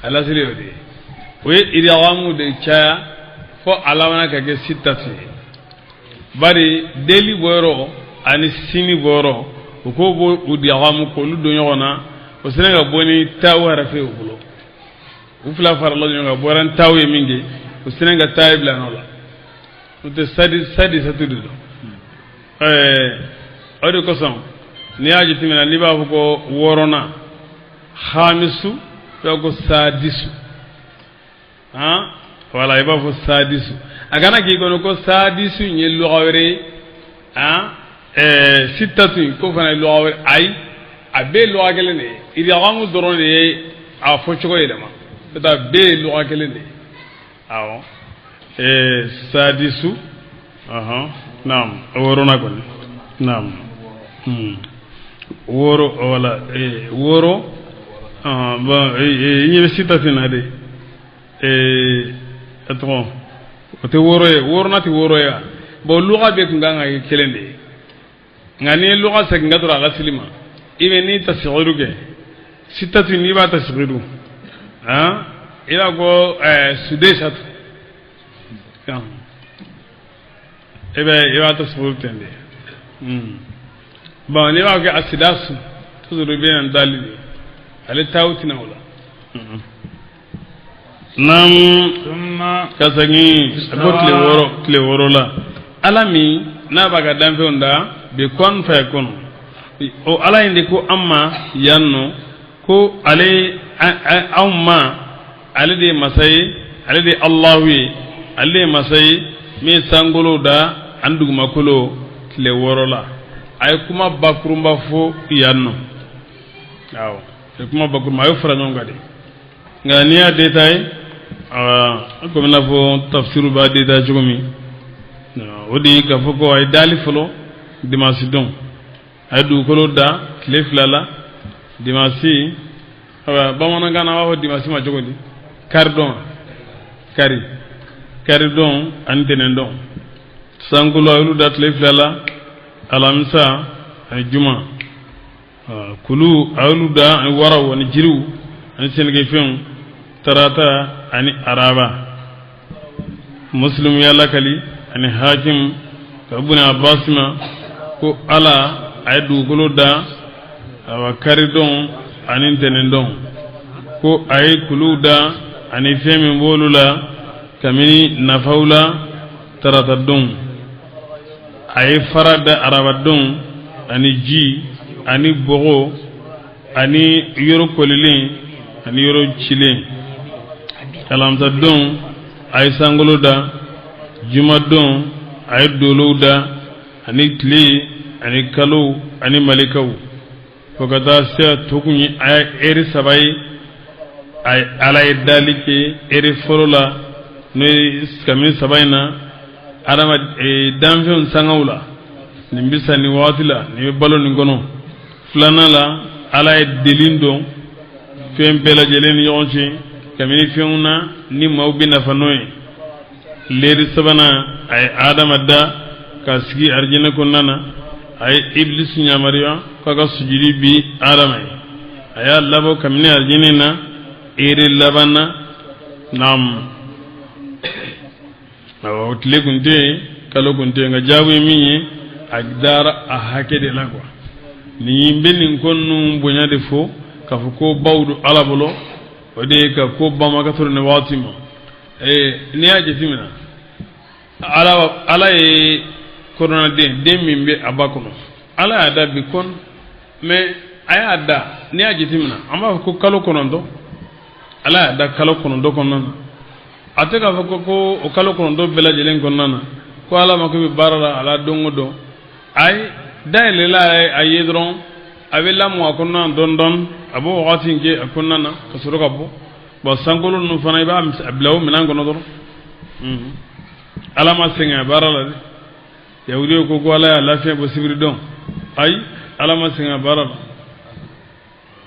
a lasili o de ye. O ye idgamu de caya fo a labanna ka kɛ sittatu ye. Bari deli bɔyɔrɔ ani sini bɔyɔrɔ, u k'o b'o idgamu k'olu don ɲɔgɔn na, o sina ka bɔ ni taw harafe u bolo. U fila farala ɲɔgɔn kan, bɔra ni taw ye min kɛ, o sina ka taa ye bila nɔ la. N'o tɛ, sadisatu de don. O de kosɔn n'i y'a jateminɛ, n'i b'a fɔ ko wɔɔrɔnan, hamisu, i b'a fɔ ko sadisu. Han, wala i b'a fɔ sadisu. A kana k'i kɔnɔ ko sadisu in ye lɔgɔ wɛrɛ ye. Han, sitatu in k'o fana ye lɔgɔ wɛrɛ. Ayi, a bɛɛ ye lɔgɔ kelen de ye. Idgamu dɔrɔn de ye a fɔcogo yɛlɛma, n'o tɛ a bɛɛ ye lɔgɔ kelen de ye. Awɔ, sadisu, ɔhɔn, naam, wɔɔrɔnan kɔni, naam, wɔɔrɔ, wala wɔɔrɔ. Bon, i ɲɛ bɛ sitatu na de. A tɔgɔ o tɛ wɔɔrɔ ye, wɔɔrɔnan tɛ wɔɔrɔ ye wa? Bon, luga bɛɛ tun kan ka kɛ kelen de ye, nka n'i ye luga segin ka dɔrɔn a lasili ma, i bɛ n'i tasigiru kɛ sitatu, n'i b'a tasigiru, han, i b'a ko sudesatu, i b'a tasigiru ten de. Bon, n'i b'a kɛ asidasu, toujours i bɛ na dali de, ale taw tɛna o la. Naam. Ka segin a ko tile 6, tile 6 la, Ala min n'a b'a ka danfɛnw da bi kun fayakun, o Ala in de ko an ma yan nɔ ko ale anw ma, ale de ye masa ye, ale de ye Alahu ye, ale de ye masa ye min ye sankolo da ani dugumakolo tile 6 la. A ye kuma bakurunba fɔ yan nɔ. Awɔ, a ye kuma bakurunba, a y'o fara ɲɔgɔn kan de. Nka n'i y'a détaillé, komi i n'a fɔ tafsiru b'a détaillé cogo min, o de ye k'a fɔ ko a ye dali fɔlɔ dimanche don, a ye dugukolo da tile 2 la, dimanche. Bamanankan na, a b'a fɔ dimanche ma cogo di? Kari don, kari, kari don ani tɛnɛn don. Sankolo, a y'olu da tile 2 la, alamisa ani juma. Kulu, a y'olu da ani waraw ani jiriw ani sɛnɛkɛfɛnw, tarata ani araba. Muslim y'a lakali ani Hakim ka Ibn Abbas ma ko Ala a ye dugukolo da, awa, karidon ani ntɛnɛndon, ko a ye kuluw da ani fɛn min b'olu la kabini nafaw la tarata don, a ye fara da arabadon ani ji ani bɔgɔ ani yɔrɔ kolilen ani yɔrɔ cilen. Alamisadon, a ye sankolo da. Jumadon, a ye dolow da ani tile ani kalo ani malikaw, fo ka taa se a to kun ye a ye eri 3 ye. A ye Ala ye dali kɛ eri fɔlɔ la, n'o ye kabini 3 in na, adama danfɛnw sangaw la, nin bɛ sa nin wagati la, nin bɛ balo nin kɔnɔ. Filanan la, Ala ye delin dɔn fɛn bɛɛ lajɛlen ni ɲɔgɔn cɛ kabini fɛnw na ni maaw bɛ nafa n'o ye. Leri sabanan, a ye Adama da ka sigi arijinɛ kɔnɔna na. A ye Ibilisi yamaruya k'a ka sujudi bi Adama ye. A y'a labɔ kabini arijinɛ na ere laban na. Naam, awɔ, tile kun tɛ yen, kalo kun tɛ yen, nka jaabi ye min ye, a dara a hakɛ de la quoi. Nin bɛ nin ko ninnu bonya de fɔ k'a fɔ ko baw don Ala bolo, o de ye ka ko ba ma ka sɔrɔ nin waati ma. N'i y'a jateminɛ, Ala ye kɔnɔnaden, den min bɛ a ba kɔnɔ, Ala y'a da bi kɔn, mais a y'a da, n'i y'a jateminɛ, an b'a fɔ ko kalo 9. Ala y'a da kalo 9 kɔnɔna na. A tɛ k'a fɔ ko o kalo 9 bɛɛ lajɛlen kɔnɔna na ko Ala mako bɛ baara la a la don o don. Ayi, dayɛlɛla a ye dɔrɔn, a bɛ lamɔ a kɔnɔna na dɔɔni dɔɔni, a b'o wagati in kɛ a kɔnɔna na ka sɔrɔ ka bɔ. Bon, sankolo ninnu fana, i b'a bila o minɛn kɔnɔ dɔrɔn. Ala ma sɛgɛn a baara la dɛ. Yahudiw ko Ala y'a lafiya bɔ sibiri dɔn. Ayi, Ala ma sɛgɛn a baara la.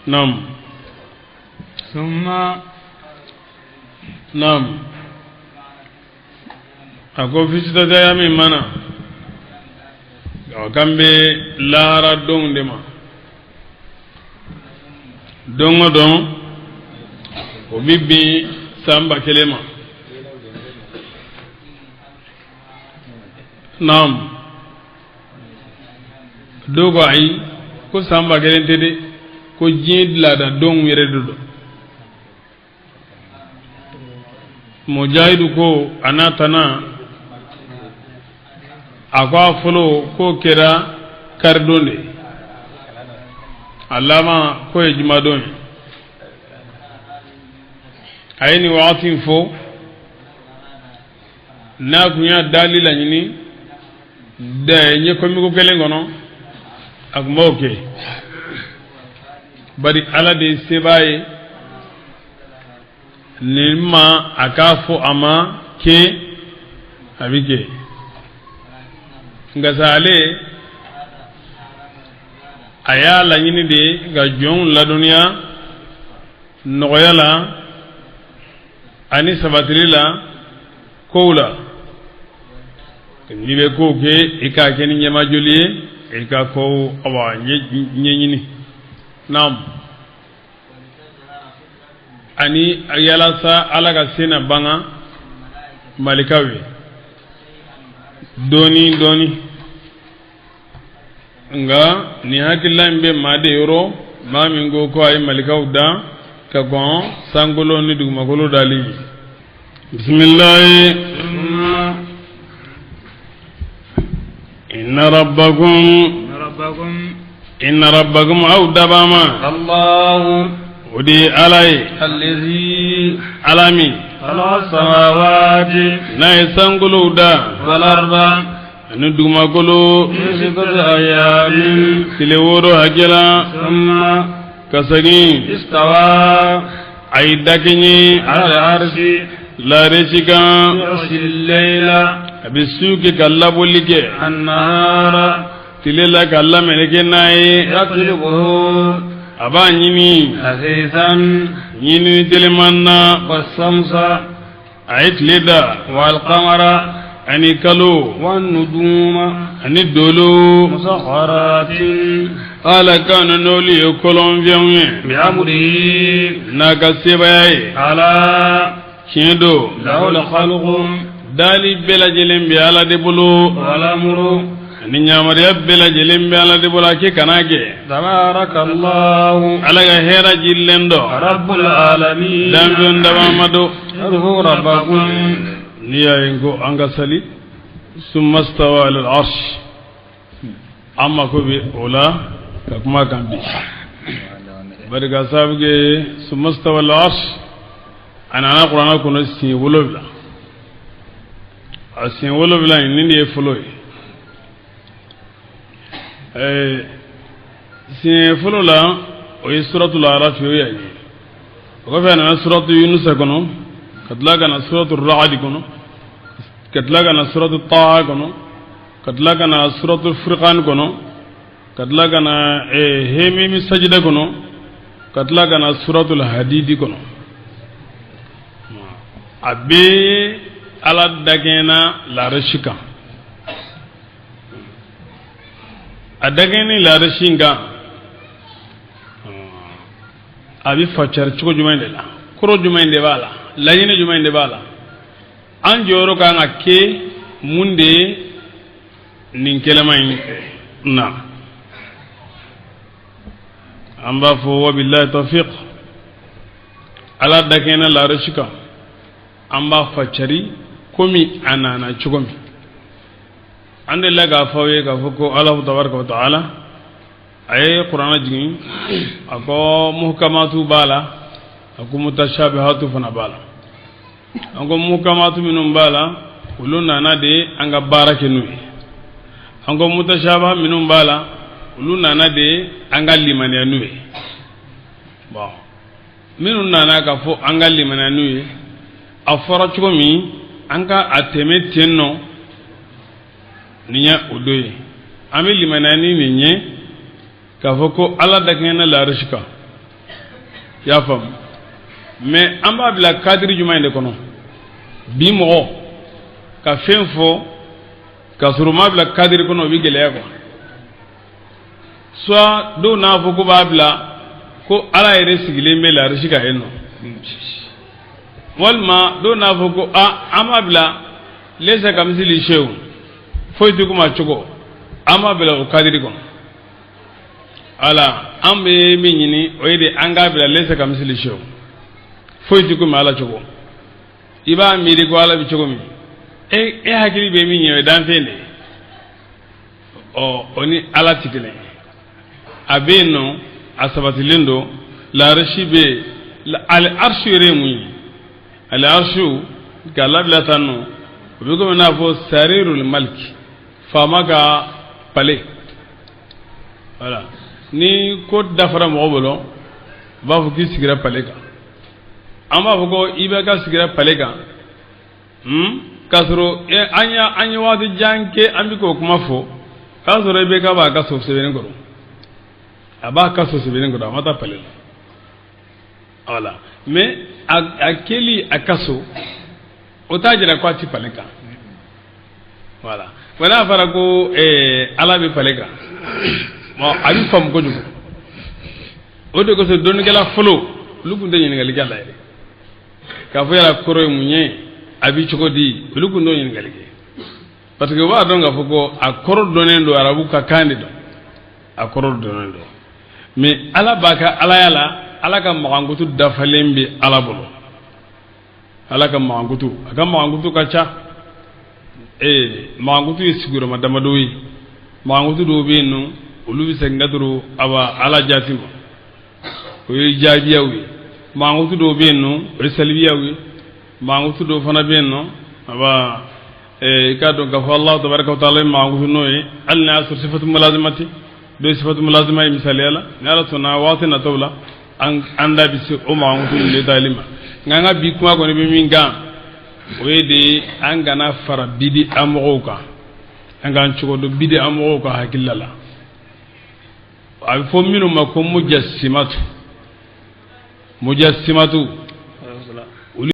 Naam. Summa. Naam, a ko fisitaya min mana o kan bɛ lahara donw de ma, don o don o bɛ bin san 1000 ma. Naam, dɔw ko ayi, ko san 1000 tɛ dɛ, ko diɲɛ laada donw yɛrɛ de don. Mujahidu ko a n'a tana, a ko a fɔlɔ k'o kɛra karidon de ye, a laban k'o ye jumadon ye. A ye nin wagati in fɔ, n'a kun y'a dali laɲini ɲɛkɔmiko kelen kɔnɔ, a kun b'o kɛ, bari Ala de ye sebaa ye. Nin ma a k'a fɔ a ma kɛ, a bɛ kɛ. Nka sa ale a y'a laɲini de ka jɔnw ladɔnniya nɔgɔya la ani sabatili la kow la. N'i bɛ kow kɛ, i k'a kɛ ni ɲɛmajoli ye, i ka kow awa ɲɛɲini. Naam, ani yalasa Ala ka se na banga malikaw ye dɔɔni dɔɔni. Nka nin hakilila in bɛ maa de yɔrɔ, maa min ko ko a ye malikaw da ka kɔn sankolo ni dugumakolo dali. Bisimilayi. Inna rabbakum, inna rabbakum, aw dabama, Allahu, o de ye Ala ye. Allazi, Ala min, khalaqa samawati, n'a ye sankolow da, wal arda, ani dugumakolo, fi sittati ayamin, tile 6 hakɛ la, thumma, ka segin, istawa, a ye dakɛɲɛ, ala al-arshi, laresi kan, yughshi al-layla, a bɛ su kɛ ka labɔli kɛ, an-nahara, tile la ka lameleke n'a ye, yatlubuhu, a b'a ɲini, hasisan, ɲinini teliman na, was-shamsa, a ye tile da, wal-qamara, ani kalo, wan-nujuma, ani dolo, musakhkharatin, Ala ka n'olu ye kɔlɔnfɛnw ye, bi-amrihi, n'a ka sebaaya ye. Ala, Tiɲɛ don, lahu al-khalqu, dali bɛɛ lajɛlen bɛ Ala de bolo, wal-amru, ani yamaruya bɛɛ lajɛlen bɛ Ala de bolo, a kɛ kana kɛ. Tabarakallahu, Ala ka hɛrɛ jirilen dɔ, rabbul alamin, danfɛn dabama don. Ud'u rabbakum. N'i y'a ye ko an ka sali, summa stawa alal arsh, an mako bɛ o la ka kuma kan bi, bari ka sababu kɛ summa stawa alal arsh, a nana kuranɛ kɔnɔ siɲɛ 7. A siɲɛ 7 in, nin de ye fɔlɔ ye. Siɲɛ fɔlɔ la, o ye suratul Araf ye, o y'a ye. O kɔfɛ, a nana suratu Yunusa kɔnɔ, ka tila ka na suratu Raadi kɔnɔ, ka tila ka na suratu Taha kɔnɔ, ka tila ka na suratu Furqan kɔnɔ, ka tila ka na Hemimi sajida kɔnɔ, ka tila ka na suratul Hadidi kɔnɔ. A bɛ Ala dagɛnna larasi kan. A dagɛnni larasi in kan, a bɛ facari cogo jumɛn de la? Kɔrɔ jumɛn de b'a la? Laɲini jumɛn de b'a la? An jɔyɔrɔ kan ka kɛ mun de ye nin kɛlɛma in na? An b'a fɔ wabilahi tawfiq. Ala dakɛnna larasi kan, an b'a facari komi a nana cogo min. An delila k'a fɔ aw ye k'a fɔ ko Ala tabaraka wa taala a ye kuranɛ jigin, a ko muhkamatu b'a la, a ko mutashabihatu fana b'a la. An ko muhkamatu minnu b'a la, olu nana de an ka baara kɛ n'u ye. An ko mutashabaha minnu b'a la, olu nana de an ka limaniya n'u ye. Bon, minnu nana k'a fɔ an ka limaniya n'u ye, a fɔra cogo min, an ka a tɛmɛ ten nɔ. Nin ye o dɔ ye. An bɛ limaniya ni nin ye k'a fɔ ko Ala dakɛɲɛna larisi kan, i y'a faamu? Mais an b'a bila cadre jumɛn de kɔnɔ? Bi mɔgɔ ka fɛn fɔ k'a sɔrɔ u m'a bila cadre kɔnɔ, o bɛ gɛlɛya quoi. Soit dɔw n'a fɔ ko b'a bila ko Ala yɛrɛ sigilen bɛ larisi kan yen nɔ, walima dɔw n'a fɔ ko a an b'a bila lesa kamisili sewu, foyi tɛ kuma cogo, an b'a bila o cadre kɔnɔ. Ala an bɛ min ɲini, o ye de an k'a bila lesa kamisili sewu, foyi tɛ komi Ala cogo. I b'a miiri ko Ala bɛ cogo min, e hakili bɛ min ɲɛ, o ye danfɛn de ye. Ɔ, o ni Ala tɛ kelen ye. A bɛ yen nɔ, a sabatilen don, larisi bɛ yen. Ali arsu yɛrɛ ye mun ye? Ali arsu k'a labila tan nɔ, o bɛ komi n'a fɔ sarirul maliki, faama ka palais. Voilà, ni ko dafara mɔgɔ bolo, u b'a fɔ k'i sigira palais kan. An b'a fɔ ko IBK sigira palais kan, k'a sɔrɔ an ye waati jan kɛ an bɛ k'o kuma fɔ, k'a sɔrɔ IBK b'a ka so sɛbɛnni kɔrɔ, a b'a ka so sɛbɛnni kɔrɔ, a ma taa palais la. Voilà, mais a kɛli a ka so, o t'a jira ko a ti palais kan. Voilà, wa n'a fɔra ko Ala bɛ palais kan, bon, a bɛ faamu kojugu. O de kosɔn dɔnnikɛla fɔlɔ, olu tun tɛ ɲininkali kɛ a la yɛrɛ, k'a fɔ yala kɔrɔ ye mun ye, a bɛ cogo di, olu tun t'o ɲininkali kɛ, parce que u b'a dɔn k'a fɔ ko a kɔrɔ dɔnnen don, arabu ka kan de don, a kɔrɔ dɔnnen don. Mais Ala b'a ka alaya la, Ala ka magankutu dafalen bɛ Ala bolo. Ala ka magankutu, a ka magankutu ka ca. Magankutu ye sigiyɔrɔma damadɔ ye. Magankutu dɔw bɛ yen nɔ, olu bɛ segin ka dɔrɔn aba Ala jaati ma, o ye jaabiyaw ye. Magankutu dɔw bɛ yen nɔ, o ye salibiyaw ye. Magankutu dɔw fana bɛ yen nɔ, aba i k'a dɔn k'a fɔ Alahu tabaraka wa taala ye magankutu n'o ye, hali n'a y'a sɔrɔ sifatu mulazimati dɔ ye sifatu mulazima ye. Misaliya la, ni Ala sɔnna, waati nataw la, an da bɛ se o magankutu ninnu détail ma. Nka an ka bi kuma kɔni bɛ min kan, o ye de an kana fara bidi an mɔgɔw kan, an k'an cogo dɔn bidi an mɔgɔw ka hakilila la. A bɛ fɔ minnu ma ko mujassimatu, mujassimatu.